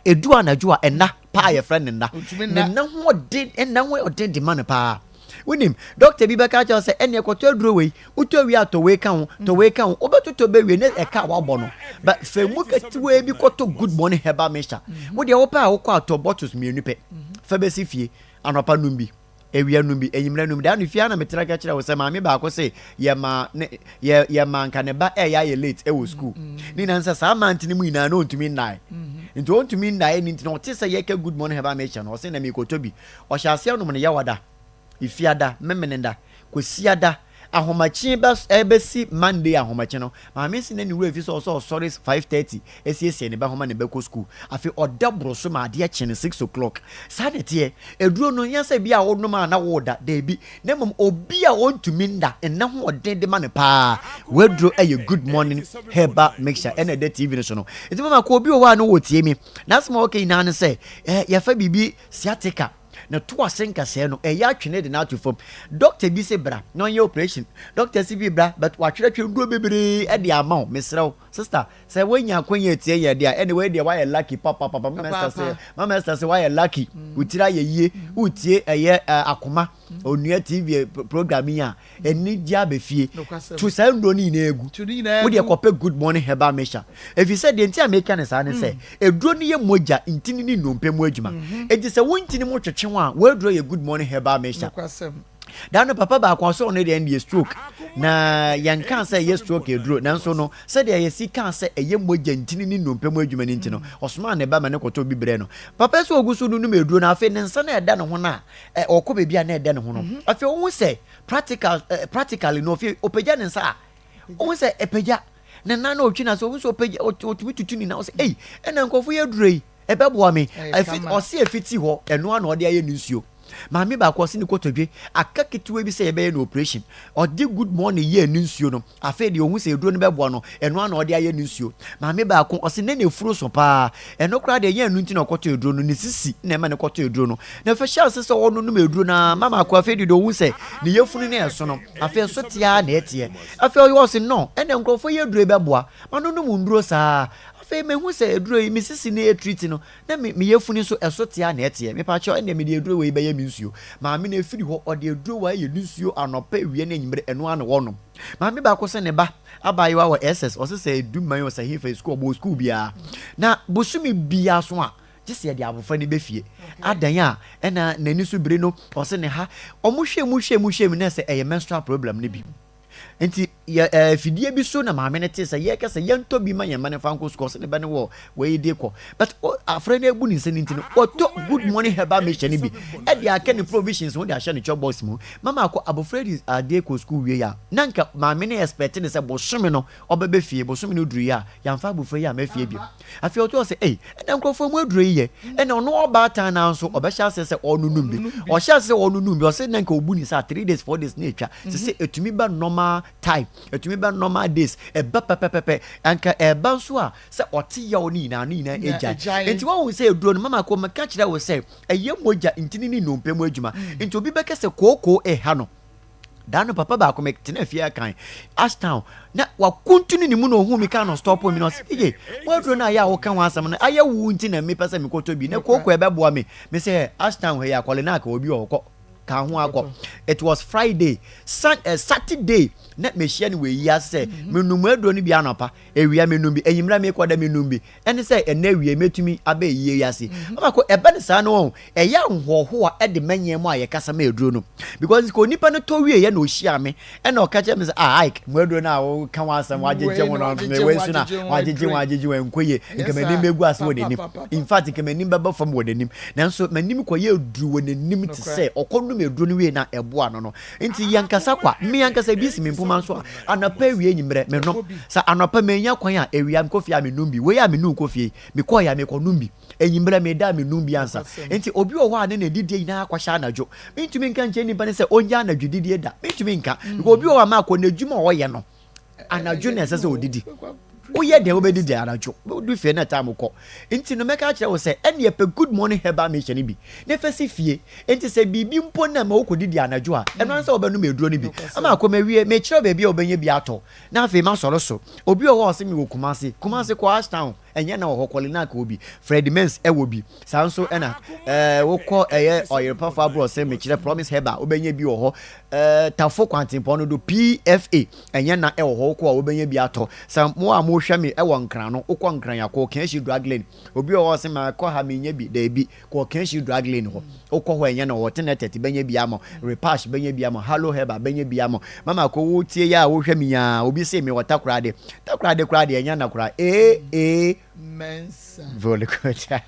ɛdu anadwo a ɛna paa yɛfrɛ no nna. Ne nna ho ɔden, ɛnna ho ɔden de ma no paa. Wonim, dɔkta bi bɛka akyerɛ wo sɛ, ɛnneɛ kɔtɔ aduro wei, wotɔ wie a tɔ wei ka ho, tɔ wei ka ho, wobɛtotɔ bɛwie ne ɛka a wabɔ no. But fa mu ketewaa bi kɔtɔ Good Morning Herbal Mixture. Wo deɛ wopɛ a wokɔ a tɔ bottles mmienu pɛ, fa bɛsi fie, anɔpa nom bi, awia nom bi, anwummerɛ nom bi. Daa no fie ara na metra ka kyerɛ wo sɛ maame baako se yɛmaa ne, yɛ, yɛmaa nka ne ba ɛyɛ ayɛ late ɛwɔ school. Ne nyinaa ne sɛ saa month no mu nyinaa na ɔntumi nnae. Nti ɔntumi nnae no nti na ɔte sɛ yɛka Good Morning Herbal Mixture no, ɔse na merekɔtɔ bi. Ɔhyɛ aseɛ nom no Yawada, Efiada, Memeneda, Kwasiada, ahomakye bɛ ɛbɛsi Monday ahomakye no, maame se na ne werɛ afi sɛ ɔsɛ ɔsɔre 5:30 asiesie ne ba ho ma ne ba kɔ sukuu. Afei ɔda boro so ma adeɛ kye no 6 o'clock. Saa na ɛteɛ. Aduro no, nyɛ sɛ bi a wonom a na woreda, daabi. Na mmom obi a ɔntumi nna, nna ho ɔden de ma no paa. W'aduro yɛ Good Morning Herbal Mixture ɛna ɛda TV no so no. Nti mama kɔ obi wɔ hɔ a na ɔretie me. N'asɛm a ɔka nyinaa ne sɛ, eh, yɛfa biribi sciatica na to ase nkasɛɛ no ɛyɛ atwe ne de no ato fam. Doctor bi se bra na ɔnyɛ operation. Doctor se bi bra but watwerɛtwerɛ nnuro bebree de ama wo. Mesrɛ wo sister sɛ woanya akwanya atie yɛn de a ɛne wei deɛ woayɛ lucky papapapa. Mama Esther se Mama Esther se woayɛ lucky. Wo tiri ayɛ yie. Wotie ɛyɛ akoma onua TV program yi a anigye aba fie. To saa nnuro no nyinaa gu. Wo deɛ kɔpɛ Good Morning Herbal Mixture. Ɛfiri sɛ deɛ nti a meka no saa ne sɛ, mm. aduro no yɛ mogya, ntini ne nnompe mu adwuma. Mhm. Enti sɛ wo ntini mu twetwe ho a, w'aduro yɛ Good Morning Herbal Mixture. Da no papa baako ɔsɛ ɔno deɛ ɛndeɛ stroke na yɛnka sɛ ɛyɛ stroke aduro nanso no sɛdeɛ yɛsi kaa sɛ ɛyɛ mogya ntini ne nnompe mu adwuma no nti no mm. ɔsomaa ne ba ma ne kɔtɔ bi brɛ no papa sɛ ɔgu so no nom aduro no afei ne nsa no ɛda ne ho no a ɔkɔ baabi a na ɛda ne ho no mhm. afei ɔhu sɛ practical eh, practically no ɔfie ɔpagya ne nsa a ɔhu sɛ ɛpagya ne nan na ɔtwi na sɛ ɔhu sɛ ɔpagya ɔtumi tutu ne nan ɔsɛ ei ɛna nkurɔfo yɛ aduro yi ɛbɛboa me ɔse ɛfiti hɔ ɛno ano ɔde ayɛ ne nsuo maame baako ɔse ne kotodwe aka ketewa bi sɛ yɛbɛyɛ no operation ɔde good morning yɛɛ ne nsuo no Afei deɛ ɔhu sɛ aduro no bɛboa no, ɛno ara na ɔde ayɛ ne nsuo. Maame baako, ɔse na n'afuro so paa. Ɛno koraa deɛ, ɛnyɛ ɛno nti na ɔkɔtɔ aduro no, ne sisi na ɛma no kɔtɔ aduro no. Na afei hyɛɛ ase sɛ ɔnonom aduro no ara, mama ako afei deɛ ɔhu sɛ ne yafunu no ɛso no, afei ɛso te ara na ɛteɛ. Afei ɔyɛ ɔse no, ɛnna nkurɔfoɔ yi aduro yi bɛboa. Manonom nnuro saa. Afei mahu sɛ aduro yi, me sisi no ɛretiriti no, na me me yafunu nso ɛso te ara na ɛteɛ. Mepakyɛw, ɛnneɛ mede aduro wei bɛyɛ me nsuo. Maame no ɛfiri hɔ, ɔde aduro wei ayɛ ne nsuo anɔpa, awia ne anwummere, ɛno ara na ɔnom. Maame baako sɛ ne ba abaayewa wɔ SS, ɔse sɛ edu man ɔsɛ hefa sukuu, ɔbɔ sukuu biara. Na bosome biara so a, gye sɛ yɛde abɔfra no bɛ fie. Adan a, ɛna n'ani so biri no, ɔse ne ha. Ɔmo hwɛ mu hwɛ mu hwɛ mu na sɛ ɛyɛ menstrual problem no bi. Nti yɛ ɛɛ fidie bi so na maame no tee sɛ yɛkɛ sɛ yɛntɔ bi ma yɛn mma no mfa nkɔ sukuu, ɔse ne ba no wɔ wei de kɔ. But o afra no abu ne nsa no nti no, ɔtɔ good morning herbal mixture no bi ɛde aka ne provisions ho de ahyɛ ne chop box mu. Mama akɔ abɔfra di adeɛ kɔ sukuu wie a, na nka maame no expect no sɛ bosome no ɔbɛba fie, bosome no duruiɛ a, yɛamfa abɔfra yi amma fie bio. Afei ɔtɔ sɛ, ei, ɛna nkurɔfoɔ mu aduro yi yɛ, ɛna ɔno ɔbaatan no ara nso ɔbɛhyɛ aseɛ sɛ ɔrenonom bi. Ɔhyɛ aseɛ sɛ ɔrenonom bi, ɔsɛ na nka ɔbu ne nsa a, 3 days, 4 days na ɛtwa. Sɛ sɛ ɛtumi ba normal time, ɛtumi ba normal days, ɛba pɛpɛpɛpɛ. Anka ɛba nso a, sɛ ɔte yaw no nyinaa, ne nyinaa ɛgyae. Nti woahu sɛ aduro no, mama kɔ meka kyerɛ wo sɛ, Ɛyɛ mogya ntini ne nnompe mu adwuma. Nti obi bɛka sɛ kookoo reha no. Da no papa baako me tena fie akan Ashtown na wakuntunu ne mu na ohuu me kaa no stop me na ɔse ye mo aduro no ayɛ a woka ho asɛm no ayɛ wo nti na mepɛ sɛ mekɔtɔ bi na kookoo ɛbɛboa me. Me sɛ Ashtown hɔ yi akɔle na aka obi wɔ hɔ kɔ ka ho akɔ. It was Friday, Sun, uh, Saturday na mehyia no wɔ eyi ase sɛ menum aduro no bi anɔpa, awia menum bi, enyimmerɛ mekɔ da menum bi. Ɛne sɛ ɛnnɛ awia yi mɛtumi aba ayie yi ase. Mama ko ɛba no saa no ɔn, ɛyɛ ahohoahoa de ma yɛn mu a yɛkasa ma aduro no. Because nka onipa no tɔ wieɛ na ɔhyia me ɛna ɔka kyerɛ me sɛ ah Ike, mo aduro no a woka ho asɛm wagyegye ho no, me wei so na wagyegye ho agyegye ho ɛnkɔ yie. Nka m'anim bɛgu ase wɔ n'anim. In fact, nka m'anim bɛba fam wɔ n'anim. Nanso m'anim kɔyɛ aduru wɔ n'anim te sɛ ɔkɔnom aduro no wie na ɛboa no no. Nti yɛnkasa kwa. Me ankasa ebi si me mpoma nso a, anɔpa awia anwummerɛ menom. Sɛ anɔpa mannya kwan a, awia mekɔ fie a menom bi. Wei a menom kɔ fie yi, mekɔeɛ a mekɔnom bi. Enyimmerɛ meda a menum bi ansa. Nti obi wɔ hɔ a ne ne didie nyinaa akɔhyɛ anadwo. Mentumi nka nkyerɛ nipa no sɛ ɔngya anadwo didie da. Mentumi nka. Because obi wɔ hɔ a maakɔ n'adwuma a ɔyɛ no, anadwo na ɛsɛ sɛ ɔdidi. Woyɛ deɛ wobɛdidi anadwo. Wodu fie na time kɔ. Nti no mɛka akyerɛ wo sɛ ɛneɛ pɛ Good Morning Herbal Mixture no bi na fa si fie. Nti sɛ biribi mpo na ɛma wokɔdidi anadwo a, ɛno ara ne sɛ wobɛnom aduro no bi. Ama akɔ mawie, mekyerɛ wo baabi a wobɛnya bi atɔ. Na afei masɔre so. Obi wɔ hɔ a ɔse mewɔ Kumasi. Kumasi kɔ Ashtown. Ɛnyɛ na wɔ hɔ, Kɔlinak wɔ bi, Fred Mens wɔ bi. Saa nso na ɛɛ wokɔ ɛyɛ Ɔyerepafo aborɔsɛm mekyerɛ Promise Herbal wobɛnya bi wɔ hɔ. Ɛɛ Tafo kwantempɔn no do PFA ɛnyɛ na ɛwɔ hɔ wokɔ a wobɛnya bi atɔ. Sɛ mo a mohwɛ me ɛwɔ Nkran no wokɔ Nkran a kɔ Kanshi Drug Lane. Obi wɔ hɔ ɔse makɔ ha menya bi, daabi kɔ Kanshi Drug Lane hɔ. Wokɔ hɔ ɛnyɛ na wɔ hɔ, Tenetɛt bɛnya bi ama wo, Repash bɛnya bi ama wo, Halo Herbal bɛnya bi ama wo. Mama ko wotie yi a wohwɛ me yi aa obi se mewɔ Takoradi. Takoradi koraa deɛ ɛnyɛ na koraa. Ee ee. Mensah. Volikota.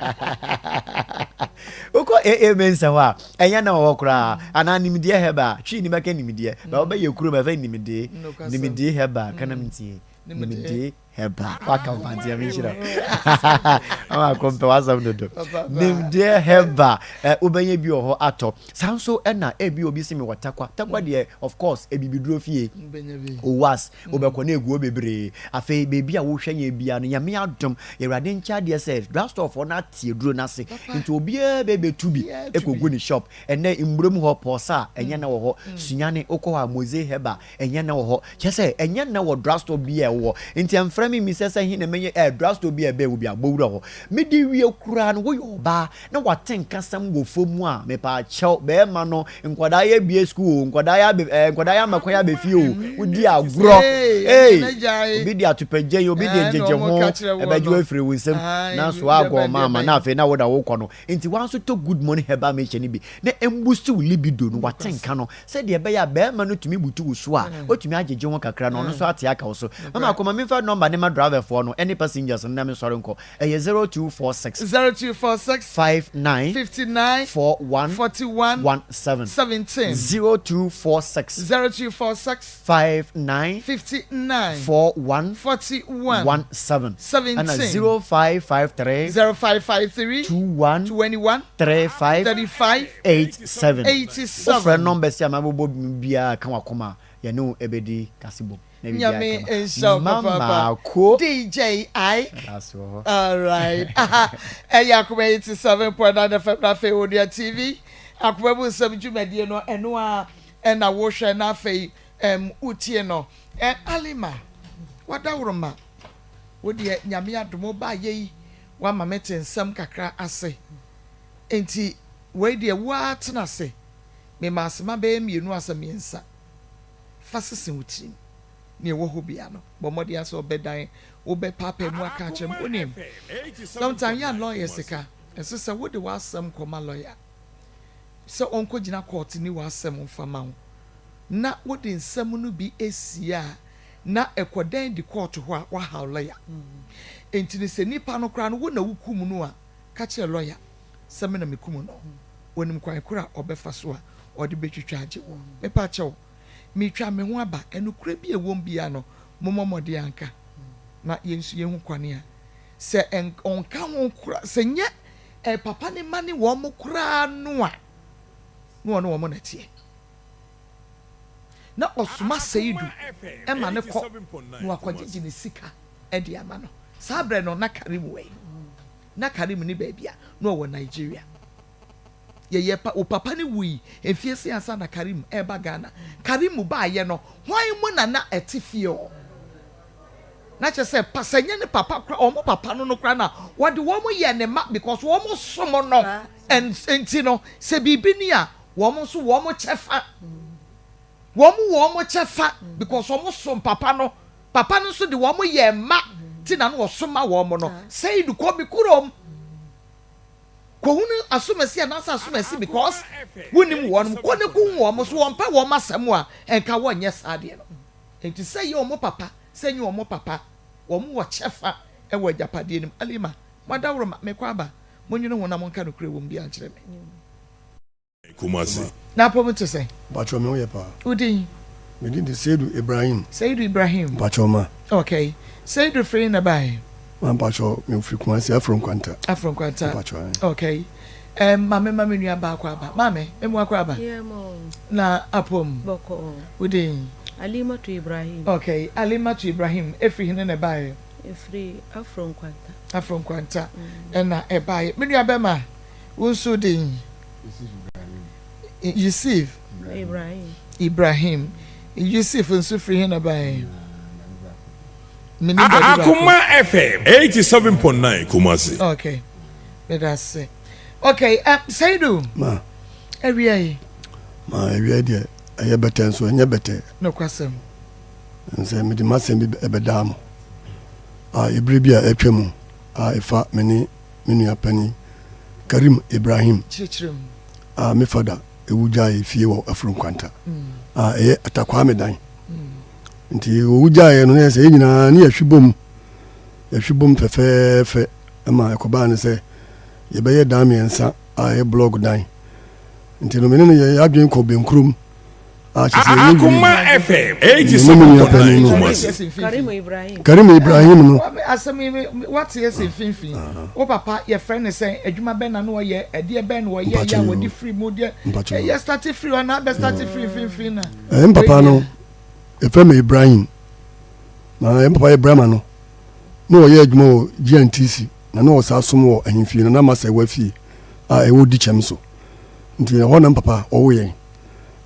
Wokɔ AA Mensah hɔ a ɛnyɛ na wɔ hɔ koraa. Anaa nimdeɛ herbal. Twi ni bɛka nimdeɛ. Ba wobɛyɛ kurom ɛfɛ nimdee. Nimdee herbal kanam ntie. Nimdee. Hɛba waka mfanteɛ me nhyira ama akɔmpɛ w'asɛm dodo nimdeɛ hɛba wobɛnya bi wɔ hɔ atɔ saa nso ɛna ebi obi si mi wɔ takwa takwa deɛ of course ebibiduro fie owas wobɛkɔ na eguo bebree afei beebi a wohwɛ yɛn bia no nyame adom yɛwurade nkyɛ adeɛ sɛ drugstore foɔ no ate aduro no ase nti obiara bɛbɛtu bi ekogu ne shop ɛnɛ mmurom hɔ pɔsa ɛnyɛ na wɔ hɔ sunyane wokɔ hɔ a moze hɛba Ɛnyɛ nnɛ wɔ hɔ. Kyerɛ sɛ, ɛnyɛ nnɛ wɔ drugstore bi a ɛwɔ hɔ. Nti ɛmfrɛ me mmisa sɛ he na mɛnya ɛɛ drugstore bi a ɛbɛn wo bi a, bɔ wura hɔ. Mede wie koraa no, woyɛ ɔbaa na wate nkasɛm wɔ fam a, mepaakyɛw, bɛɛma no, nkwadaa yi abue sukuu o, nkwadaa yi abɛ ɛɛ nkwadaa yi ama kwan abɛ fie o, wodi agorɔ. Ei! Obi de atopɛgye yi, obi de ngyegye ho ɛbɛgye wo afiri wo nsam, nanso woagɔ ɔma ama na afei na wo na wokɔ no. Nti woa nso tɔ Good Morning Herbal Mixture no bi na ɛmbusti wo libido no, wate nka no. Sɛdeɛ ɛbɛyɛ a barima no tumi butu wo so a, watumi agyegye ho kakra na ɔno nso ate aka wo so. Mama Akoma, memfa nɔmba no mma driverfoɔ no ne passengers no na mensɔre nkɔ. Ɛyɛ 0246. 0246. 59. 59. 41. 41. 17. 17. 0246. 0246. 59. 59. 41. 41. 17. 17. Ɛna 0553. 0553. 21. 21. 35. 35. 87. 87. Wofrɛ numbers yi a mabobɔ biara ka w'akoma a, yɛne wo ɛbɛdi kasebom na biribiara Nyame kama. nhyira wo Mma papaapa. Maako. DJ Ike. Meda ase wɔ hɔ. Alright. Aha, ɛyɛ Akoma 87.9 FM na afei Onua TV. Akoma mu nsɛm dwumadie no, ɛno ara ɛna wohwɛ na afei ɛm wotie no. Ɛ Alima, wadaworoma, wo deɛ Nyame adom wobaayɛ yi, woama mete nsɛm kakra ase. Enti wei deɛ wo ara tena ase, mema asema bɛyɛ mmienu asɛ mmiɛnsa, fa sese wo tirim. Nea ɛwɔ hɔ biara no, bɔ mmɔden ara sɛ wobɛdan, wobɛpaapae mu aka akyerɛ me. Wonim, sometimes yɛ a lawyers ka, ɛnsɛ sɛ wode w'asɛm kɔma lawyer sɛ ɔnkɔgyina court nni w'asɛm mfa ma wo, na wode nsɛm no bi sie a, na ɛkɔdan di court hɔ a, woahaw lawyer. Enti no sɛ nipa no koraa no, wo na wokum no a, Ka kyerɛ lɔya sɛ me na mekum no. Onim kwan koro a ɔbɛfa so a ɔde bɛtwitwa agye wo. Mepa kyɛw, meretwa me ho aba. Nokorɛ bi a ɛwom biara no, mommɔ mmɔden anka na yɛn nso yɛnhu kwan a sɛ ɔnka ho koraa, sɛ nyɛ papa no mma ne wɔn koraa no a, na ɔne wɔn na ɛteɛ. Na ɔsoma Seidu ma no kɔ na wakɔgyegye ne sika de ama no. Saa berɛ no, na Karim wɔ he? Na Karim nni baabi a, na ɔwɔ Nigeria. Yɛyɛ pa, wo papa no wui mfeɛ sei ansa na Karim reba Ghana. Karim baeɛ no, hwan mu na na ɛte fie hɔ? Na kyerɛ sɛ, pa, sɛ nyɛ ne papa koraa, wɔn papa no no koraa na wɔde wɔn yɛ ne mma because wɔn som no. Nti no, sɛ biribi ni a, wɔn nso wɔn kyɛfa. Wɔn wɔ wɔn kyɛfa because wɔn som papa no. Papa no nso de wɔn yɛɛ mma nti na na ɔsoma wɔn no. Seidu kɔ me kurom kɔhunu asomasi anaasɛ asomasi because wonim wɔn. Kɔ ne kɔhu wɔn. So wɔmpɛ wɔn asɛm a, nka wɔnyɛ saa adeɛ no. Nti sɛ ɛyɛ wɔn papa, sɛ ɛnyɛ wɔn papa, wɔn wɔ kyɛfa wɔ agyapadeɛ no mu. Alima, mo adaworoma, mekɔ aba. Monnwene ho na monka nokorɛ wɔ mu biara nkyerɛ me. Kumasi. N'apɔmu te sɛn? Mpakyɛw me ho yɛ paa. Wo din? Me din de Seidu Ibrahim. Seidu Ibrahim. Mpakyɛw ma. Okay. Seidu firi na bae? Ma mpakyɛw me firi Kumasi Afro Nkwanta. Afro Nkwanta. Mpakyɛw ae. Okay. Um, maame ma me nua baako aba. Maame, me mu akɔ aba. Yeah, mo. Na apom. Bɔkɔ. Wodin? Alimatu Ibrahim. Okay, Alimatu Ibrahim, efiri hene na ɛbaeɛ? Efiri Afro Nkwanta. Afro Nkwanta ɛna ɛbaeɛ. Me nua bɛma, wo nso din? Yusuf Ibrahim. Ibrahim. Yusuf nso firi he na baeɛ? Menim baabi baako. Akoma FM 87.9 Kumasi. Okay. Meda ase. Okay, um, Seidu. Ma. Awia yi. Ma awia yi deɛ ɛyɛ bɛtɛ nso ɛnyɛ bɛtɛ. Nokwasɛm. Sɛ mede m'asɛm bi ɛbɛdaa mo a ebere bi a atwa mu a ɛfa me ne me nua panin Karim Ibrahim a me fada ewu gyae fie wɔ Afuru Nkwanta a ɛyɛ Atakwame dan. Nti owu gyaeɛ no na yɛ sɛ yɛn nyinaa ne yɛhwe bom yɛhwe bom fɛfɛɛfɛ ma ɛkɔbaa no sɛ yɛbɛyɛ dan mmiɛnsa a ɛyɛ blɔg dan. Nti no me ne no yɛ adwene kɔ Benkurom a kyerɛ sɛ yɛnyɛ Akoma FM 87.9 Kumasi. Karim Ibrahim no. Asɛm yi wate ase mfimfini. Wo papa yɛfrɛ no sɛn? Adwuma bɛn na na ɔyɛ? Ɛdeɛ bɛn na ɔyɛ yɛ a wɔde firi mu deɛ? Yɛ starte firi hɔ na abɛ starte firi mfimfini na. Ɛɛ papa no yɛfrɛ no Ibrahim. Na yɛn papa Ibrahim no na ɔyɛ adwuma wɔ GNTC na na ɔsaa som wɔ ahemfie no na Masɛwa fie a ɛwɔ Dikyɛm so. Nti ɛhɔ na papa ɔwo yɛn.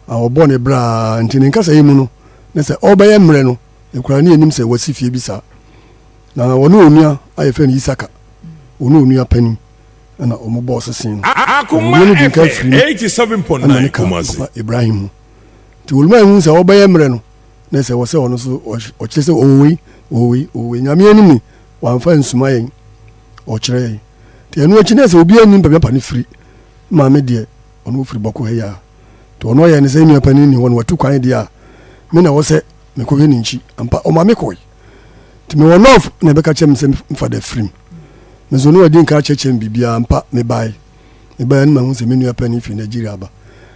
A ɔbɔɔ ne bra ara nti ne nkasa yi mu no ne sɛ ɔrebɛyɛ mmerɛ no koraa ne yɛnim sɛ wasi fie bi saa. Na ɔne onua a yɛfrɛ no Isaka, ɔne onua panin ɛna wɔn bɔɔ sese no. Na onua no di nka firi mu ɛna ne ka papa Ibrahim ho. Nti Oluma ehu sɛ ɔrebɛyɛ mmerɛ no ne sɛ wɔ sɛ ɔno nso ɔkyerɛ sɛ ɔwɔ wei, ɔwɔ wei, ɔwɔ wei. Nyame anim ni, wamfa ansuma yɛn, ɔkyerɛ yɛn. Nti ɛno akyi ne sɛ obiara nnim baabi apa no firi. Maame deɛ ɔno ɔfiri Bɔko ha yi ara. Nti ɔno ɔyɛɛ ne sɛ nua panin nni hɔ no watu kwan deɛ a, me na ɛwɔ sɛ mekɔhwɛ ne nkyi. Ampa, ɔma me kɔe. Nti mewɔ North na ɛbɛka kyerɛ me sɛ mfa da firim. Me nso na wadi nka akyerɛkyerɛ me biribiara. Ampa, mebae. Mebaeɛ no mahu sɛ me nua panin firi Nigeria aba.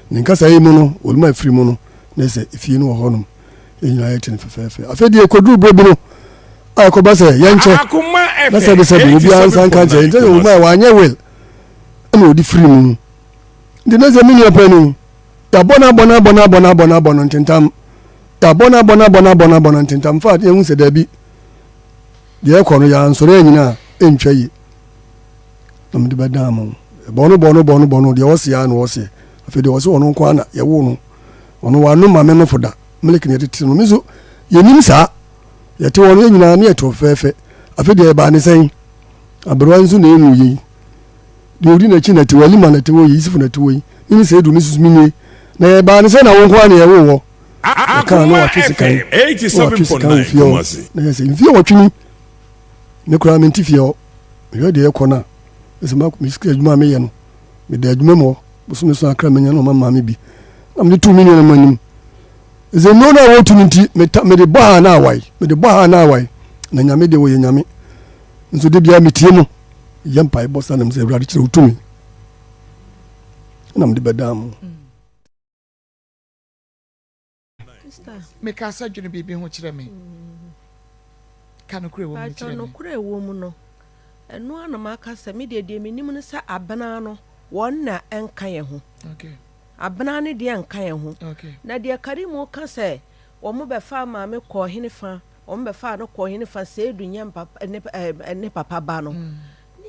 Ne nkasa yi mu no, Oluma firi mu no, na ɛsɛ efie no wɔ hɔnom. Yɛn nyinaa yɛte no fɛfɛɛfɛ. Afei deɛ ɛkɔduru berɛ bi no, a ɛkɔba sɛ yɛnkyɛ na sɛbesɛbe obiara nsa nka nkyerɛ yɛn. Nti sɛ Oluma wanyɛ will ɛna ɔde firi mu. Nti na sɛ me nua panin, yɛabɔ no abɔ no abɔ no abɔ no abɔ no abɔ no ntentam. Yɛabɔ no abɔ no abɔ no abɔ no abɔ no ntentam. Fa yɛhu sɛ daabi, deɛ ɛkɔ no yɛansɔre anyina a ɛntwa yie. Na mede bɛdan mo. Bɔ no bɔ no bɔ no bɔ no deɛ ɔseɛ ara na ɔseɛ. Afei deɛ ɔse ɔno nko ara na yɛwoo no. Ɔno wanom mame nofo da. Milk na yɛde tete no. Me nso yɛnim saa. Yɛte hɔ no yɛn nyinaa ne yɛte hɔ fɛfɛɛfɛ. Afei deɛ ɛbaa ne sɛn? Aberewa nso na ɛnwu yei. Deɛ ɔdi n'akyi na ɛte hɔ, Elima na ɛte hɔ yi, Yusuf na ɛte hɔ yi, mene Seidu, me nso menie. Na yɛbaa ne sɛ na wo nko ara na yɛwoo wɔ. Yɛkaa na watwe sekan, na watwe sekan wɔ fie hɔ. Na yɛ sɛ mfie wɔtwe ni, me koraa mente fie hɔ. Mehwɛ deɛ ɛkɔ no a, ɛsɛ me sika adwuma a meyɛ no, meda adwuma mu hɔ, bosome so akra manya na ɔma maame bi. Na mede too me nuanom anim. Ɛsɛ nnuro no a wɔtu no nti, mede bɔ ha na awae, mede bɔ ha na awae. Na Nyame deɛ wɔyɛ Nyame. Nso de biara metie mo. Yɛ mpaebɔ saa nam sɛ Awurade kyerɛ wo tumi na mede bɛdaa mo. Meka sɛ dwene biribi ho kyerɛ me. Ka nokorɛ wɔ mu kyerɛ me. Nokorɛ wɔ mu no, ɛno ara na maka sɛ me deɛ deɛ menim no sɛ abena no wɔn na ɛnka yɛn ho. Okay. Abena no deɛ nka yɛn ho. Okay. Na deɛ Karimu ka sɛ wɔn bɛfa maame kɔɔ hene fa Wɔbɛfaa no kɔɔ hene fa Seidu nyɛ mpapa ne ɛɛ ne papa ba no. Ne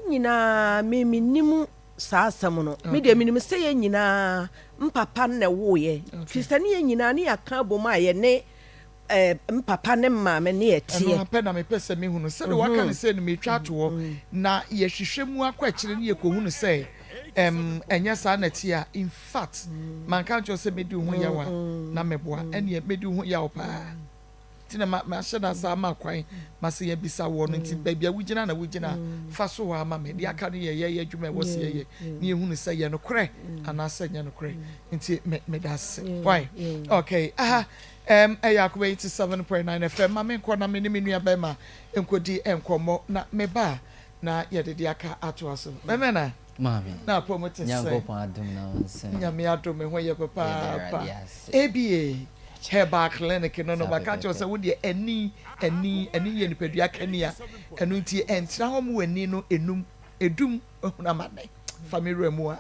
nyinaa me mennim saa asɛm no. Me deɛ menim sɛ yɛn nyinaa mpapa no na ɛwoo yɛn. Firi sɛ ne yɛn nyinaa ne yɛaka abom a yɛne ɛɛ mpapa ne maame ne yɛteɛ. Ɛno ara pɛ na mepɛ sɛ mehunu. Sɛdeɛ waka no sei no metwa ato hɔ. Na yɛhwehwɛ mu akɔ akyire ne yɛkɔhunu sɛ ɛm ɛnyɛ saa na ɛteɛ a, in fact manka ankyerɛ wo sɛ mɛdi wo ho yaw a na meboa. Ɛnneɛ mɛdi wo ho yaw paa. Nti na mahyɛ da saa ama kwan ma sɛ yɛabisa woɔ no nti baabi a wogyina na wogyina fa so hɔ ara ma me. Deɛ aka no yɛ yɛyɛ adwuma a ɛwɔ sɛ yɛyɛ na yɛhunu sɛ ɛyɛ nokorɛ anaasɛ ɛnyɛ nokorɛ. Nti me meda ase. Why? Okay. Aha um, ɛyɛ Akoma 87.9 FM. Ma menkɔ na me ne me nua bɛrima nkɔdi nkɔmmɔ na meba a na yɛde deɛ aka atoa so. Bɛmɛ na? Maame. Na apɔ mu te sɛ? Nyankopɔn adom na wo nsɛm. Nyame adom me ho yɛ Yɛda papaapa. Awurade ase. ABA. Herbal Clinic no no maka kyerɛ sɛ wo deɛ ani ani ani yɛ nipadua kania ɛno nti ɛntena hɔ mo w'ani no enum edum ehunu amane fa me wura mu a.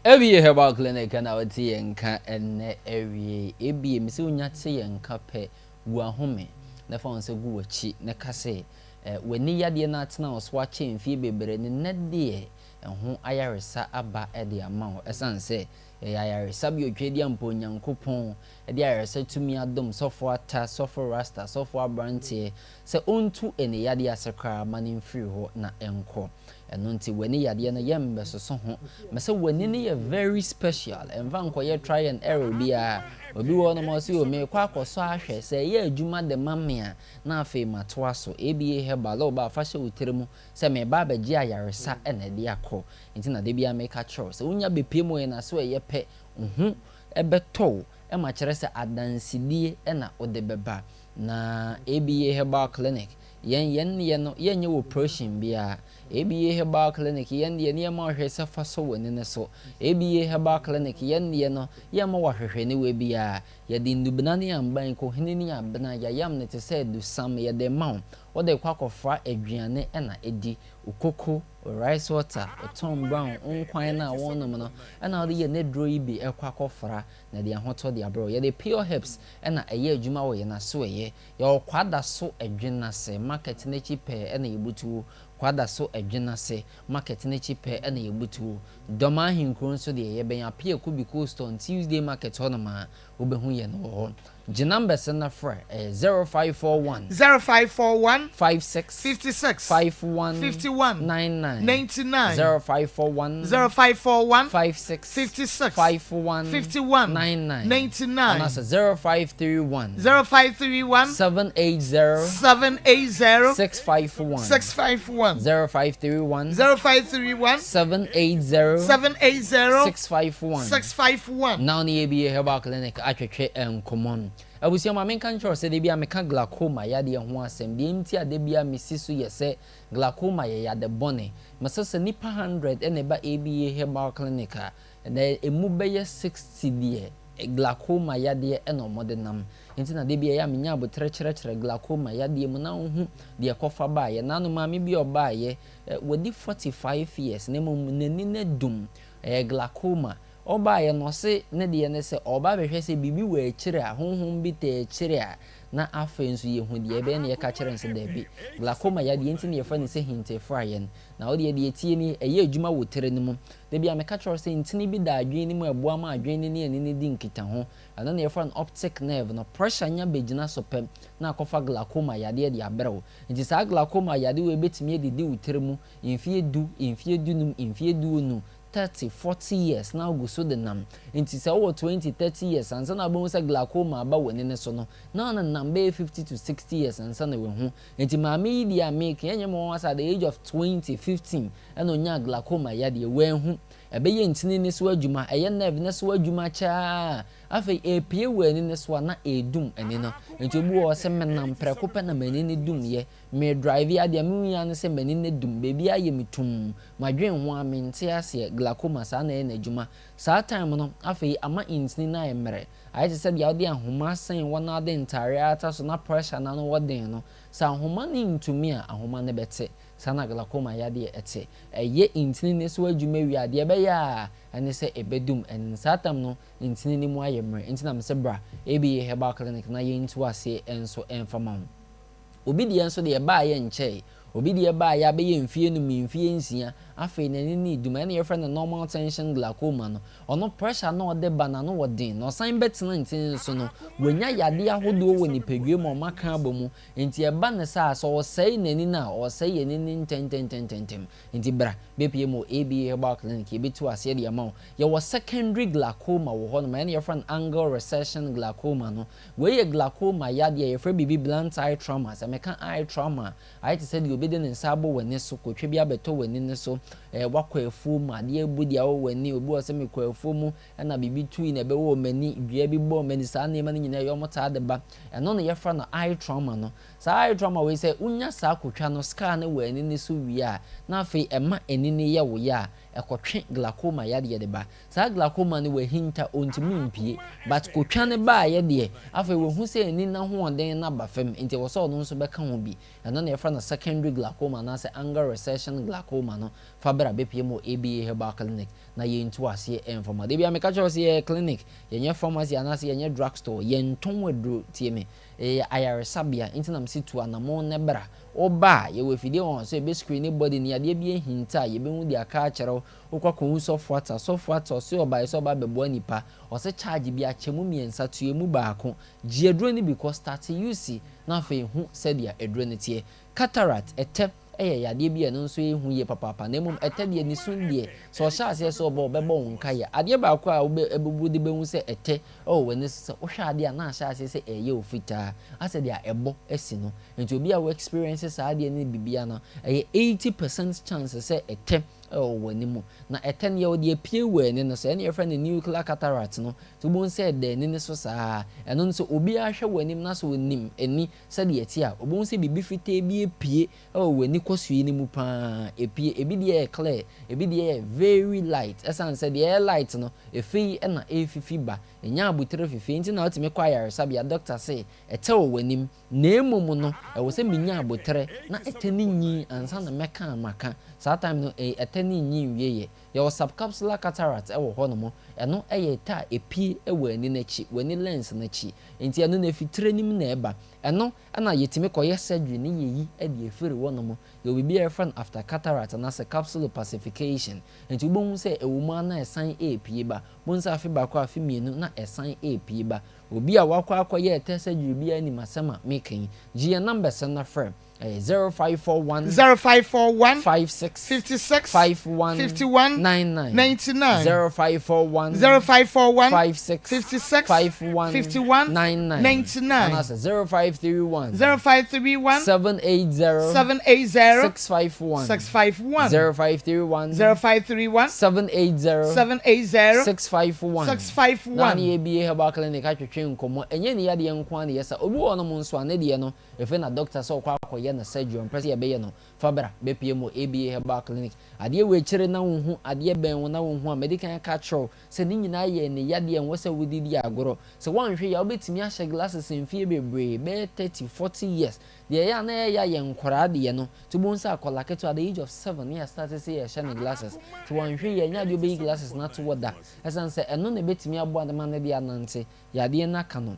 ABA Herbal Clinic na wote yɛn nka ɛnnɛ awiei. ABA, mese wonya te yɛn nka pɛ, gu ahome na fa wo nsa gu w'akyi na ka sɛ, W'ani yadeɛ no atena wo so akyɛ mfie bebree no, nnɛ deɛ ɛho ayaresa aba de ama wo. Ɛsiane sɛ ɛyɛ ayaresabea Otwedeɛ Onyankopɔn de ayaresa tumi adom Sɔfo Atta, Sɔfo Rasta, Sɔfo Abranteɛ sɛ ɔntu ani yadeɛ ase koraa ma no mfiri hɔ na ɛnkɔ. Ɛno nti w'ani yadeɛ no yɛmmɛsoso ho. Mese w'ani no yɛ very special, ɛmfa nkɔyɛ try and error biara. Obi wɔ hɔnom a ɔse o merekɔ akɔsɔ ahwɛ sɛ ɛyɛ adwuma de ma me a na afei matoa so. ABA Herbal, woba a fa hyɛ wo tiri mu sɛ mereba abɛgye ayaresa na ɛde akɔ. Nti na da biara meka kyerɛ wo sɛ wonya bɛpue mu yɛ na so ɛyɛ pɛ, wo ho bɛtɔ wo ma kyerɛ sɛ adansedie na wode bɛba. Na ABA Herbal Clinic, yɛn yɛn deɛ no yɛnyɛ wɔ operation biara. ABA Herbal Clinic, yɛn deɛ no yɛma wo hwɛ sɛ fa sɔ w'ani no so. ABA Herbal Clinic, yɛn deɛ no yɛmma wo ahwehwɛniwa biara. Yɛde nnubena ne amban, kohene ne abena, yɛayam no te sɛ adusam, yɛde rema wo. Wode rekɔ akɔfra aduane na adi, wo koko, wo rice water, wo tom brown, wo nkwan no a worenom no, ɛna wode yɛn aduro yi bi rekɔ akɔfra na ɛde ahotɔ de abrɛ wo. Yɛde pure herbs na ɛyɛ adwuma wɔ yɛn asoɛeɛ. Yɛwɔ Kwadaso Adwenase market no akyi pɛɛ na yɛbutuo. Kwadaso Adwenase market no akyi pɛɛ na yɛbutuo. Dɔm Ahenkuro nso deɛ, yɛbɛn Appiah Kubi Cold Store on Tuesday market hɔnom a, wobɛhu yɛn wɔ hɔ. Gye numbers no na frɛ, ɛyɛ 0541. 0541. 56. 56. 51. 51. 99. 99. 0541. 0541. 56. 56. 51. 51. 99. 99. Anaasɛ 0531. 0531. 780. 780. 651. 651. 0531. 0531. 780. 780. 651. 651. Na wo ne ABA Herbal Clinic atwetwe nkɔmmɔ no. Abusua, ma menka nkyerɛ wo sɛ da biara meka glaucoma yadeɛ ho asɛm. Deɛ nti a da biara mesi so yɛ sɛ glaucoma yɛ yade bɔne. Mese sɛ nnipa hundred na ɛba ABA Herbal Clinic a, na ɛmu bɛyɛ 60 deɛ glaucoma yadeɛ na wɔde nam. Nti na da biara ɛyɛ a menya aboterɛ kyerɛkyerɛ glaucoma yadeɛ mu na wohu deɛ ɛkɔfa baeɛ. Naano maame bi a ɔbaeɛ, wadi 45 years na mmom n'ani no adum, ɛyɛ glaucoma. Ɔbaeɛ no, ɔse ne deɛ ne sɛ ɔreba abɛhwɛ sɛ biribi wɔ akyire a, honhom bi taa akyire a, na afei nso yɛhu deɛ ɛbɛyɛ na yɛka kyerɛ no sɛ daabi. Glaucoma yadeɛ nti na yɛfrɛ no sɛ hintefraeɛ no. Na wo deɛ, deɛ ɛteɛ nie, ɛyɛ adwuma wɔ tire no mu. Da biara meka kyerɛ wo sɛ ntini bi da adwene no mu a ɛboa ma adwene no ne ani no di nkitaho. Ɛno na yɛfrɛ no optic nerve no. Pressure nya bɛgyina so pɛ na akɔfa glaucoma yadeɛ de abrɛ wo. Nti saa glaucoma yadeɛ wei bɛtumi adidi wo tiri mu mfeɛ du, mfeɛ dunum, mfeɛ duonu, 30, 40 years na wogu so de nam. Nti sɛ wowɔ 20, 30 years ansa na wobɛhu sɛ glaucoma aba w'ani no so no, na wonenam bɛyɛ 50 to 60 years ansa na wahu. Nti maame yi deɛ a meka yi, ɛnyɛ me nwanwa sɛ at the age of 20, 15 ɛna ɔnyaa glaucoma yadeɛ. Wanhu. Ɛbɛyɛ ntini no so adwuma, ɛyɛ nerve no so adwuma kyɛ ara, afei ɛrepue wɔ ani no so a na ɛredum ani no. Nti obi wɔ hɔ sɛ menam prɛko pɛ na m'ani no dumyɛ. Me drive a deɛ mehu ara ne sɛ m'ani no adum, baabi ayɛ me tumm, madwen ho ara mente aseɛ, glaucoma saa na ɛyɛ n'adwuma. Saa time no afei ama ntini no ayɛ mmerɛ, ayɛ te sɛ deɛ wode ahoma asɛn hɔ na wode ntaareɛ ata so na pressure no ano wɔ den no, sɛ ahoma no ntumi a ahoma no bɛte. Saa na glaucoma yadeɛ te. Ɛyɛ ntini no so adwuma wie a, deɛ ɛbɛyɛ ara ne sɛ ɛbɛdum. And saa time no ntini no mu ayɛ mmerɛ. Nti na mese bra ABA Herbal Clinic na yɛntu aseɛ nso mfa ma wo. Obi deɛ nso deɛ ɛbaeɛ nkyɛe. Obi deɛ baeɛ abɛyɛ mfeɛ num, mfeɛ nsia, afei n'ani no redum. Ɛna yɛfrɛ no normal tension glaucoma no. Ɔno pressure no a ɔde ba no ano wɔ den na ɔsan bɛtena ntini no so no, wanya yadeɛ ahodoɔ wɔ nipadua mu a wɔaka abɔ mu. Nti ɛba no saa a, sɛ ɔsɛe n'ani no a, ɔsɛe ani no ntɛntɛntɛntɛntɛm. Nti bra bɛpue mu wɔ ABA Herbal Clinic, yɛbɛtu aseɛ de ama wo. Yɛwɔ secondary glaucoma wɔ hɔnom, ɛna yɛfrɛ no angle recession glaucoma no. Wei yɛ glaucoma yadeɛ a yɛfrɛ biribi blunt eye trauma. Sɛ meka eye trauma a, ayɛ te sɛ deɛ obi de ne nsa abɔ w'ani so, kotwa bi abɛtɔ w'ani no so, eh, woakɔ afuo mu, adeɛ abu deɛ awɔ w'ani, obi wɔ sɛ mekɔ afuo mu ɛna biribi tui na ɛbɛwɔ m'ani, dua bi bɔɔ m'ani, saa nneɛma no nyinaa ɛyɛ wɔn taa de ba. Ɛno na yɛfrɛ no eye trauma no. Saa eye trauma wei sɛ wonya saa kotwa no, scar no wɔ ani no so wie a, na afei ɛma ani no yɛ wo ya a, ɛkɔtwe glaucoma yadeɛ de ba. Saa glaucoma no wahinta, ɔntumi mpue. But kotwa no baeɛ deɛ, afei wahu sɛ ani no ahoɔden no aba fam, nti ɛwɔ sɛ ɔno nso bɛka ho bi. Ɛno na yɛfrɛ no secondary glaucoma anaasɛ angle recession glaucoma no. Fa bra bɛpue mu wɔ ABA Herbal Clinic na yɛntu aseɛ mfa ma. Da biara meka kyerɛ wo sɛ yɛyɛ clinic, yɛnyɛ pharmacy anaasɛ yɛnyɛ drug store, yɛntɔn aduro, tie me. Yɛyɛ ayaresabea nti na mese tu anamon na bra. Woba a, yɛwɔ afidie wɔ hɔ sɛ yɛbɛ screen body no, yadeɛ bi ahinta a, yɛbɛhu deɛ aka akyerɛ wo. Wokɔ akɔhu sɔfo ata, sɔfo ata ɔse ɔbaeɛ sɛ ɔba abɛboa nipa, ɔse charge bi akyɛ mu mmiɛnsa, tua mu baako, gye aduro no bi kɔ start use na afei hu sɛdeɛ aduro no teɛ. Cataract, ɛtɛ, yɛ yadeɛ bi a ɛno nso yɛ hu yie papaapa na mmom ɛtɛ deɛ ne su deɛ sɛ ɔhyɛ aseɛ sɛ ɔbɔ ɔbɛbɔ wo nkaeɛ. Adeɛ baako a wobɛ wode bɛhu sɛ ɛtɛ wɔ w'ani so sɛ wohwɛ adeɛ a na ahyɛ aseɛ sɛ ɛreyɛ wo fitaa asɛ deɛ ɛbɔ asi no. Nti obi a wo experience saa adeɛ no bi biara no ɛyɛ 80 percent chance sɛ ɛtɛ wɔ w'ani mu. Na ɛtɛ no yɛwɔ deɛ ɛpue wɔ ani no so ɛno na yɛfrɛ no nuclear cataract no. Nti wobɛhu sɛ ɛda ani no so saa. Ɛno no sɛ obiara hwɛ w'anim na sɛ ɔnim ani Sɛdeɛ ɛteɛ a, wobɛhu sɛ biribi fitaa bi apue wɔ w'ani kɔsoɛ no mu pa ara. Ɛpue. Ebi deɛ yɛ clear, ebi deɛ yɛ very light. Ɛsiane sɛ deɛ ɛyɛ light no, ɛfei na ɛrefifi ba. Ɛnya abotire fefee nti na wotumi kɔ ayaresabea, dɔkta se ɛtɛ wɔ w'anim. Na mmom no, ɛwɔ sɛ menya aboterɛ na ɛtɛ no nyin ansa na mɛka a maka. Saa time no, ɛtɛ no nnyin nwieɛ. Yɛwɔ subcapsular cataract wɔ hɔnom. Ɛno yɛ ɛtɛ a ɛpue wɔ ani no akyi, w'ani lens no akyi. Nti ɛno no ɛfi tire no mu na ɛba. Ɛno na yɛtumi kɔyɛ surgery ne yɛyi de afiri hɔnom. Yɛwɔ biribi a yɛfrɛ no after cataract anaasɛ capsule opacification. Nti wobɛhu sɛ ɛwɔ mu ara na ɛsan repue ba. Wobɛhu sɛ afe baako, afe mmienu na ɛsan repue ba. Obi a wakɔ akɔyɛ ɛtɛ surgery biara nim asɛm a meka yi. Gye yɛn numbers no na frɛ. Ɛyɛ 0541. 0541. 56. 56. 51. 51. 99. 99. 0541. 0541. 56. 56. 51. 51. 99. 99. Anaasɛ 0531. 0531. 780. 780. 651. 651. 0531. 0531. 780. 780. 651. 651. Na ne ABA Herbal Clinic atwetwe nkɔmmɔ. Ɛnyɛ ne yadeɛ nko ara na ɛyɛ saa. Obi wɔ hɔnom nso a, ne deɛ no, Afei na doctor sɛ ɔkɔ akɔyɛ no surgery ɔmpɛ sɛ yɛbɛyɛ no fa bra bɛpue mu wɔ ABA herbal clinic adeɛ wei kyere na wonhu adeɛ bɛn wo na wonhu a madi kan aka akyerɛ wo sɛ ne nyinaa yɛ ne yadeɛ ɛnwɔ sɛ wode di agorɔ sɛ woanhwɛ yie a wobɛtumi ahyɛ glasses mfeɛ bebree bɛyɛ 30 40 years deɛ ɛyɛ a na ɛyɛ a yɛ nkwadaa deɛ no nti wobɛhu sɛ akwadaa ketewa at the age of 7 ne yɛastarte sɛ yɛhyɛ no glasses nti wanhwɛ yie a ɛnyɛ adeɛ wobɛyi glasses no ato hɔ da ɛsiane sɛ ɛno na ɛbɛtumi aboa no ma no de anante yadeɛ no aka no.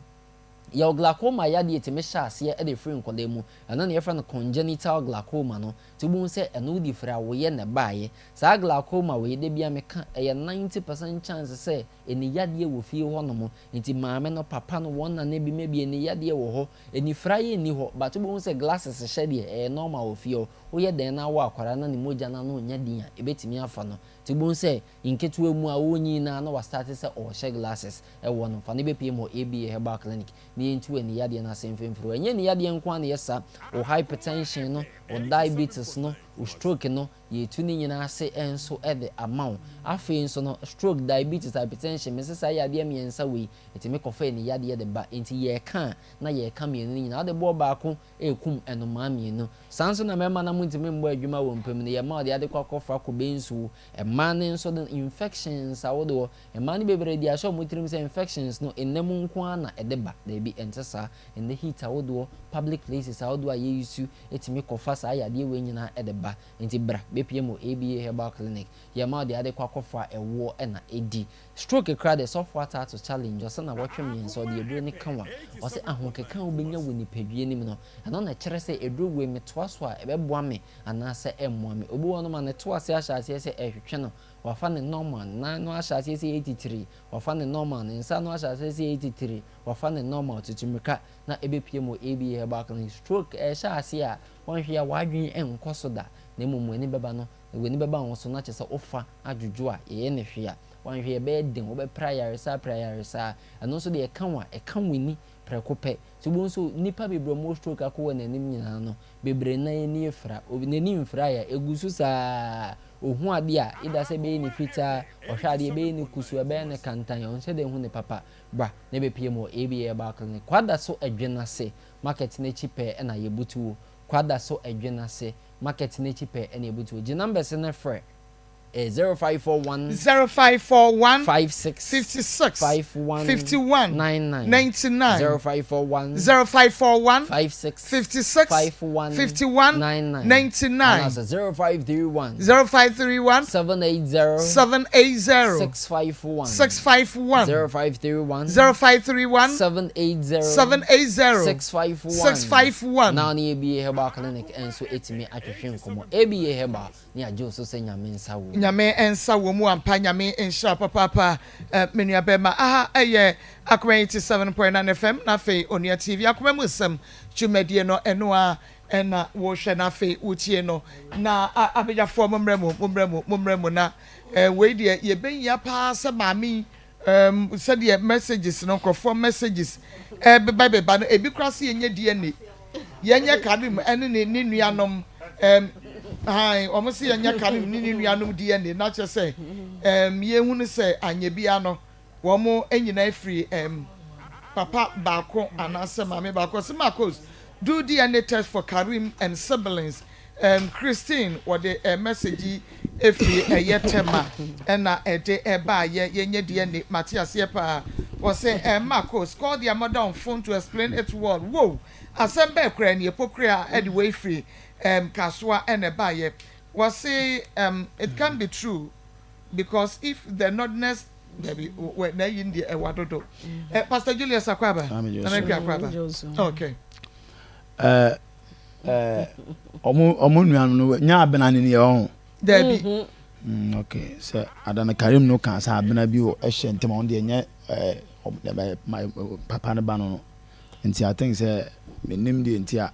Yɛwɔ glaucoma yadeɛ a ɛtumi hyɛ aseɛ de firi nkwadaa mu. Ɛno na yɛfrɛ no congenital glaucoma no. Nti wobɛhu sɛ ɛno wode firi awoeɛ na ɛbaeɛ. Saa glaucoma wei, da biara meka, ɛyɛ 90 percent chance sɛ ɛni yadeɛ wɔ fie hɔ nom. Nti maame no, papa no, wɔn nana bi maybe ɛni yadeɛ wɔ hɔ. Anifiraeɛ nni hɔ but wobɛhu sɛ glasses hyɛ deɛ, ɛyɛ normal wɔ fie hɔ. Woyɛ dɛn na awo akwadaa na ne mogya no ano nyɛ den a, ɛbɛtumi afa no. Nti wobɛhu sɛ nketewa mu a ɔrenyin no ara na wastarte sɛ ɔrehyɛ glasses wɔ no. Fa no bɛpue mu wɔ ABA Herbal Clinic na yɛntu ani yadeɛ no ase mfa mfiri hɔ. Ɛnyɛ ani yadeɛ nko ara na ɛyɛ saa, wo hypertension no, wo diabetes no, wo stroke no, yɛretu ne nyinaa ase nso de ama wo. Afei nso no, stroke, diabetes, hypertension, mese saa yadeɛ mmiɛnsa wei, ɛtumi kɔfa ani yadeɛ de ba. Enti yɛreka a, na yɛreka mmienu no nyinaa. Wode boɔ baako rekum nnomaa mmienu. Saa nso na mmarima no a montumi mmɔ adwuma wɔ mpa mu no, yɛma wɔde ade kɔ akɔfra kube nsuo. Mmaa no nso de infections ahodoɔ. Mmaa no bebree de ahyɛ wɔn tirim sɛ infections no, nna mu nko ara na ɛde ba. Daabi, ɛnte saa. Ɛnnɛ heat ahodoɔ, public places ahodoɔ a yɛ use tumi kɔfa saa yadeɛ wei nyinaa de ba. Nti bra bɛpue mu wɔ ABA Herbal Clinic. Yɛma wɔde ade kɔ akɔfra ɛwoɔ na ɛdi. Stroke koraa deɛ sɔfo ataa to challenge ɔsɛ nawɔtwe mmiɛnsa ɔde aduro no ka wo a ɔsɛ ahokeka a wobɛnya wɔ nipadua no mu no ɛno na ɛkyerɛ sɛ aduro wei metoa so a ɛbɛboa me anaasɛ ɛmmoa me. Obi wɔ hɔnom a ne to ase ahyɛ aseɛ sɛ ɛretwetwe no wafa ne normal, ne nan no ahyɛ aseɛ sɛ ɛyɛ titiri wafa ne normal, ne nsa no ahyɛ aseɛ sɛ ɛyɛ titiri wafa ne normal, tutu mmirika na ɛbɛpue mu wɔ ABA Herbal Clinic. Stroke ɛrehyɛ aseɛ a wanhwɛ yie a w'adwene nkɔ so da na mmom w'ani bɛba no w'ani bɛba wo ho so na kyerɛ sɛ wofa adwodwo a yɛyɛ no hwee a Woanhwɛ a ɛbɛyɛ den, wobɛpere ayaresa apere ayaresa. Ɛno nso deɛ ɛka wo a, ɛka w'ani prɛko pɛ. Nti wobɛhu sɛ nnipa bebree a wɔwɔ stroke akɔ wɔn anim nyinaa no, bebree no ara ani afira. Obi n'ani mfiraeɛ a, ɛgu so saa ara. Ɔhu adeɛ a, either sɛ ɛbɛyɛ no fitaa, ɔhwɛ adeɛ a, ɛbɛyɛ no kusuu, ɛbɛyɛ no kantan, ɔnhyɛ da nhu no papa. Bra na bɛpue mu wɔ ABA Herbal Clinic. Kwadaso Adwene ase, market no akyi pɛɛ na yɛbutu wo. Kwadaso Adwene ase, market no akyi pɛɛ na yɛbutu wo. Gye numbers no frɛ. Ɛyɛ 0541. 0541. 56. 56. 51. 51. 99. 99. 0541. 0541. 56. 56. 51. 51. 99. 99. Anaasɛ 0531. 0531. 780. 780. 651. 651. 0531. 0531. 780. 780. 651. 651. Na ɔne ABA Herbal Clinic nso atumi atwetwe nkɔmmɔ. ABA Herbal. Ne agye wo so sɛ Nyame nsa wɔ mu. Nyame nsa wɔ mu ampa Nyame nhyira papaapa me nua bɛɛma aha ɛyɛ Akoma 87.9 FM na afei Onua TV Akoma mu nsɛm dwumadie no ɛno ara ɛna wo hwɛ na afei wo tie no na abadwafoɔ mo mmerɛ mu mo mmerɛ mu mo mmerɛ mu na wei deɛ yɛbɛhia paa sɛ maame yi Erm sɛdeɛ messages no nkorɔfoɔ messages ɛɛbeba beba no ebi koraa se yɛnyɛ DNA yɛnyɛ Karim ɛne ne ne nuanom erm han wɔn se yɛnyɛ Karim ne ne nuanom DNA na kyerɛ sɛ erm yɛhunu sɛ anyɛ biara no wɔn nyinaa firi erm papa baako anaasɛ maame baako ɔse Marcos do DNA test for Karim and siblings Erm Christine wɔde eh message yi ɛfiri ɛyɛ Tema ɛna ɛde ɛbaayɛ yɛnyɛ DNA mate aseɛ paa wɔse eh Marcos call their mother on phone to explain it well wow asɛm bɛɛ koraa nie Pokuria ɛde wei firi erm Kasoa ɛna ɛbaayɛ wɔse erm it can't be true because if the northerners dabi wɛ na ayi deɛ ɛwa dodo eh Pastor Julius Akwaba Nana Akua Akwaba okay. Eh, ɔmo ɔmo nuanom no nya abena ne yɛ ɔho. Dabi. Mm-hmm. Mm, okay sɛ adana karim no kan sɛ abena bi wɔ ɛhyɛ ntɛm ɔno deɛ nyɛ ɛɛ papa no ba no no nti I think sɛ menim deɛ nti a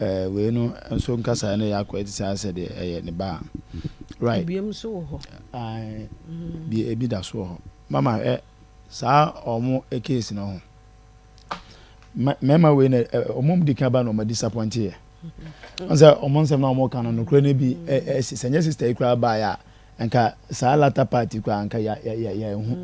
ɛɛ wei no nso nkasa no yɛ akɔ ɛte sɛ asɛ deɛ ɛyɛ ne ba right. Ebiom nso wɔ hɔ. Ɛɛ bi ebi da so wɔ hɔ mama ɛ saa ɔmo case no ho. Mmarima wei na wɔn di kan ba na wɔn disappoint yɛ. Wɔn sɛ wɔn nsɛm na wɔn ka no nokorɛ no bi ɛsi sɛ nyɛ sister yi koraa baeɛ a nka saa latter part yi koraa nka yɛ yɛ yɛ ehu.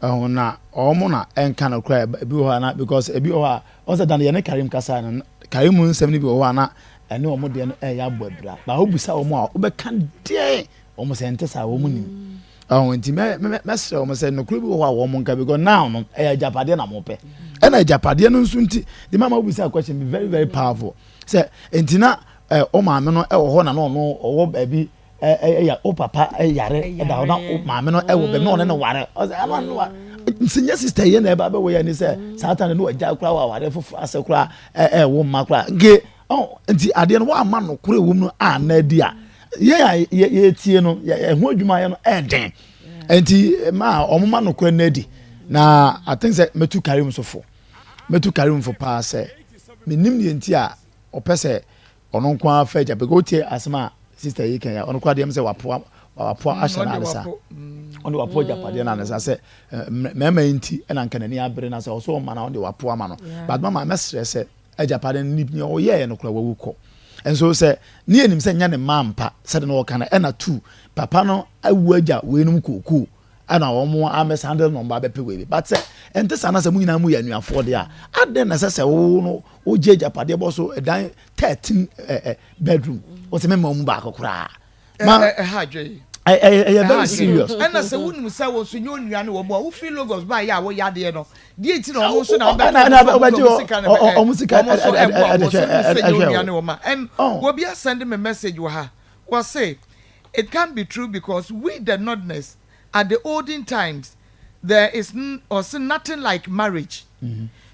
Ɛho na wɔn na ɛnka no koraa ebi wɔ hɔ a na because ebi wɔ hɔ a wɔn sɛ dan yɛ ne Karim kasa no Karim nsɛm no bi wɔ hɔ a na ɛne wɔn deɛ no ɛyɛ abɔ abira. Ba wobisa wɔn a wobɛka deɛ wɔn sɛ nte saa wɔn nim. Ɔho nti mɛ mɛ mɛsrɛ wɔn sɛ nokorɛ bi wɔ hɔ a wɔn nka because now no ɛyɛ agyapadeɛ na wɔpɛ ɛna agyapadeɛ no nso nti de mama wo bisa question bi very very powerful sɛ nti na ɛ o maame no ɛwɔ hɔ na na ɔno ɔwɔ baabi ɛ ɛ ɛyɛ o papa ɛyare ɛda hɔ na o maame no ɛwɔ baabi na ɔne no ware ɔsɛ ɛna no wa nti nyɛ sister yɛ na ɛba bɛwɔ yɛ ni sɛ saa tan no wagya koraa wɔ aware foforɔ asɛ koraa ɛ ɛwɔ mma koraa nke Ɔn, nti adeɛ no woamma nokorɛ ɛwɔ mu no anna adi a, yɛn a yɛtie no, ɛho adwuma yɛ no ɛɛden. Nti ma wɔn ma nokorɛ no adi. Na I think sɛ mɛtu Karim so fo. Mɛtu Karim fo paa sɛ, menim deɛ nti a ɔpɛ sɛ ɔno nko ara fa agya. Because wotie asɛm a sister yi kan ya, ɔno koraa deɛ sɛ wapoa wapoa ahyɛ no ade saa. Ɔno de wapoa agyapadeɛ no ade saa sɛ mmarima yi nti ɛna nka n'ani abere na sɛ ɔso ɔma no a ɔno de wapoa ama no. But mama mɛsrɛ sɛ agyapade no nea ɔyɛɛ no koraa wawu kɔ nso sɛ ne yɛnim sɛ nyɛ ne mma ampa sɛde na ɔka no ɛna tu papa no awu agya weinom kookoo ɛna wɔn amɛsan de nɔmba abɛpɛ wei bi but sɛ ɛnte saa na sɛ mo nyinaa mo yɛ anuafoɔ deɛ a adɛn na ɛsɛ sɛ wo no wogye agyapadeɛ bɔ so ɛdan 13 ɛɛ bedroom wɔsɛ mɛma mu baako koraa Ma ɛha adwene. Ɛyɛ very serious. Ɛna sɛ wonim sɛ wɔn nso nyɛ onua ne wɔn a wofiri Lagos baa yɛ a wɔyɛ adeɛ no deɛ nti na wɔn nso na wɔbɛgye wɔn sika na wɔn nso ɛboa wɔn sɛ wonim sɛ nyɛ onua ne wɔn a and obi asɛnde me message wɔ ha wɔse it can't be true because we the northerners at the olden times there is ɔse nothing like marriage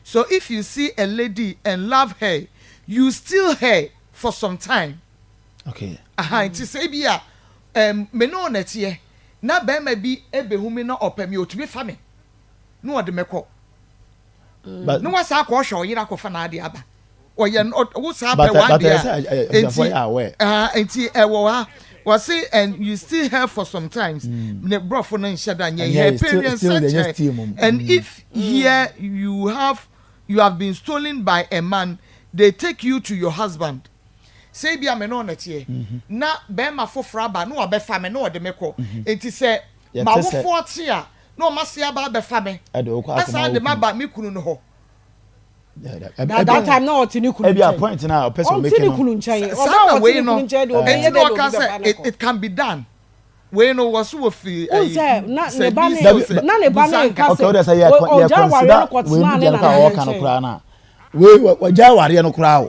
so if you see a lady and love her you steal her for some time. Okay. Aha, nti sɛ ebi a um, me ne wo na ɛteɛ na bɛrima bi ɛbɛhu me na ɔpɛ me, ɔtumi fa me na ɔde me kɔ. But, na wasa akɔ ɔhwɛ ɔyere akɔfa n'adeɛ aba. Ɔyɛ wo saa pɛ w'adeɛ a. Nti, uh, nti ɛwɔ ha. Wɔse and you still her for sometimes. Mm. Ne brɔfo no nhyɛ da nyɛ. Her parents such her. And mm. if here you have you have been stolen by a man, they take you to your husband. Sɛ ebia me ne wo na ɛteɛ, na barima foforɔ aba na wabɛfa me na ɔde me kɔ. Enti sɛ m'awofoɔ te a, na wɔn ase aba abɛfa me asan de me aba me kunu no hɔ. Na that time na ɔte ne kunu nkyɛn. Ɔnte ne kunu nkyɛn. Saa na wei no, enti na ɔka sɛ it can be done. Wei no wɔ so wɔ firi Wohu ayi sɛ na ne sɛ ba ne diesel sɛ na ne ba no busanka. reka Okay, sɛ wode sɛ yɛ o- yɛ ɔgya awareɛ consider no wei kɔtenaa mu ne deɛ no nana koraa a no ɔka no nkyɛn. koraa no a wei wagya awareɛ no koraa o.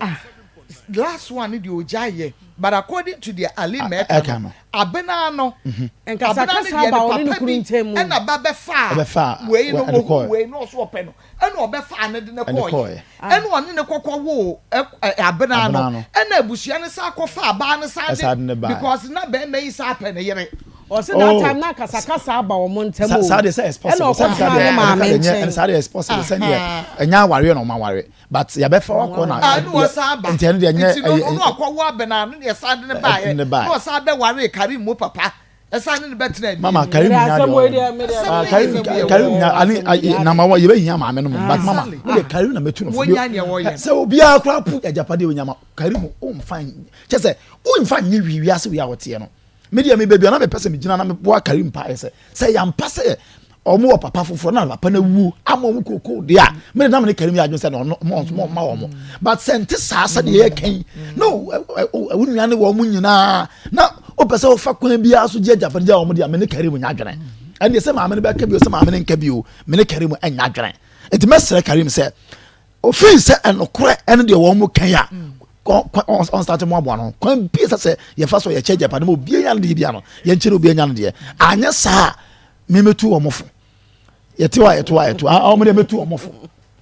Last one no deɛ ɔgya yɛ but according to deɛ Ali mɛka Ɛka no no. abena no abena no Nkasakasa deɛ aba ne ɔne ne papa kunu bi ntam mu. ɛna ba bɛfaa Ɛbɛfaa wei no ɛde wɔhu kɔɛ. wei no ɔso ɔpɛ no ɛna ɔbɛfaa no de no Ɛde kɔɔyɛ kɔɔɛ. ɛna ɔne no kɔkɔ woo abena no Abena no. ɛna abusua no san kɔfaa abaa no san Ɛsan de de no baeɛ. because na bɛrima yi san pɛ ne yere. Ɔse that Oh. time na akasakasa aba wɔn ntam Sa o. saa deɛ sɛ it's Ɛna possible. Sɛ saa ɔkɔtenaa deɛ ne ɛno maame ka deɛ nyɛ ɛno nkyɛn. saa deɛ it's possible sɛ deɛ ɛnyɛ awareɛ na ɔmo aware but yɛbɛfa wakɔ na Ah, ɛna ɔsan ba nti ɛno deɛ nyɛ nti no ɛyɛ ɔno akɔwo abena no na ɛsan de ne baeɛ ne na baeɛ. ɔsan bɛwaree Karim mu papa ɛsan ne ne bɛtena Mama bio. Karim Mede nya asɛm deɛ wei ɔwɔ deɛ no. mede Asɛm Ah, no yɛ Karim sɛ woyɛ Karim wɔ nya ani asɛm ayi wei na ma wɔ yɛbɛhia maame no mo but mama Exactly. wo deɛ Karim na mɛtu no fo bi Wonya nea wɔyɛ no. sɛ obiara koraa po agyapadeɛ onya ma Karim womfa kyɛ sɛ womfa nyɛ hwee wiase wei a wɔteɛ no me deɛ me baabi a na mepɛ sɛ megyina na meboa Karim paa yɛ sɛ sɛ yɛampa sɛ ɔmo wɔ papa foforɔ na papa no awuo ama ɔmo kookoo deɛ a mede na mene Karim yɛ adwene sɛ na ɔno ɔmo ɔmo mma wɔn but sɛ nte saa sɛdeɛ yɛka yi no wo nua ne wɔn nyinaa na wopɛ sɛ wofa kwan biara so gye agyapadeɛ gya wɔn deɛ a mene Karim nyɛ adwene ɛndeɛ sɛ maame no bɛka bio sɛ maame no nka bio mene Karim nyɛ adwene nti mɛsrɛ Karim sɛ Ofii sɛ ɛnokorɛ ɛne deɛ wɔn mo kan a ɔnstate mo aboa no kwan bi sɛ sɛ yɛfa so yɛkyɛ agyapadeɛ ma obiara nya no deɛ bia no yɛnkyɛ no obiara nya no deɛ anyɛ saa memɛtu wɔn fo yɛte hɔ a yɛte hɔ a yɛte hɔ a wɔn deɛ mɛtu wɔn fo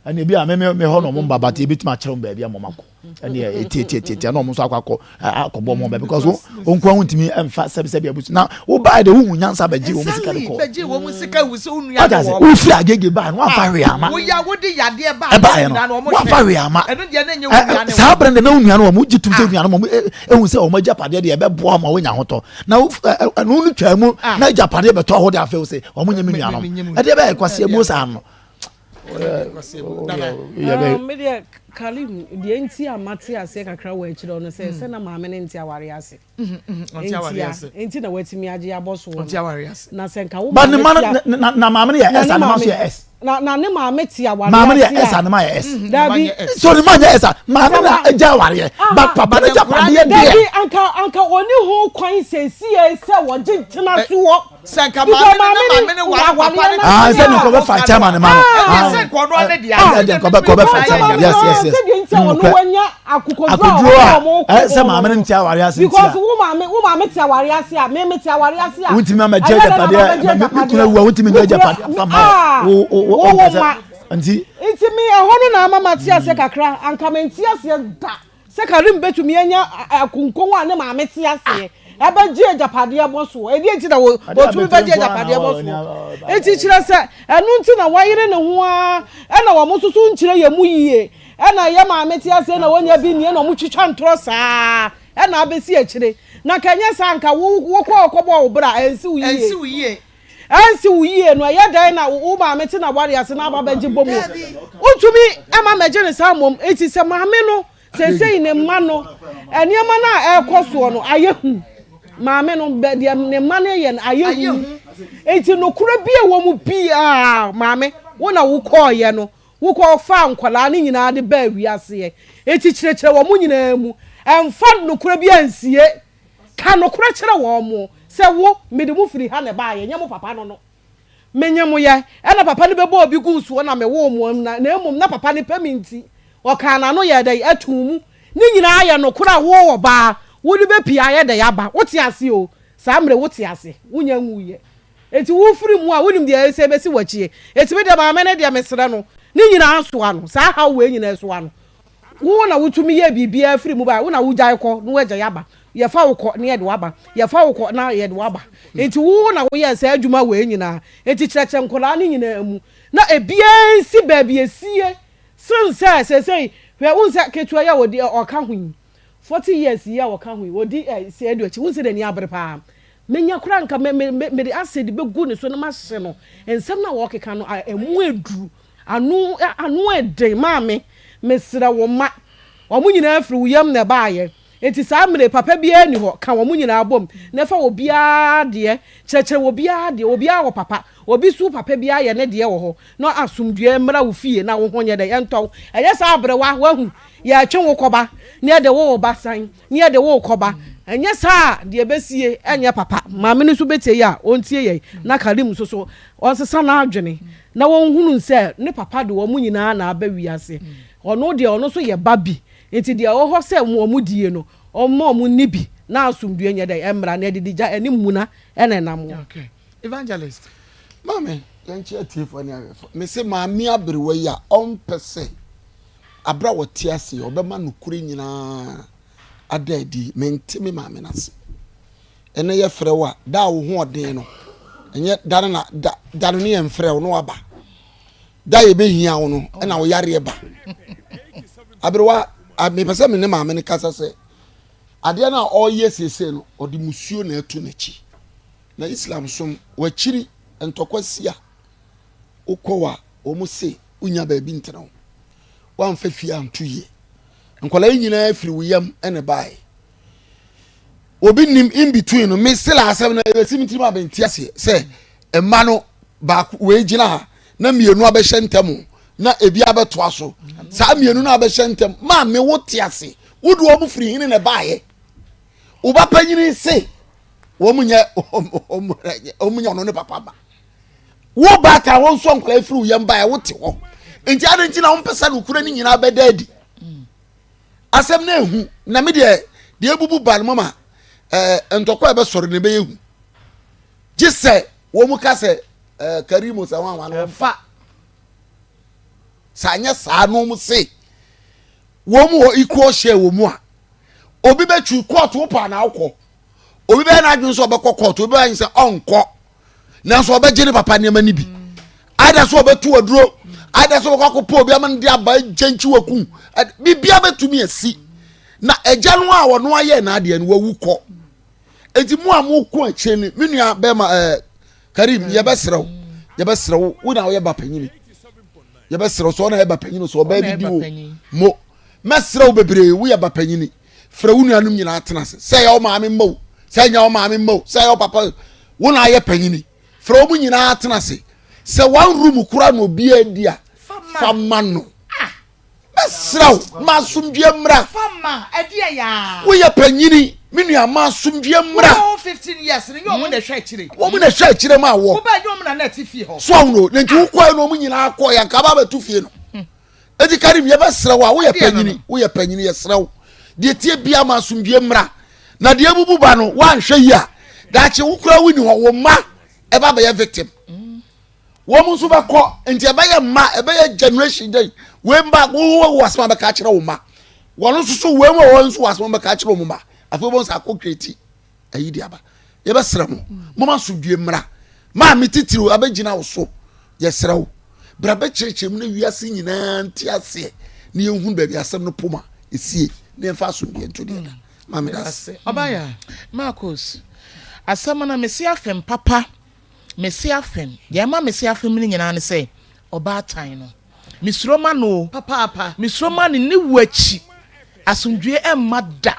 ɛne ebi a me me hɔ na wɔn ba but ebitumi akyerɛ wɔn baabi a wɔn akɔ ɛne etietietie na wɔn nso akɔ akɔ akɔbɔ wɔn baabi because wɔn nko ahun ntumi nfa sɛbisɛbi abusu na wo baa de wohu nyansa bɛgye wɔn sika de kɔ bɛgye wɔn sika wu sɛ wo nua wata ne sɛ wɔn wofiri agege baa no wamfa hwee ama woya wode yadeɛ baa ɛbaeɛ nyinaa no na wɔn wamfa hwɛ hwee ama ɛno deɛ na ɛnyɛ wo nua ne saa wɔn berɛ no na wo nua no wɔn gye tom sɛ nua no wɔn ehu sɛ wɔn agyapadeɛ deɛ ɛbɛboa ma wɔnya ahotɔ na wo ɛno no twaa mu na agyapadeɛ bɛtɔ hɔ de afei wo sɛ wɔn nyɛ me nua no ɛdeɛ bɛyɛ kwasi ebuo saa no Me deɛ Kalim deɛ nti a mate aseɛ kakra wɔ akyire no sɛ sɛ na maame no nte awareɛ ase. Ntia nti na watumi agye abɔ soɔ no. Na sɛ nka wo But ne maame ma te no a na na maame no yɛ na S ne a ne ma nso maame yɛ S. na na ne maame te awareɛ Maame no yɛ ase S a a ne ma yɛ S. Dabi. So ne ma nyɛ S a maame Sɛ na wa agya awareɛ but aha papa no agyapadeɛ deɛ. Dabi anka anka ɔni ho kwan sɛsie sɛ wɔgye tena soɔ. Sɛ nka Because maame no na maame maame ne no ware papa awareɛ no no Ah, ase sɛ ne a nkɔbɛ fa kyɛ ma ne ma no. ɛdeɛ Ah, sɛ nka ɔno ne deɛ ah, ɛdeɛ nkɔbɛ kɔbɛ fa kyɛ ma no. Yes, yes, yes. Sɛdeɛ nti a ɔno Nokorɛ. wanya akokoduro a Akoduro ɔne a ɔmo ɛ sɛ ko maame no no nte awareɛ ase nti because a. wo maame wo maame te awareɛ ase a me me te awareɛ ase a Wontumi amɛgye ɛyɛ dɛ na agyapadeɛ mabɛgye me me kunu agyapadeɛ awu a wontumi wo ngye kura agyapadeɛ mfa mma ah wo wo wo wo wo wo ɔmpɛ sɛ ma nti nti me ɛhɔ no na ama mate aseɛ kakra anka mente aseɛ da Sɛ Karim bɛtumi anya akonkon a ne maame te aseɛ ɛbɛgye agyapadeɛ bɔ soɔ. Ɛdeɛ nti na wɔtumi bɛgye agyapadeɛ bɔ soɔ? Enti kyerɛ sɛ ɛno nti na wayere ne ho ara ɛna wɔn nso so nkyerɛ yɛn mu yie ɛna yɛ maame te aseɛ na wɔnya bi nnie na wɔn twitwa ntorɔ saa ɛna abɛsi akyire. Na nka ɛnyɛ saa nka wo wokɔ kɔbɔ wo bra ɛnsi wo yie. Ɛnsi wo yie. Ɛnsi wo yie no ɛyɛ dɛn na wo maame te n'aware ase na aba bɛgye bɔ mu? Wontumi mma mmɛgye no saa mmom. Enti sɛ maame no seesei ne mma no nneɛma no a ɛrekɔ soɔ no ayɛ hu. Maame no bɛ deɛ ne mma no yɛ no ayɛ hu. Enti nokorɛ bi a ɛwɔ mu biara maame wo na wokɔɔeɛ no wokɔfaa nkwadaa no nyinaa de baa wiaseɛ. Enti kyerɛkyerɛ wɔn nyinaa mu. Ɛmfa nokorɛ biara nsie. Ka nokorɛ kyerɛ wɔn sɛ, Wo, mede mo firi ha na ɛbaeɛ, ɛnyɛ mo papa no no. Menye mo yɛ, ɛna papa no bɛbɔɔ bi guu soɔ na mewoo mo, na mmom na papa no pɛ me nti, ɔkaa n'ano yɛɛ dɛn? Ɛtoo mu. Ne nyinaa yɛ nokorɛ a wo ɔbaa, wode bɛpue ayɛ dɛn aba? Wote aseɛ o, saa mmerɛ yi wote ase, wonnya nwuiɛ. Enti wofiri mu a, wonim deɛ ɛsɛ bɛsi w'akyie. Enti me deɛ maame no deɛ mesrɛ no, ne nyinaa soa no, saa haw wei nyinaa soa no. Wo na wotumi yɛ biribiara firi mu ba, wo na wogyae kɔ na woagyae aba. Yɛfa wo kɔ na yɛde wo aba, yɛfa wo kɔ na yɛde wo aba. Enti wo na woyɛɛ saa adwuma wei nyinaa. Enti kyerɛkyerɛ nkwadaa no nyinaa mu na ebiara nsi baabi esie sen sɛ seesei hwɛ wohu sɛ ketewa yi a wɔdi ɔka ho yi, 40 years yi a ɔka ho yi, ɔdi sɛ adu akyi, wohu sɛ n'ani abere paa. Menya koraa nka me me me mede acid bɛgu ne so na mahye no. Nsɛm no a wɔkeka no ɛmu aduru. Ano ano yɛ den maame mesrɛ wo mma wɔn nyinaa firi wo yam na ɛbaeɛ enti saa mmerɛ yi papa biara nni hɔ ka wɔn nyinaa bom na fa obiara deɛ kyerɛkyerɛ obiara deɛ obiara wɔ papa obi so papa biara yɛ ne deɛ wɔ hɔ na asomdwoeɛ mmra wo fie na wo ho nyɛ dɛn ɛntɔ wo ɛnyɛ saa aberewa wahu yɛtwe wo kɔba na yɛde wo reba san na yɛde wo rekɔba. Ɛnyɛ saa a, deɛ ɛbɛsie ɛnyɛ papa. Maame no nso bɛtie yɛ a, ɔntie yɛn. Na Karim nso so, ɔnsesa n'adwene na ɔnhunu sɛ ne papa de wɔn nyinaa na aba wiase. Ɔno deɛ, ɔno nso yɛ ba bi. Nti deɛ ɛwɔ hɔ sɛ wɔn die no, ɔmma wɔn nni bi na asomdwoeɛ nyɛ dɛn? Ɛmmra. Na adidigya ɛne mmuna na ɛnam hɔ. Okay. Evangelist. Maame, yɛnkyɛ atiefoɔ ne ahwɛfoɔ. Mese maame aberewa yi a ɔmpɛ sɛ abere a wɔte ase ɔbɛma nokorɛ nyinaa ada adi. Mente me maame no ase. Ɛnɛ yɛfrɛ wo a, da a wo ho ɔden no, ɛnyɛ da no na da da no ne yɛmfrɛ wo na waba. Da yɛbɛhia wo no ɛna wo yareɛ ba. Aberewa, mepɛ sɛ me ne maame no kasa sɛ adeɛ no a ɔreyɛ seesei no, ɔde musuo na ɛto n'akyi. Na Islam som, w'akyiri ntɔkwa si a, wokɔ wa, wɔn se wonya baabi ntena wo. Woamfa fie anto yie. Nkwadaa yi nyinaa firi wo yam na ɛbaeɛ. Obi nim in between no, me still asɛm no ɛbɛsi me tirim a mente aseɛ sɛ mma no baako wei gyina ha na mmienu abɛhyɛ ntam na ebi abɛtoa so. Saa mmienu no abɛhyɛ ntam maa me wo te ase. Wode wɔn firi hene na ɛbaeɛ. Wo ba panyini se wɔn nyɛ wɔn nyɛ ɔno ne papa ba. Wo baatan wɔn nso nkwadaa firi wo yam baeɛ wote hɔ. Nti adi nti na wɔn pɛ sɛ nokorɛ no nyinaa bɛda adi. Asɛm no ehu na me deɛ deɛ ebubu ba no mama ɛɛ ntɔkwa a ɛbɛsɔre no ɛbɛyɛ hu. Gye sɛ wɔn ka sɛ ɛɛ Karimo sɛ wɔn àwọn wɔn fa. Sɛ anyɛ saa na wɔn se wɔn wɔ equal share wɔ mu a obi bɛtwi kɔɔto wo paa na awokɔ. Obi bɛyɛ n'adwene sɛ ɔbɛkɔ kɔɔto obi bɛyɛ sɛ ɔnkɔ. Nanso ɔbɛgye ne papa nneɛma no bi. Ada so ɔbɛtu aduro ada so ɔbɛkɔ akɔpɔ obi ama no de aba gyɛnkyi waku biribiara bɛtumi asi na agya no a ɔno ayɛ n'adeɛ no wawu kɔ eti mu a mo ko akyire no me nua bɛrima ɛɛ Karim yɛbɛsrɛ wo yɛbɛsrɛ wo wo na woyɛ ba panyini yɛbɛsrɛ wo sɛ ɔna yɛ ba panyini sɛ ɔbaa bi di wo mo mɛsrɛ wo bebree woyɛ ba panyini frɛ wo nuanom nyinaa tena ase sɛ ɛyɛ wo maame mma o sɛ ɛnyɛ wo maame mma o sɛ ɛyɛ wo papa wo na ayɛ panyini frɛ wɔn nyinaa tena ase sɛ one room kura na obiara di a fa ma no mɛsrɛ wo ma asomdwoeɛ mmra woyɛ panyini me nua ma asomdwoeɛ mmra wɔn na ɛhwɛ akyire ma wɔ so ahono na nti wokɔɛ no wɔn nyinaa kɔɛ anka ba bɛto fie no Eti Karim yɛbɛsrɛ wo a woyɛ panyini woyɛ panyini yɛsrɛ wo deɛ tie bia ma asomdwie mmra na deɛ abubu ba no woanhwɛ yi a daakye wo koraa wonni hɔ wo mma ɛba bɛyɛ victim wɔn nso bɛkɔ nti ɛbɛyɛ mma ɛbɛyɛ generation dɛn wei mma wo wɔ asɛm a bɛka akyerɛ wo mma wɔn nso so wei mu wɔn nso wɔ asɛm a bɛka akyerɛ wɔn mma afei wɔn nso akɔ kreti ayi de aba yɛbɛsrɛ mo moma asomdwie mmra maame titiriw abɛgyina wo so yɛsrɛ wo bra bɛkyerɛkyerɛ mu na wiase nyinaa nte aseɛ na yɛnhunu baabi asɛm no poma ɛsie na yɛmfa asomdwie nto deɛ da maame da ase ɔbaya Marcus asɛm no mese afem papa mese afem deɛ ɛma mese afem no nyinaa ne sɛ ɔbaatan no Mesuro ma no o. Papaapa. Mesuro ma no ne wu akyi. Asomdwoeɛ ɛmma da.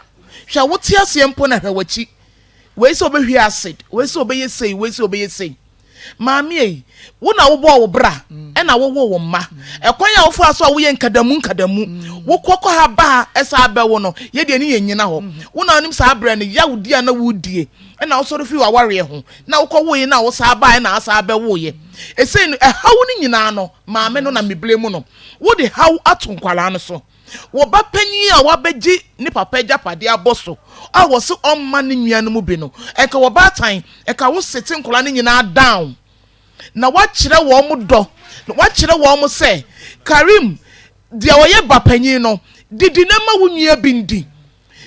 Hwɛ wote aseɛ mpo na hwɛ w'akyi. Wei sɛ ɔbɛhwie acid, wei sɛ ɔbɛyɛ sei, wei sɛ ɔbɛyɛ sei. Maame ei, wo na wobɔɔ wo bra ɛna wowoo wo mma. Ɛkwan a wofaa so a woyɛ nkadamu nkadamu, wokɔ kɔ ha ba ha ɛsan bɛwo no, yɛ deɛ ne yɛn nyina hɔ. Wo na wonim saa berɛ no yawdie a na wodie ɛna wosɔre firi w'awareɛ ho na wokɔwoeɛ na wosan baeɛ na asan bɛwoeɛ. Ɛsei no ɛhaw no nyinaa no maame no na me blame no. Wode haw ato nkwadaa no so. Wo ba panyin a wabɛgye ne papa agyapadeɛ abɔ so a wɔse ɔmma ne nua no mu bi no, ɛnka wɔ baatan, ɛnka wo sete nkwadaa no nyinaa down na woakyerɛ wɔn dɔ, na woakyerɛ wɔn sɛ Karim, deɛ ɔyɛ ba panyin no, didi na ma wo nua bi ndi.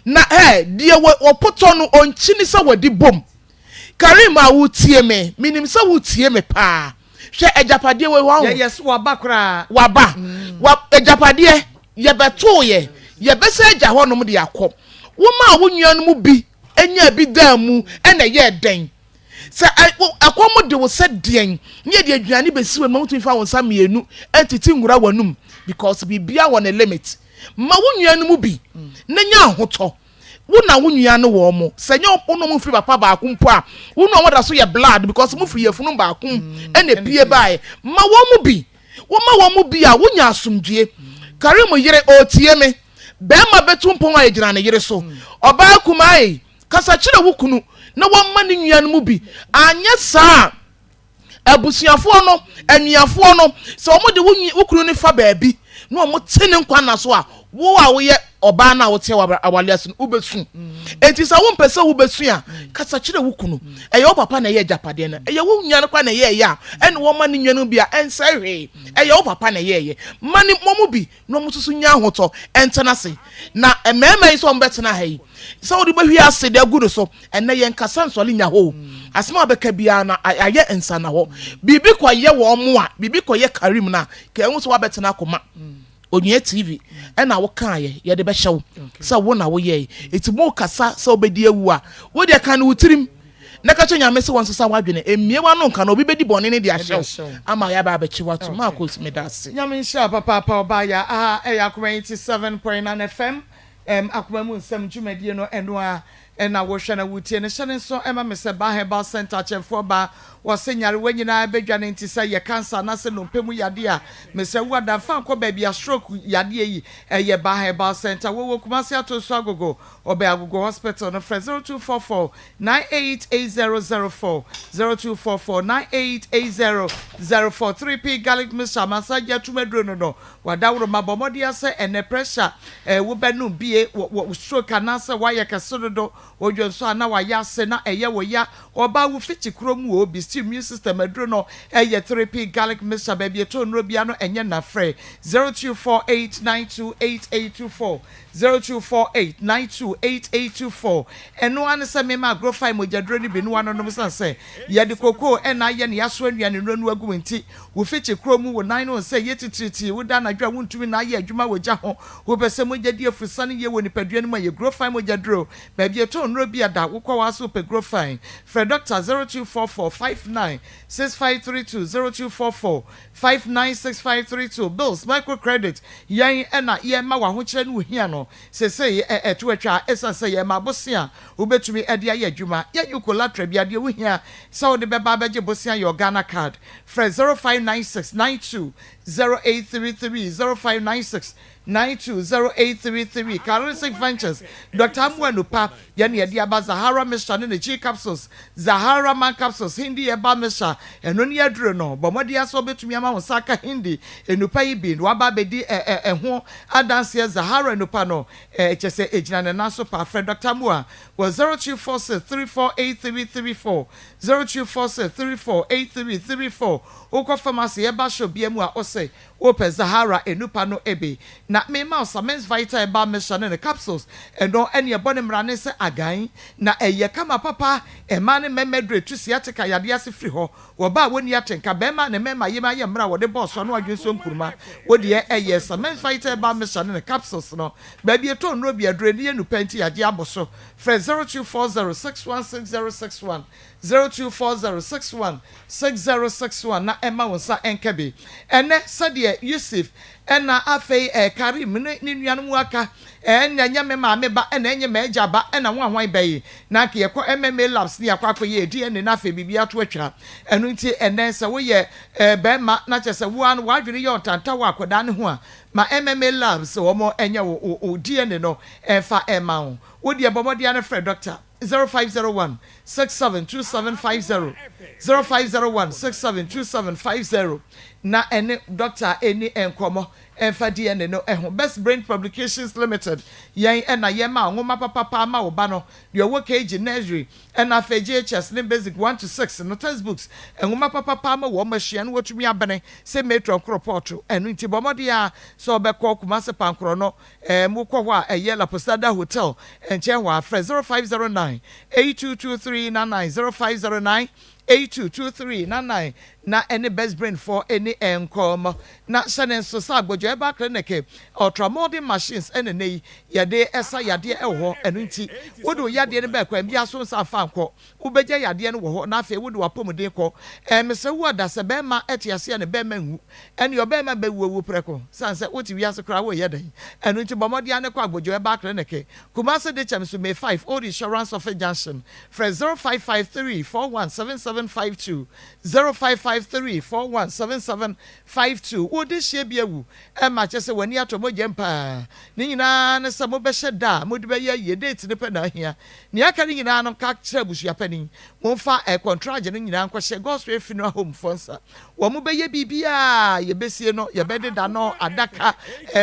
Na ɛ, deɛ wɔ, wɔpotɔ no, ɔnkyini sɛ wɔde bom. Karim a wotie me, menim sɛ wotie me paa. Hwɛ agyapadeɛ wei wahu. Yɛ yes waba koraa. Waba. Wa agyapadeɛ yɛbɛtoo yɛ, yɛbɛsɛ agya hɔnom de akɔ. Womaa wo nuanom bi nyaa bi daa mu ɛna ɛyɛɛ dɛn? Sɛ ɛkɔm de wo sɛ deɛn ne yɛde aduane bɛsi w'anim a wotumi fa wo nsa mmienu tete nwura w'anum because biribiara wɔ ne limit. Ma wo nuanom bi na nya ahotɔ. Wo na wo nua ne wɔn mo. Sɛ nyɛ wo ne wɔn mfiri papa baako mpo a, wo ne wɔn da so yɛ blood because mo firi yafunu baako mu ɛna epie baeɛ. Ma wɔn mu bi. Woma wɔn mu bi a, wonya asomdwie. Karim yere, ɔretie me. Barima bɛtu mpɔn a ɛgyina ne yere so. Ɔbaa kumaa ei. Kasa kyerɛ wo kunu na wɔmma ne nua no mu bi. Anyɛ saa a, abusuafoɔ no, anuafoɔ no, sɛ wɔde wo wo kunu no fa baabi na wɔte ne nkwa nna so a, wo a woyɛ ɔbaa no a wote awale ase no, wobɛsu. Enti sɛ wompɛ sɛ wobɛsu a, kasa kyerɛ wo kunu. Ɛyɛ wo papa na ɛyɛ agyapadeɛ no. Ɛyɛ wo nua no koraa na ɛyɛɛyɛ a, ɛne wɔma ne nua no bi a, ɛnsɛe hwee. Ɛyɛ wo papa na ɛyɛɛyɛ. Ma ne wɔn bi na wɔn nso so nya ahotɔ ntena ase. Na mmarima yi sɛ wɔbɛtena ha yi, sɛ wode bɛhwie ase de agu no so, ɛnnɛ yɛnkasa nsɔre nya hɔ o. Asɛm a wobɛka biara no ayɛ nsannahɔ. Biribi kɔyɛ wɔn a, biribi kɔyɛ Karim no a, ka ɛhu sɛ woabɛtena akoma. Onua TV ɛna wokaeɛ, yɛde bɛhyɛ wo sɛ wo na woyɛe. Enti mokasa sɛ wobɛdi awu a, wo deɛ ka no wo tirim. Na ka kyerɛ Nyame sɛ wɔnsesa w'adwene, mmue w'ano nka na obi bɛdi bɔne no de ahyɛ wo ama yɛaba abɛkye wo atom. Marcos, meda ase. Nyame nhyira wo papaapa ɔbaa ya aha ɛyɛ akoma 87.9 FM ɛm akoma mu nsɛm dwumadie no ɛno ara ɛna wo hwɛ na wo tie no hyɛ ne nso ɛma me sɛ Baa Herbal Center akyɛmfoɔ baa wɔse nyarewa nyinaa ɛbɛdwane nti sɛ yɛ cancer anasɛ nnompe mu yadeɛ a mesrɛ wo ada mfa nkɔ baabi a stroke yadeɛ yi ɛyɛ Baa Herbal Center wɔwɔ Kumasi Atonsu Agogo ɔbɛn Agogo Hospital no frɛ 0244 988004 0244 988004 3P Garlic Mixture Amansan gye atum aduro no no W'adaworoma bɔ mmɔden ara sɛ ɛnnɛ pressure eh wo bɛ nom bie wɔ wɔ stroke anaasɛ w'ayɛ kɛse dodo wodwo nso a na w'ayɛ ase na ɛyɛ wo ya ɔbaa wo fikyi kuro mu o bi still immune system aduro no ɛyɛ 3P Garlic Mixture baabi ɛtɔ nnuro bia no ɛnyɛ na frɛ 0248 928824 0248 92 8824 Ɛno ara ne sɛ mema Agrofae mogyaduro no bi na woanonom ɛsiane sɛ yɛde kokoo na ayɛ na yɛasoa nnuanennuro no agu mu nti. Wo fikyi kuro mu, wo nan no nsɛ yɛ titiritii, woda anadwo a wontumi nna ayɛ adwuma wɔ gya ho, wopɛ sɛ mogya di afurusane yie wɔ nipadua no mu a, yɛ Grofae mogyaduro. Baabi a yɛtɔn nnuro bi a da, wokɔ hɔ ara sɛ wopɛ Grofae. Frɛ dɔkta 0244 59 6532 0244 596532 Bills Microcredit Yɛn na yɛma w'ahokyerɛ ne wo hia no Seesei ɛto atwa esiane sɛ yɛma bosea a wobɛtumi de ayɛ adwuma. Yɛnnye wo collateral biara, deɛ wohia sɛ wode bɛba abɛgye bosea yɛ wo Ghana card. Frɛ 0596 92 0833 0596 920833 Karisik Ventures, Dɔkta Amoah Nupa, Yɛn na yɛde aba Zahara Mixture ne ne G Capsules, Zahara Man Capsules, Hindi Herbal Mixture, ɛno ne aduro no. Bɔ mmɔden ara sɛ wobɛtumi ama wo nsa aka Hindi nnupa yi bi na woaba abɛdi ɛ ɛ ɛho adanseɛ. Zahara nnupa no, ɛ kyerɛ sɛ ɛgyina ne nan so paa. Frɛ Dɔkta Amoah wɔ 0246 348334, 0246 348334. Wokɔ pharmacy, herbal shop biara mu a, wose Wopɛ Zahara enupa no bi? Na mema wo Samens Vital Herbal Mixture ne ne capsules. Ɛno ne ɛbɔ ne mmara ne sɛ agan, na ɛyɛ kama papa. Mmaa ne mmarima aduru etu sciatica yadeɛ ase firi hɔ. Wɔ ɔbaa a wɔnni atenka, barima a ne mmarima yem ayɛ mmerɛ a wɔde bɔɔ so ano adwene so nkuruma. Wo deɛ ɛyɛ Samens Vital Herbal Mixture ne ne capsules no. Baabi ɛtɔ nnuro bi aduro ani yɛ nupa nti yɛagye abɔ so. Frɛ 0240 616061. 0240 61 6061 na ɛmma wo nsa nka bi. Ɛnnɛ, sɛdeɛ Yusuf ɛna afei ɛɛ Karim ne ne nuanom aka, ɛɛ ɛnyɛ me maame ba ɛna ɛnyɛ m'agya ba ɛna ho ahwan ba yi, na anka yɛkɔ MMA labs ne yɛakɔ akɔyɛ DNA na afei biribi ato atwa. Ɛno nti ɛnnɛ sɛ woyɛ ɛɛ barima na kyerɛ sɛ wo ara no w'adwene yɛ ɔntanta wɔ akwadaa no ho a, ma MMA labs wɔn nyɛ wo wo DNA no mfa mma wo. Wo deɛ bɔ mmɔden ara na frɛ dɔkta. 0501 672750 0501 672750 na ɛne dɔkta ɛni nkɔmmɔ ɛmfa DNA no ho. Best Brain Publications Limited yɛn ɛna yɛma nwoma papapa ma wo ba no deɛ ɔwɔ KG, Nursery ɛna afei JHS ne Basic 1 to 6 no textbooks nwoma papapa ma wɔn asua na wɔatumi abene sɛ matron koropɔɔto. Ɛno nti bɔ mmɔden ara sɛ wobɛkɔ Kumasi Pankorɔ no Ɛɛ mo kɔ hɔ a ɛyɛ La Posada Hotel nkyɛn hɔ a frɛ 0509 8223 99 0509 8223 99 na ɛne Best Brain foɔ ɛni nkɔmmɔ. Na hyɛ ne nso sɛ Agbodwo Herbal Clinic ultra modern machines ɛna ɛnɛ yi yɛde ɛsa yadeɛ ɛwɔ hɔ ɛno nti wode wo yadeɛ no bɛɛ kwan biara so nsa mfa nkɔ. Wobɛgya yadeɛ no wɔ hɔ na afei wode w'apɔmuden kɔ. Ɛɛ mesrɛ wo ada sɛ bɛɛma te ase a ne bɛɛma nwu. Ɛneɛ ɔbɛɛma bɛwu awu prɛko. Sane sɛ wote wiase koraa woreyɛ dɛn? Ɛno nti bɔ mmɔden ara ne kɔ Agbodwo Herbal Clinic, Kumasi Dekyɛm so May 5, Old Insurance Office Junction. Frɛ 0553 41 77. 7752, 0553 41 7752. Wo dehyeɛ bi awu ma kyerɛ sɛ w'ani atɔ mogya mu paa. Ne nyinaa ne sɛ mobɛhyɛ da a mode bɛyɛ ayie, date no pɛ na ahia. Nea aka no nyinaa no, ka kyerɛ abusua panin. Momfa kɔntragye no nyinaa nkɔhyɛ God's Way Funeral Home foɔ nsa. Wɔbɛyɛ biribiara, yɛbɛsie no, yɛbɛdeda no, adaka,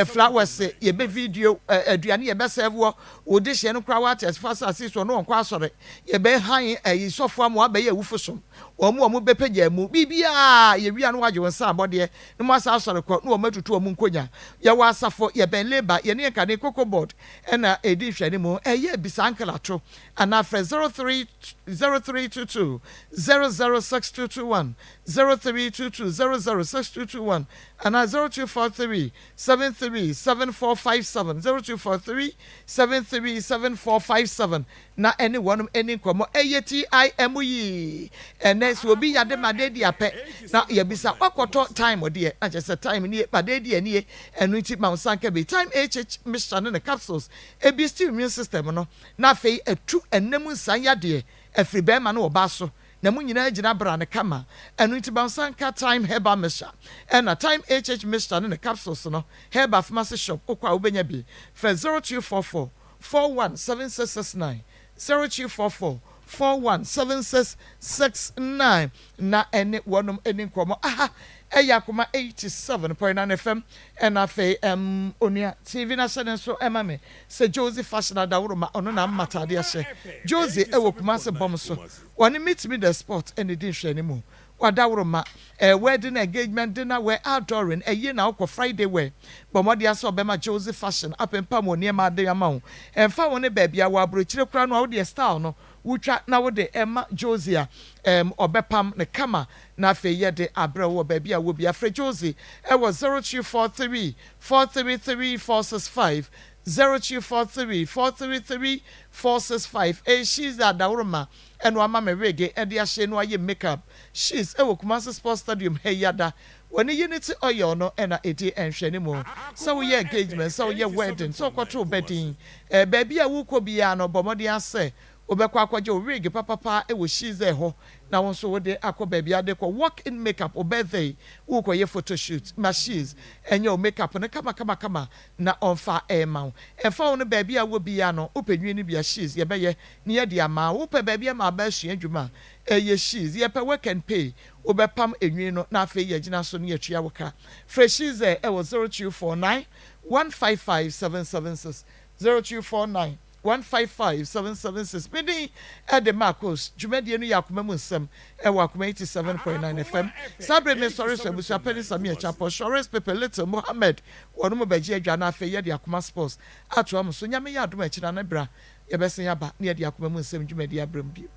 flowers, yɛbɛ video, aduane yɛbɛsɛve wɔ, wo dehyeɛ no koraa wɔ ateasefo asase so, ɔno ɔnkɔ asɔre, yɛbɛhan ayi sɔfo ama wabɛyɛ awufo som, wɔn a wɔbɛpagya mu, biribiara, yɛwie a na wɔagye wɔn nsa abɔdeɛ, na wɔasan asɔre kɔ, na wɔatutu wɔn nkonya. Yɛwɔ asafo, yɛbɛn Labour, yɛne yɛn kane Cocoa Board na ɛredi nhwɛanimu. Ɛyɛ a bisa Uncle Ato anaa frɛ 03 0322 006221, 0322 006221 anaa 0243 737457, 0243 737457 na ɛne wɔnom ɛni nkɔmmɔ. Ɛyɛ TIM yi ɛnɛ sɛ obi yade ma de di apɛ na yɛbisa wakɔtɔ time deɛ na kyerɛ sɛ time nie ma de di anie ɛno nti ma wo nsa nka bi. Time HH mixture ne ne capsules ɛbi stew immune system no na afei atu ɛnɛ mu nsan yadeɛ afiri bɛrima ne ɔbaa so na mo nyinaa gyina bra no kama. Ɛno nti ma nsa nka Thyme Herbal Mixture ɛna Thyme HH Mixture ne ne capsules no. Herbal Pharmacy Shop, wokɔ a wobɛnya bi. Frɛ 0244 41 7669, 0244 41 7669 na ɛne wɔnom ɛni nkɔmmɔ. Aha ɛyɛ Akoma 87.9 FM ɛna afei ɛm onua TV no ahyɛ ne nso ɛma me sɛ Josie Fashion Adaworoma ɔno na ama ataade ahyɛ. Josie ɛwɔ Kumasi bɔm so. Wɔne Meet Me The Spot na edi nhwɛanimu. W'adaworoma, eh, wedding, engagement, dinner wear, outdooring, ayie na wokɔ, Friday wear. Bɔ mmɔden ara sɛ wɔbɛma Josie Fashion apempam wo nneɛma de ama wo. Ɛmfa ho ne baabi a, wɔ aburokyire koraa no a, wodeɛ style no wotwa na wode ma Josie a, ɛm, ɔbɛpam no kama na afei yɛde abrɛ wo wɔ baabi a wowɔ biara. Frɛ Josie wɔ 0243 433 465, 0243 433 465. Ɛyɛ Shiza Adaworoma ɛna wama me wig ɛde ahyɛ no ayɛ make up. She's ɛwɔ Kumasi Sports Stadium ha yi ada. Wɔne Unity Oil no ɛna ɛdi nhwɛanimu. Sɛ woyɛ engagement, sɛ woyɛ wedding, sɛ wokɔto wo ba din, ɛɛ baabi a worekɔ biara no bɔ mmɔden ara sɛ wobɛkɔ akɔgye wo wig papapa ɛwɔ She's hɔ na wo nso wode akɔ baabi a wode kɔ walk in make up, wo birthday, worekɔyɛ photo shoot, ma She's ɛnyɛ wo make up no kama kama kama na ɔmfa mma wo. Ɛmfa ho no baabi a wowɔ biara no, wopɛ nwi no bi a, she's, yɛbɛyɛ na yɛde ama wo. Wopɛ baabi ama aba asua adwuma a, ɛyɛ she's. Yɛpɛ work and pay, wobɛpam nwi no na afei yɛagyina so na yɛatua wo ka. Frɛ she's wɔ 0249 155 776, 0249 155 776. Me din de Marcos. Dwumadie no yɛ Akoma Mu Nsɛm wɔ Akoma 87.9 FM. Saa bere mesɔre so Abusuapanin Samia Chapɔ, Shores Pepe, Little, Mohammed, Wɔnom bɛgye adwa na afei yɛde Akoma Sports atoa mo so. Nyame yɛ adom a akyiri no bra yɛbɛsen aba na yɛde Akoma mu nsɛm dwumadi abrɛ mo bio.